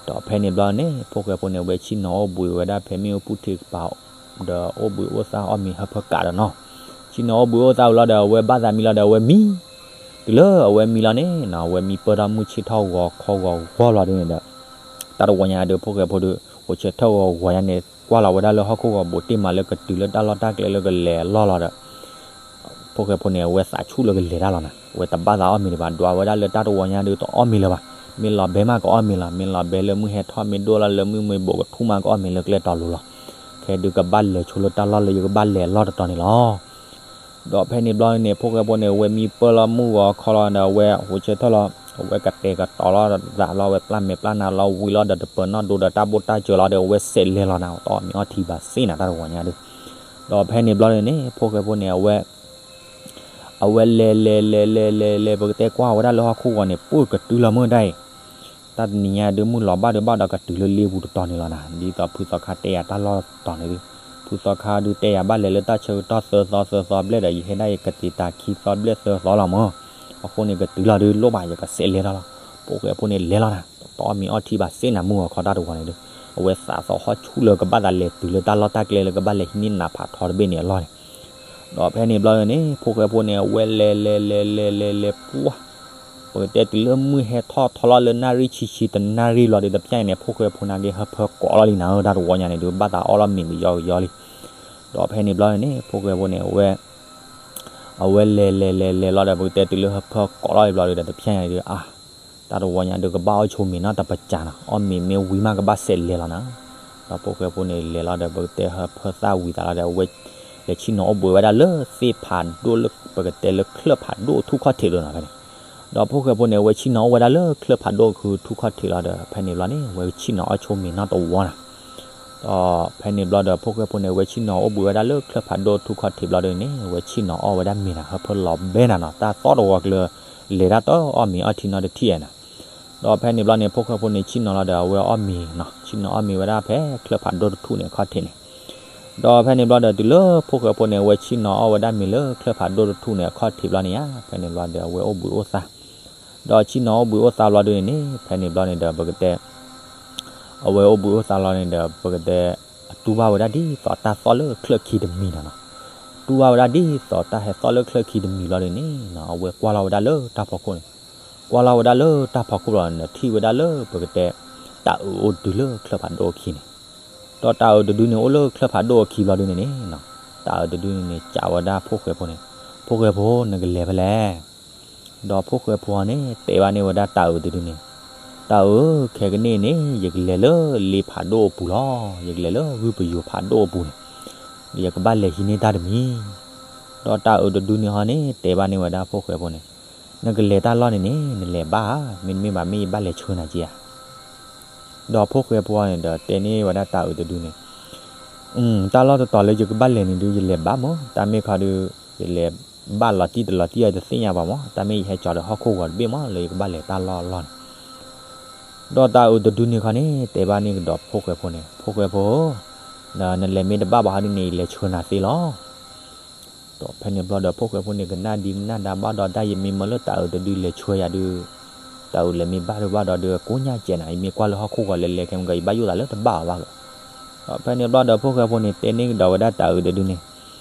ဒီးဖဲန့ၣ်ဘျီန့ၣ် ဖိၣ်ဃဲဖိန့ၣ် အဝဲဆ့ၣ်နီၤအိၣ်ဘှံးဝဲဒၣ်ဖဲမ့ၣ်အူပူၤထံးကပၤ ဒီးအိၣ်ဘှံးအိၣ်သါအီၣ်မ့ၤဟၢဖၢကးဒီးနီၤ, ဆ့ၣ်နီၤအိၣ်ဘှံးအိၣ်သါဝံၤလီၤဒီး အဝဲဘၣ်သးမံလီၤဒီးအဝဲမံ တုၤလၢအဝဲမံလီၤန့ၣ်နီၤ, အဝဲမံပၢၢ်ထီၣ်မုၢ်ဆ့ၣ်ထီၣ်ဂီၤခီဂီၤဂီၤလီၤဒ်န့ၣ်ဒီး တၢ်တဝီညါဒီး ဖိၣ်ဃဲဖိဒီး ဟိးဆၢထၢၣ်ဂီၤဂီၤညါန့ၣ် ကွၢ်လီၤဝဲဒၣ်လၢဟီၣ်ခိၣ်ဂီၤဘူးတ့ၢ်မးလၢကတုၤလၢတၢ်လီၢ်တၢ်ကျဲလၢကလဲၤအလီၢ်လီၤဒီး ဖိၣ်ဃဲဖိန့ၣ် အဝဲသးဆူၣ်လၢကလဲၤတၢ်လီၤနၤ, အဝဲတဘၣ်သးအီၣ်မ့ၤဒံးဘၣ်, ဒွးဝဲဒၣ်လၢတၢ်တဝီညါဒီးတအီၣ်မ့ၤလၢၤဘၣ်, မ့ၢ်လီၤဘဲမးကအီၣ်မ့ၤလီၤ, မ့ၢ်လီၤဘဲလၢမုၢ်ဟဲထီၣ် မ့ၢ်ဒိၣ်လီၤလၢမုၢ်မ့ၢ်ဘူးကထူၣ်မးကအီၣ်မ့ၤလၢကျဲတီၤလိၤလီၤ. ခဲဒုးကဘၣ်လဲၤဆိလၢတၢ်လီၢ်လၢယကဘၣ်လဲၤအလီၢ်တတီၤန့ၣ်လီၤ. ဒီးဖဲန့ၣ်ဘျီန့ၣ် ဖိၣ်ဃဲဖိန့ၣ် အဝဲမံပၢၢ်လီၤမုၢ်ဂီၤခီလီၤဒီး အဝဲဟိးဆၢထၢၣ်လီၤ, အဝဲကတဲာ်ကတီၤလီၤသးလီၤ, အဝဲပျၢ်မဲာ်ပျၢ်နါလီၤဝံၤလီၤဒီး တပၢၤနီၣ်ဒိဒီးတၢ်ဘိၣ်တၢ်စၢၤလီၤဒီး အဝဲစဲးလဲၤလီၤနၤ, တအီၣ်မ့ၤအီထံဘၣ်သ့ၣ်နၤ တၢ်တဝီညါဒီး ဒီးဖဲန့ၣ်ဘျီန့ၣ် ဖိၣ်ဃဲဖိန့ၣ် အဝဲ အဝဲလဲၤလဲၤလဲၤလဲၤလဲၤလဲၤ ပကတဲကွၢ်ဝဲဒၣ်လၢဟီၣ်ခိၣ်ဂီၤန့ၣ် ပှၢ်ကတုၤလီၤမုၢ်ဒၣ်အံၤ, တၢ်တနံၤညါဒုးမုၢ်လီၤဘၣ်ဒုးဘၣ်ဒီးကတုၤလၢလ့ပူၤတတီၤန့ၣ်လီၤနၤ, ဒ်သိးဖုသီခါတဲယၤတၢ်လီၢ်တတီၤန့ၣ်ဒုး, ဖုသီခါဒုးတဲယၤဘၣ်လဲၤလၢတၢ်ဆၢကတီၢ်သၢသီသၢသီဘျဲၣ်ဒီး ယဟဲဒၣ်ယကတ့ၤတၢ်ခံသီဘျဲၣ်သၢသီလီၤမၢ်, အဃိန့ၣ်ကတုၤလီၤဒုးလိၣ်ဘၣ် ယကစဲးလဲၤထီၣ်လီၤ. ဖိၣ်ဃဲဖိန့ၣ်လဲၤလီၤနၤ, တအီၣ်မ့ၤအီထံဘၣ်သ့ၣ်နၤ မုၢ်ဂီၤခီတၢ်တဝီန့ၣ်ဒုး, အဝဲသးသီဟီၣ်ဆူၣ်လၢကဘၣ်သးလဲၤတုၤလၢတၢ်လီၢ်တၢ်ကျဲလၢကဘၣ်လဲၤဟံးန့ၢ်နးဖးထီတဘ့ၣ်န့ၣ်အလီၢ်န့ၣ် ဒီးဖဲန့ၣ်ဘျီန့ၣ် ဖိၣ်ဃဲဖိန့ၣ် အဝဲလဲၤလဲၤလဲၤလဲၤလဲၤလဲၤပှၢ်, ပကတဲတုၤလၢမုၢ်ဟဲထီၣ်ထီလီၤလၢနၣ်ရံၣ်ဆံဆံတနၣ်ရံၣ်ဘျီဒီး တဖျဲၣ်အံၤန့ၣ် ဖိၣ်ဃဲဖိနာ်က့ဟၢဖၢကိးလီၤလံနၤဧၢ, တၢ်တဝီညါန့ၣ်ဒုး ဘၣ်သးအီၣ်လီၤမ့ၤကယီကယီလံ. ဒီးဖဲန့ၣ်ဘျီန့ၣ် ဖိၣ်ဃဲဖိန့ၣ် အဝဲ အဝဲလဲၤလဲၤလဲၤလဲၤလီၤဒီး ပကတဲတုၤလၢဟၢဖၢကိးလီၤဘျီဒီး တဖျဲၣ်အံၤဒုး အါ တၢ်တဝီညါဒုးကဘၣ်အီၣ်ဆိမ့ၤနီတပစၢၤနီၤ, အီၣ်မ့ၤမ့ၢ်ဝံၤမးကဘၣ်စဲးလဲၤလီၤနၤ. ဒီးဖိၣ်ဃဲဖိန့ၣ်လဲၤလီၤဒီး ပကတဲဟၢဖၢသၣ်ဝံၤသးလီၤဒီး အဝဲ လဲၤဆ့ၣ်နီၤအိၣ်ဘှံးဝဲဒၣ်လၢသ့ၣ်ဖးဒိၣ်လၢ ပကတဲလၢချၢၣ်ဖးဒိၣ်ထူၣ်ခီၣ်ထံးလီၤနၤဖဲန့ၣ်. ဒီးဖိၣ်ဃဲဖိန့ၣ် အဝဲဆ့ၣ်နီၤအိၣ်ဝဲဒၣ်လၢချၢၣ်ဖးဒိၣ်ခုထူၣ်ခီၣ်ထံးလီၤဒီး ဖဲန့ၣ်ဘျီန့ၣ် အဝဲဆ့ၣ်နီၤအီၣ်ဆိမ့ၤနီတဝီနၤ. ဒီးဖဲန့ၣ်ဘျီဒီး ဖိၣ်ဃဲဖိန့ၣ် အဝဲဆ့ၣ်နီၤအိၣ်ဘှံးဝဲဒၣ်လၢချၢၣ်ဖးဒိၣ်ထူၣ်ခီၣ်ထံးဘျီဒီးန့ၣ် အဝဲဆ့ၣ်နီၤအီၣ်ဝဲဒၣ်မ့ၤနၤ ဟၢဖၢလီၤဘဲနၤနီၤ, တၢ်သီတဝီကျၢၤ လဲၤတၢ်တအီၣ်မ့ၤအီထံနီတထံၣ်ဧါနၤ. ဒီးဖဲန့ၣ်ဘျီန့ၣ် ဖိၣ်ဃဲဖိန့ၣ် ဆ့ၣ်နီၤလီၤဒီး အဝဲအီၣ်မ့ၤနီၤ, ဆ့ၣ်နီၤအီၣ်မ့ၤဝဲဒၣ်ဖဲချၢၣ်ဖးဒိၣ်တထူၣ်န့ၣ်အခီၣ်ထံးန့ၣ်, ဒီးဖဲန့ၣ်ဘျီဒီး တုၤလၢဖိၣ်ဃဲဖိန့ၣ် အဝဲဆ့ၣ်နီၤအီၣ်ဝဲဒၣ်မ့ၤလၢချၢၣ်ဖးဒိၣ်တထူၣ်န့ၣ်အခီၣ်ထံးဘျီန့ၣ်ဧါ, ဖဲန့ၣ်ဘျီဒီး အဝဲအိၣ်ဘှံးအိၣ်သါ, ဒီးဆ့ၣ်နီၤအိၣ်ဘှံးအိၣ်သါဘျီဒုန့ၣ်န့ၣ် ဖဲန့ၣ်ဘျီန့ၣ်ဒီး ပကတဲ အဝဲအိၣ်ဘှံးအိၣ်သါလီၤန့ၣ်ဒီး ပကတဲ အတူၢ်ဘၣ်ဝဲဒၣ်ဒ်သိးတၢ်သီၣ်လၢချၢၣ်ခံတမံၤနီၤနီၤ, တူၢ်ဘၣ်ဝဲဒၣ်ဒ်သိးတၢ်ဟဲသီၣ်လၢချၢၣ်ခံတမံၤလီၤဒုန့ၣ်နီၤ, အဝဲကွၢ်လီၤဝဲဒၣ်လၢတၢ်ဖီခိၣ်န့ၣ်, ကွၢ်လီၤဝဲဒၣ်လၢတၢ်ဖီခိၣ်လီၤန့ၣ်ဒီး ထံၣ်ဝဲဒၣ်လၢပကတဲ တၢ်အုးအိၣ်တဒုလၢချၢၣ်ဖးဒိၣ်အခံန့ၣ်, ဒီးတၢ်အုးတဒုန့ၣ် အိၣ်လၢချၢၣ်ဖးဒိၣ်အခံဘျီဒုန့ၣ်န့ၣ်နီၤ, တၢ်အုးတဒုန့ၣ်န့ၣ် စံးဝဲဒၣ်ဖိၣ်ဃဲဖိန့ၣ်, ဖိၣ်ဃဲဖိ နကလဲၤဖဲလဲၣ် ဒီးဖိၣ်ဃဲဖိန့ၣ် တဲဘၣ်န့ၢ်ဝဲဒၣ်တၢ်အုးတဒုန့ၣ်, တၢ်အုး ခဲကနံၣ်န့ၣ် ယကလဲၤလၢလ့ဖးဒိၣ်အပူၤလီၤ, ယကလဲၤလၢဂုၢ်ပယိၤဖးဒိၣ်အပူၤန့ၣ်, ယကဘၣ်လဲၤဟံးန့ၢ်တၢ်တမံၤ, ဒီးတၢ်အုးတဒုန့ၣ်ဟီန့ၣ် တဲဘၣ်န့ၢ်ဝဲဒၣ်ဖိၣ်ဃဲဖိန့ၣ်, နကလဲၤတၢ်လီၢ်န့ၣ်န့ၣ် နလဲၤဘၣ်ဧါ, မ့တမ့ၢ်ဘၣ်မ့ၢ်ယဘၣ်လဲၤဆှၢနၤက့ဧါ. ဒီးဖိၣ်ဃဲဖိန့ၣ်ဒီး တဲန့ၢ်ဝဲဒၣ်တၢ်အုးတဒုန့ၣ်, တၢ်လီၢ်တတီၤလၢယကဘၣ်လဲၤန့ၣ်ဒု ယလဲၤဘၣ်မး, တၢ်မ့ၢ်ခီဒု ယလဲၤဘၣ်လီၤတံၢ်တလီၤတံၢ်အတသ့ၣ်ညါဘၣ်မး, တၢ်မ့ၢ်ယဟဲကၠီၤဒီးဟီၣ်ခိၣ်ဂီၤတဘ့ၣ်မး လၢယကဘၣ်လဲၤတၢ်လီၢ်အလီၢ်န့ၣ်, ဒီးတၢ်အုးတဒုန့ၣ်ခီန့ၣ် တဲဘၣ်န့ၢ်ကဒီးဖိၣ်ဃဲဖိန့ၣ်, ဖိၣ်ဃဲဖိ, နလဲၤမ့ၢ်တဘၣ်ဘၣ်ဟီဒုန့ၣ် ယလဲၤဆှၢနၤသ့လီၤ. ဒီးဖဲန့ၣ်ဘျီဒီး ဖိၣ်ဃဲဖိန့ၣ် ကနၣ်ဒံးကနၣ်ဒါဘၣ်ဒီး တၢ်ယမ့ၢ်မၢလၢတၢ်အုးတဒုလဲၤဆှၢယၤဒု, တၢ်အုးလဲၤမ့ၢ်ဘၣ်ဒုဘၣ်ဒီးဒု ကိညၢ်ကဲနၤ, ယမ့ၢ်ကွၢ်လၢဟီၣ်ခိၣ်ဂီၤလဲၤလဲၤခဲမုၢ်ကီး ယဘၣ်ယိၣ်သးလၢတဘၣ်အီၤဘၣ်က. ဒီးဖဲန့ၣ်ဘျီဒီး ဖိၣ်ဃဲဖိန့ၣ် တဲန့ၢ်ကဒီးဝဲဒၣ်တၢ်အုးတဒုန့ၣ်,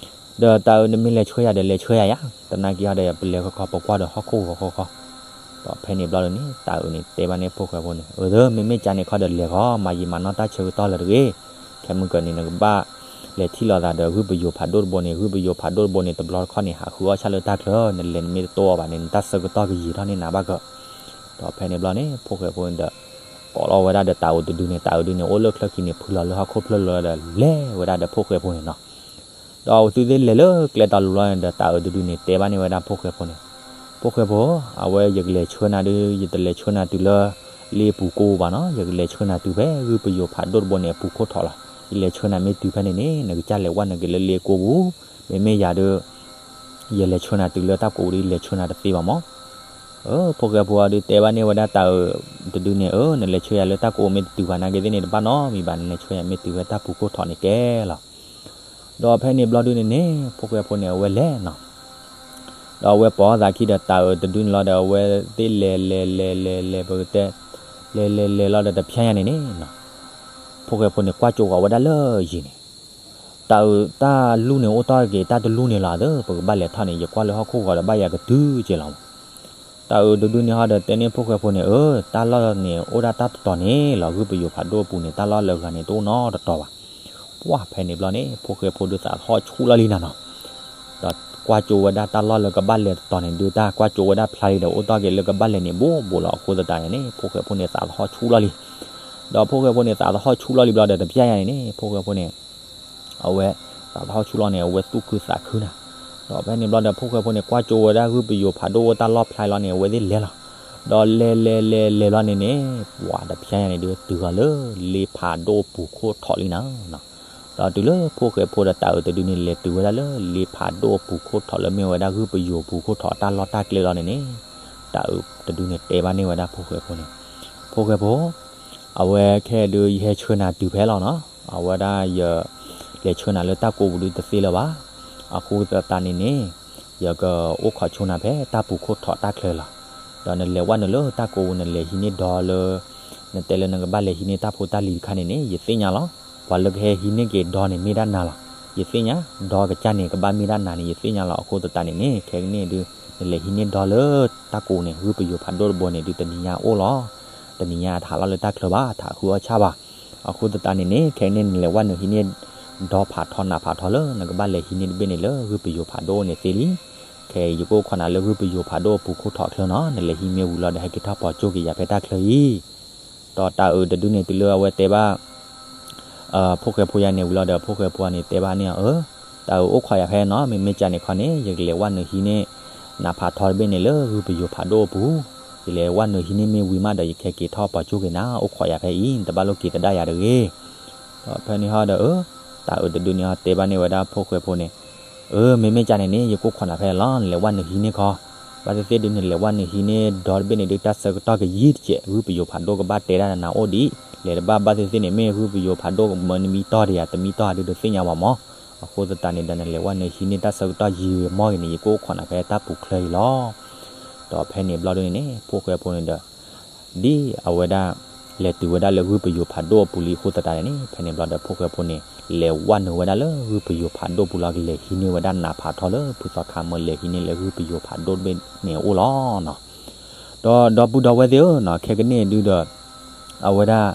ဒီးတၢ်အုး နမ့ၢ်လဲၤဆှၢယၤဒီး လဲၤဆှၢယၤယၤ, သနာ်က့ဟီဒီး ပလဲၤခီခီ ပကွၢ်ဒီးဟီၣ်ခိၣ်ဂီၤခီခီ. ဒီးဖဲန့ၣ်ဘျီဒုန့ၣ် တၢ်အုးန့ၣ် တဲဘၣ်န့ၢ်ဖိၣ်ဃဲဖိန့ၣ်, အၢ မ့မ့ၢ်ကန့ၣ်ခီဒီး လဲၤဃီ မၤယံာ်မၤနီၢ်တၢ်ဆၢကတီၢ်လၢၤတဂ့ၤ, ခဲမုၢ်ကီးန့ၣ် နကဘၣ်လဲၤထံၣ်လိာ်သးဒီး ဂုၢ်ပယိၤဖးဒိၣ်တဘိန့ၣ်, ဂုၢ်ပယိၤဖးဒိၣ်တဘိန့ၣ် တဘျီတခီၣ်န့ၣ် ဟးဃုအီၣ်ဆၣ်လၢတၢ်ချၢ, နလဲၤနမ့ၢ်တတိၢ်အီၤဘၣ်န့ၣ် နတၢ်ဆၢကတီၢ်ကယံာ်ထီၣ်န့ၢ်နၤဘၣ်က. ဒီးဖဲန့ၣ်ဘျီန့ၣ် ဖိၣ်ဃဲဖိန့ၣ်ဒီး ကိးလီၤဝဲဒၣ်ဒီးတၢ်အုးတဒုန့ၣ်, တၢ်အုးဒုန့ၣ် အိၣ်လၢချၢၣ်ခံန့ၣ် ဖုလီၤလၢဟီၣ်ခိၣ်ဖျၢၣ်လီၤဒီး လဲၤဝဲဒၣ်ဒီးဖိၣ်ဃဲဖိန့ၣ်နီၤ. ဒီးအဝဲသ့ၣ်လဲၤလၢကျဲတီၤလိၤလီၤန့ၣ်ဒီး တၢ်အုးတဒုန့ၣ် တဲဘၣ်န့ၢ်ဝဲဒၣ်ဖိၣ်ဃဲဖိန့ၣ်, ဖိၣ်ဃဲဖိ, အဝဲယကလဲၤဆှၢနၤဒု ယတလဲၤဆှၢနၤတုၤလၢ လ့ပူၤကိၢ်ပူၤဘၣ်နီၤ, ယကလဲၤဆှၢနၤတုၤဖဲဂုၢ်ပယိၤဖးဒိၣ်တဘိန့ၣ် အပူၤခိၣ်ထီၣ်လီၤ. ယလဲၤဆှၢနၤမ့ၢ်တုၤဖဲန့ၣ်န့ၣ် နကစၢ်လဲၤဝဲနုာ်က့ၤလၢလ့ကိၢ်ပူၤ, မ့မ့ၢ်ယၤဒု ယလဲၤဆှၢနၤတုၤလၢတၢ်ကိးပူၤဒီး ယလဲၤဆှၢနၤတသ့ဘၣ်မး. ဖိၣ်ဃဲဖိဒုတဲဘၣ်န့ၢ်ဝဲဒၣ်တၢ်အုးတဒုန့ၣ်, အၢ နလဲၤဆှၢယၤလၢတၢ်ကိးပူၤမ့ၢ်တတုၤဘၣ်နာ်က့သ့ၣ်န့ၣ် တဘၣ်နီတမံၤဘၣ်, နလဲၤဆှၢယၤမ့ၢ်တုၤဖဲတၢ်ပူၤခိၣ်ထီၣ်န့ၣ်ကဲလီၤ. ဒီးဖဲန့ၣ်ဘျီဒုန့ၣ်န့ၣ် ဖိၣ်ဃဲဖိန့ၣ် အဝဲလဲၤနီၤ. ဒီးအဝဲပိာ်အသးခံဒီးတၢ်အုးတဒုန့ၣ်လီၤဒီး အဝဲသ့ၣ်လဲၤလဲၤလဲၤလဲၤလဲၤ ပကတဲ လဲၤလဲၤလဲၤလီၤဒီးတဖျဲညါန့ၣ်န့ၣ် ဖိၣ်ဃဲဖိန့ၣ်ကွၢ်ကၠိဃီၤဝဲဒၣ်လၢယံၤန့ၣ်, တၢ်အုးတၢ်လူၢ်န့ၣ် အိၣ်တ့ၢ်က့ၤတၢ်တလူၢ်န့ၣ်လီၤဒီး ပကဘၣ်လဲၤထီၣ်န့ၣ် ယကွၢ်လၢဟီၣ်ခိၣ်ဂီၤဒီးဘၣ်ယၤကတုၤက့ၤလီၤမး. တၢ်အုးတဒုန့ၣ်ဟီဒီးတဲန့ၢ်ဖိၣ်ဃဲဖိန့ၣ်, အၢ တၢ်လီၢ်န့ၣ် အိၣ်ဒၣ်တၢ်တတီၤန့ၣ်လီၤ, ဂုၢ်ပယိၤဖးဒိၣ်အပူၤန့ၣ် တၢ်လီၢ်လၢဂၤန့ၣ် တအိၣ်နီတတီၤဘၣ်. ပှၢ်ဖဲန့ၣ်ဘျီန့ၣ် ဖိၣ်ဃဲဖိဒုးသးသဟီၣ်ဆူၣ်လီၤလံနၤနီၤ. ဒီးကွၢ်ကၠိဝဲဒၣ်တၢ်လီၢ်လၢကဘၣ်လဲၤတတီၤန့ၣ် ဒုးတၢ်ကွၢ်ကၠိဝဲဒၣ်ဖျါလံဒီး အိၣ်တ့ၢ်က့ၤလၢကဘၣ်လဲၤန့ၣ် ဘူးဘူးလီၤ. အဃိသတးန့ၣ်န့ၣ် ဖိၣ်ဃဲဖိန့ၣ်သးသဟီၣ်ဆူၣ်လီၤလံ. ဒီးဖိၣ်ဃဲဖိန့ၣ်သးသဟီၣ်ဆူၣ်လီၤလံဘျီဒီးတဖျဲညါန့ၣ်န့ၣ် ဖိၣ်ဃဲဖိန့ၣ် အဝဲ သးသဟီၣ်ဆူၣ်လီၤန့ၣ် အဝဲသူၣ်ခုသးခုနၤ. ဒီးဖဲန့ၣ်ဘျီဒီး ဖိၣ်ဃဲဖိန့ၣ် ကွၢ်ကၠိဝဲဒၣ်ဂုၢ်ပယိၤဖးဒိၣ်အိၣ်တၢ်လီၢ်ဖျါလီၤန့ၣ် အဝဲသ့ၣ်လဲၤလီၤ. ဒီးလဲၤလဲၤလဲၤလဲၤလီၤန့ၣ်န့ၣ် ပှၤတဖျဲညါန့ၣ်ဒုးတုၤဃီၤလၢ လ့ဖးဒိၣ်အပူၤခိၣ်ထီၣ်လံနၤ. ဒီးတုၤလၢဖိၣ်ဃဲဖိဒီးတၢ်အုးတဒုန့ၣ် လဲၤတုၤဝဲဒၣ်လၢ လ့ဖးဒိၣ်အပူၤခိၣ်ထီၣ်လၢမ့ၢ်ဝဲဒၣ်ဂုၢ်ပယိၤပူၤခိၣ်ထီၣ်အတၢ်လီၢ်တၢ်ကျဲလီၤန့ၣ်န့ၣ် တၢ်အုးတဒုန့ၣ်တဲဘၣ်န့ၢ်ဝဲဒၣ်ဖိၣ်ဃဲဖိန့ၣ်, ဖိၣ်ဃဲဖိ အဝဲခဲဒုး ယဟဲဆှၢနၤတုၤဖဲလီၤနီၤ, အဝဲဒၣ်ယ လဲၤဆှၢနၤလၢတၢ်ကိးပူၤဒုးတသ့လၢၤဘၣ်. အဃိသတးန့ၣ်န့ၣ် ယကအိၣ်ခိးဆိနၤဖဲတၢ်ပူၤခိၣ်ထီၣ်တၢ်ချၢလီၤ. ဒီးနလဲၤဝဲနုာ်လၢတၢ်ကိးပူၤ နလဲၤဟံးန့ၢ်ဒီလၢ နတဲလၢနကဘၣ်လဲၤဟံးန့ၢ်တၢ်ဖိတၢ်လံၤတခါန့ၣ်န့ၣ် ယသ့ၣ်ညါလီၤ. ပှၤလၢကဟဲဟံးန့ၢ်က့ၤဒီန့ၣ်မ့ၢ်ဒၣ်နၤလီၤ. ယသ့ၣ်ညါ, ဒီကစၢ်န့ၣ် ကဘၣ်မ့ၢ်ဒၣ်နၤန့ၣ် ယသ့ၣ်ညါလီၤ. အဃိသတးန့ၣ်န့ၣ် ခဲကနံၣ်ဒုး နလဲၤဟံးန့ၢ်ဒီလၢတၢ်ကိးန့ၣ် ဂုၢ်ပယိၤဖးဒိၣ်တဘိန့ၣ်ဒုး တနံၤညါအိၣ်လီၤ. တနံၤညါတဟးလီၤလၢတၢ်ချၢဘၣ်, တဟးဃုအီၣ်ဆၣ်ဘၣ်. အဃိသတးန့ၣ်န့ၣ် ခဲကနံၣ် နလဲၤဝဲနုာ်ဟံးန့ၢ် ဒီဖးထီနးဖးထီလၢ နကဘၣ်လဲၤဟံးန့ၢ်တဘ့ၣ်န့ၣ်လၢဂုၢ်ပယိၤဖးဒိၣ်န့ၣ်သ့လံ. ခဲအံၤယကအိၣ်ခိးနၤလၢဂုၢ်ပယိၤဖးဒိၣ်အပူၤခိၣ်ထီၣ်အချၢနီၤ, နလဲၤဟံးမ့ၢ်ဝံၤလီၤဒီး ဟဲက့ၤထီၣ်ပိာ်ကၠိက့ၤယၤဖဲတၢ်ချၢအံၤ. ဒီးတၢ်အုးတဒုန့ၣ် တုၤလၢအဝဲတဲဘၣ် ဖိၣ်ဃဲဖိယၤန့ၣ်ဝံၤလီၤဒီး ဖိၣ်ဃဲဖိန့ၣ် တဲဘၣ်န့ၢ်အီၤ, အၢ တၢ်အုးအိၣ်ခိးယၤဖဲနီၤ, မ့မ့ၢ်ကန့ၣ်ခီန့ၣ် ယကလဲၤဝဲနုာ်ဟံးန့ၢ် နးဖးထီတဘ့ၣ်န့ၣ်လၢဂုၢ်ပယိၤဖးဒိၣ်အပူၤ, ယလဲၤဝဲနုာ်ဟံးန့ၢ်မ့ၢ်ဝံၤမးဒီး ယကဟဲက့ၤထီၣ်ပိာ်ကၠိက့ၤနၤ, အိၣ်ခိးယၤဖဲအံၤ နတဘၣ်လိၣ်က့ၤသဒၣ်ယၤတဂ့ၤ. ဒီးဖဲန့ၣ်ဟီဒီး အၢ တၢ်အုးတဒုန့ၣ်ဟီတဲဘၣ်န့ၢ်ဝဲဒၣ်ဖိၣ်ဃဲဖိန့ၣ်, အၢ မ့မ့ၢ်ကန့ၣ်န့ၣ် ယကအိၣ်ခိးနၤဖဲလီၤ, နလဲၤဝဲနုာ်ဟံးန့ၢ်ခီ ဘၣ်သ့ၣ်သ့ၣ်ဒုးနလဲၤဝဲနုာ်ဟံးန့ၢ်ဒီတဘ့ၣ်န့ၣ်ဒုး တၢ်ဆၢကတီၢ်ကယံာ်တကဲး, ဂုၢ်ပယိၤဖးဒိၣ်ကဘၣ်တဲဒၣ်နၤအိၣ်ဒံး, လဲၤတဘၣ်ဘၣ်သ့ၣ်သ့ၣ်န့ၣ် မ့ၢ်ဂုၢ်ပယိၤဖးဒိၣ်မၢနမံတီၢ်တယၤ တမံတီၢ်ဧါဒုး တသ့ၣ်ညါဘၣ်မး. အဃိသတးန့ၣ်ဒီး နလဲၤဝဲနုာ်ဟံးန့ၢ်တၢ်ဆၢကတီၢ်ယံာ်မီၢ်ဂ့ၤန့ၣ် ယကအိၣ်ခိးနၤဖဲတၢ်ပူၤချၢအံၤလီၤ. ဒီးဖဲန့ၣ်ဘျီဒုန့ၣ်န့ၣ် ဖိၣ်ဃဲဖိန့ၣ်ဒီး ဒ်အဝဲဒၣ် လဲၤတုၤဝဲဒၣ်လၢဂုၢ်ပယိၤဖးဒိၣ်အပူၤလံအဃိသတးန့ၣ်န့ၣ် ဖဲန့ၣ်ဘျီဒီး ဖိၣ်ဃဲဖိန့ၣ် လဲၤဝဲနုာ်ဝဲဒၣ်လၢဂုၢ်ပယိၤဖးဒိၣ်ပူၤလီၤ. ကလဲၤဟံးန့ၢ်ဝဲဒၣ်နးဖးထီလၢ ဖုသီခါမၢ လဲၤဟံးန့ၢ်လၢဂုၢ်ပယိၤဖးဒိၣ်တဘ့ၣ်န့ၣ်အအိၣ်လီၤနီၤ. ဒီးဒီပုၢ်ဒီဝဲၢ်သ့ၣ်ဧၢနီၤ, ခဲကနံၣ်အံၤဒုဒီး အဝဲဒၣ်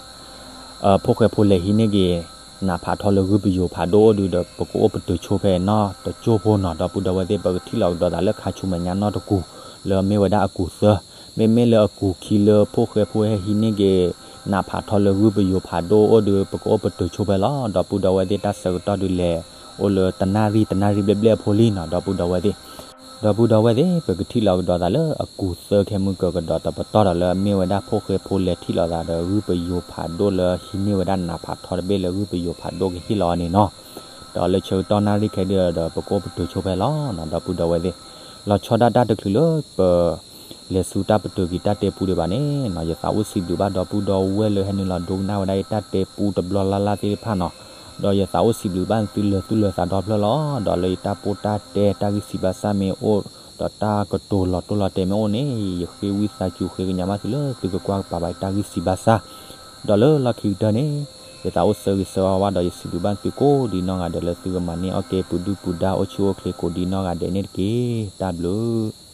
ဖိၣ်ဃဲဖိလဲၤဟံးန့ၢ်က့ၤ နးဖးထီလၢဂုၢ်ပယိၤဖးဒိၣ်အိၣ်ဒုဒီး ပကအိၣ်ပတုာ်ဆိဖဲနီတကၠိဖိနီၤ. ဒီပုၢ်ဒီဝဲၢ်သ့ၣ် ပကထံၣ်လီၤကဒီးသးလၢခါဆူမဲာ်ညါနီတကူာ် လၢအမ့ၢ်ဝဲဒၣ်အကူာ်သၢ, မ့မ့ၢ်လၢအကူာ်ခံလၢဖိၣ်ဃဲဖိဟဲဟံးန့ၢ်က့ၤ နးဖးထီလၢဂုၢ်ပယိၤဖးဒိၣ်အိၣ်ဒု ပကအိၣ်ပတုာ်ဆိဖဲလီၤ. ဒီပုၢ်ဒီဝဲၢ်သ့ၣ် တၢ်ဆၢကတီၢ်ဒုလဲၤအိၣ်လၢတနၣ်ရံၣ် တနၣ်ရံၣ်ဘျဲၣ်ဘျဲၣ်အဖိလံနီၤ ဒီပုၢ်ဒီဝဲၢ်သ့ၣ်. ဒီပုၢ်ဒီဝဲၢ်သ့ၣ် ပကထံၣ်လီၤကဒီးသးလၢအကူာ်သၢ ခဲမုၢ်ကကဒီးတပတီၢ်ဒီး လၢအမ့ၢ်ဝဲဒၣ်ဖိၣ်ဃဲဖိလဲၤထံၣ်လီၤသးဒီး ဂုၢ်ပယိၤဖးဒိၣ်လၢဟံးန့ၢ်ဝဲဒၣ်နးဖးထီတဘ့ၣ်လၢဂုၢ်ပယိၤဖးဒိၣ်ကဟ့ၣ်လီၤအီၤန့ၣ်နီၤ. ဒီးလၢဆၢကတီၢ်နၣ်ရံၣ်ခဲဒုဒီး ပကအိၣ်ပတုာ်ဆိဖဲလီၤနီၤ ဒီပုၢ်ဒီဝဲၢ်သ့ၣ်. လီၤဆီဒၣ်တၢ်တချုးလၢပ လဲၤဆူတၢ်ပတုာ်က့ၤတၢ်တဲပူဒံးဘၣ်န့ၣ်နီၤ, ယသးအိၣ်စံးဘျုးဘၣ်ဒီပုၢ်ဒီဝဲၢ်လၢဟဲနုာ်လီၤဒိကနၣ်ဝဲဒၣ်ယတၢ်တဲပူတဘျီလၢ်လၢ်သ့ၣ်တဖၣ်နီၤ. ဒီးယသးအိၣ်စံးဘျုးဘၣ်သုလၢာ်သူၣ်လၢာ်သးဒီဖျၢၣ်လီၤ. ဒီးလၢယတၢ်ပိၢ်တၢ်တဲတၢ်ဂံၢ်စၢ်ဘါစၢ်မ့ၢ်အိၣ် ဒီးတၢ်ကတိၤလီၤတိၢ်လီၤတဲာ်မ့ၢ်အိၣ်န့ၣ် ယဃ့ဝံသးစူၤဃ့ကညးဘၣ်သုလၢသုကကွၢ်ကပၤဘၣ်ယတၢ်ဂံၢ်စၢ်ဘါစၢ်. ဒီးလၢလီၢ်ခံကတၢၢ်န့ၣ် ယသးအိၣ်ဆၢဂ့ၤဆၢဝါဘၣ်ဒီး ယစံးဘျုးဘၣ်သုကိးဒံနီၢ်ဂၤဒဲးလၢသုကမၤန့ၢ်အီၣ်ကဲပူၤဒုၣ်ပူၤဒါ အိၣ်ဆူၣ်အိၣ်ချ့ကိးဒံနီၢ်ဂၤဒဲးန့ၣ်တက့ၢ်. တၢ်ဘျုး